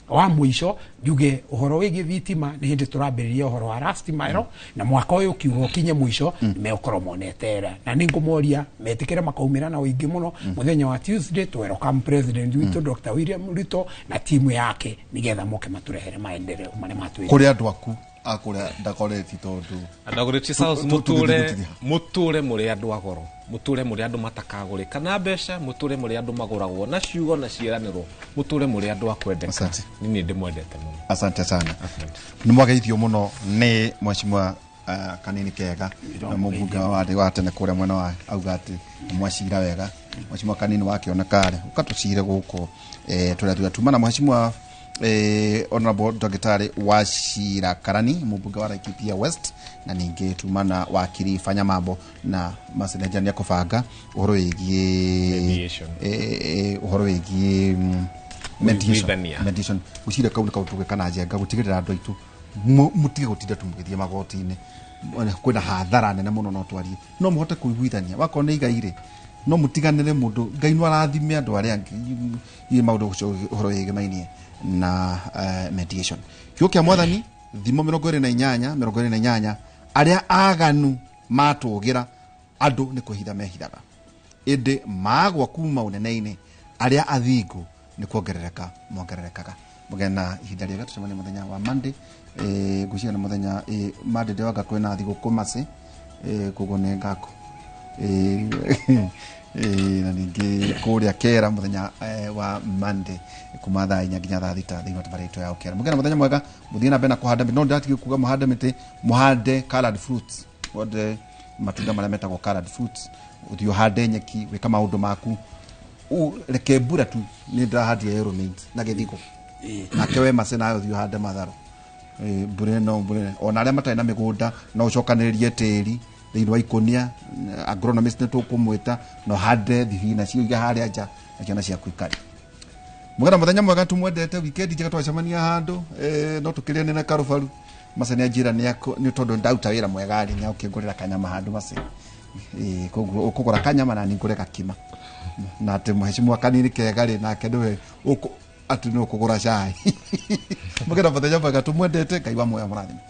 Wa mũico njuge ũhoro wĩgiĩ thitima nĩ hĩndĩ tũrambĩrĩria ũhoro wa last mile, na mwaka ũyũ ũkiuga ũkinye mũico nĩ megũkorwo monete era, na nĩ ngũmoria metĩkĩre makaumĩra na ũingĩ mũno mũthenya wa Tuesday to welcome president witũ Dr. William Ruto na timu yake nĩgetha moke matũrehere maendeleo marĩa matwĩrĩire. Kũrĩ andũ aku a kũrĩa Dagoretti tondũ Dagoretti South, Tũthiĩ. mũtũre mũrĩ andũ a goro, mũtũre mũrĩ andũ matakagũrĩka na mbeca, mũtũre mũrĩ andũ magũragwo na ciugo na ciĩranĩro, mũtũre mũrĩ andũ a kwendeka. Asante. Niĩ ndĩmwendete mũno. Asante sana. Nĩ mwageithio mũno nĩ mheshimiwa Kanini Kega na mũmbunge wa tene kũrĩa mwena wa auga atĩ nĩ mwacira wega. Mheshimiwa Kanini wakĩoneka rĩ ũkatũcire gũkũ tũrĩa tuga tuma na mheshimiwa honorable Dr. Wachira Karani mũmbunge wa Laikipia West, na ningĩ tuma na wakiri Fanya Mambo na macenenja nĩ akũbanga ũhoro wĩgiĩ Mediation. Ũhoro wĩgiĩ mediation. Kũiguithania. Mediation gwĩciria kau nĩ kaũndũ tũngĩka na njenga gũtigĩrĩra andũ aitũ mũtige gũtinda tu mũgĩthiĩ magoti-inĩ. Kwĩna hathara nene mũno, no twarie no mũhote kũiguithania wakorwo nĩ igai rĩ no mũtiganĩre mũndũ Ngai no arathime andũ arĩa angĩ iĩ maũndũ ũcio ũhoro wĩgĩmainie na mediation. Kiugo kĩa mwathani thimo 28 28, arĩa aganu matũgĩra andũ nĩ kwĩhitha mehithaga, ĩndĩ magwa kuma ũnene-inĩ arĩa athingu nĩ kuongerereka mongererekaga. Mũgĩe na ihinda rĩega, tũcemanie mũthenya wa Monday. Ngwĩciria nĩ mũthenya Monday ndĩwanga kwĩna thigũkũ macĩ, koguo nĩ ngako na ningĩ kũrĩa Kera mũthenya wa Monday kuma thaa 4 nginya thaa 6 thĩinĩ wa tabarĩra itũ ya Ũkera. Mũgĩe na mũthenya mwega, mũthiĩ na mbere na kũhanda mĩtĩ. No ndĩratiga kuga mũhande mĩtĩ, mũhande colored fruits, mũhande matunda marĩa metagwo colored fruits, ũthiĩ ũhande nyeki, wĩka maũndũ maku. Reke mbura tu nĩ ndĩrahandire romaines na gĩthigo nake we mace nawe ũthiĩ ũhande matharũ. Mbura ĩno mbura ĩno ona arĩa matarĩ na mĩgũnda no ũcokanĩrĩrie tĩri thĩinĩ wa ikũnia, agronomist nĩ tũkũmwĩta na ũhande thibinaci ũige harĩa nja na ciana ciaku ikari. Mũgena mũthenya mwega, tumwendete, weekend njega, twacemania handũ no tũkĩrĩane na karubaru. Mace nĩ anjĩra nĩ tondũ ndauta wĩra mwega rĩ, nĩ agũkĩngũrĩra kanyama handũ mace. Koguo ũkũgũra kanyama na niĩ ngũre gakima, na atĩ mheshimiwa Kanini Kega rĩ nake nĩwe Atĩ no kũgũra cai. Mũgĩra mũthenya mwega, tũmwendete. Ngai wa muoyo mũrathime.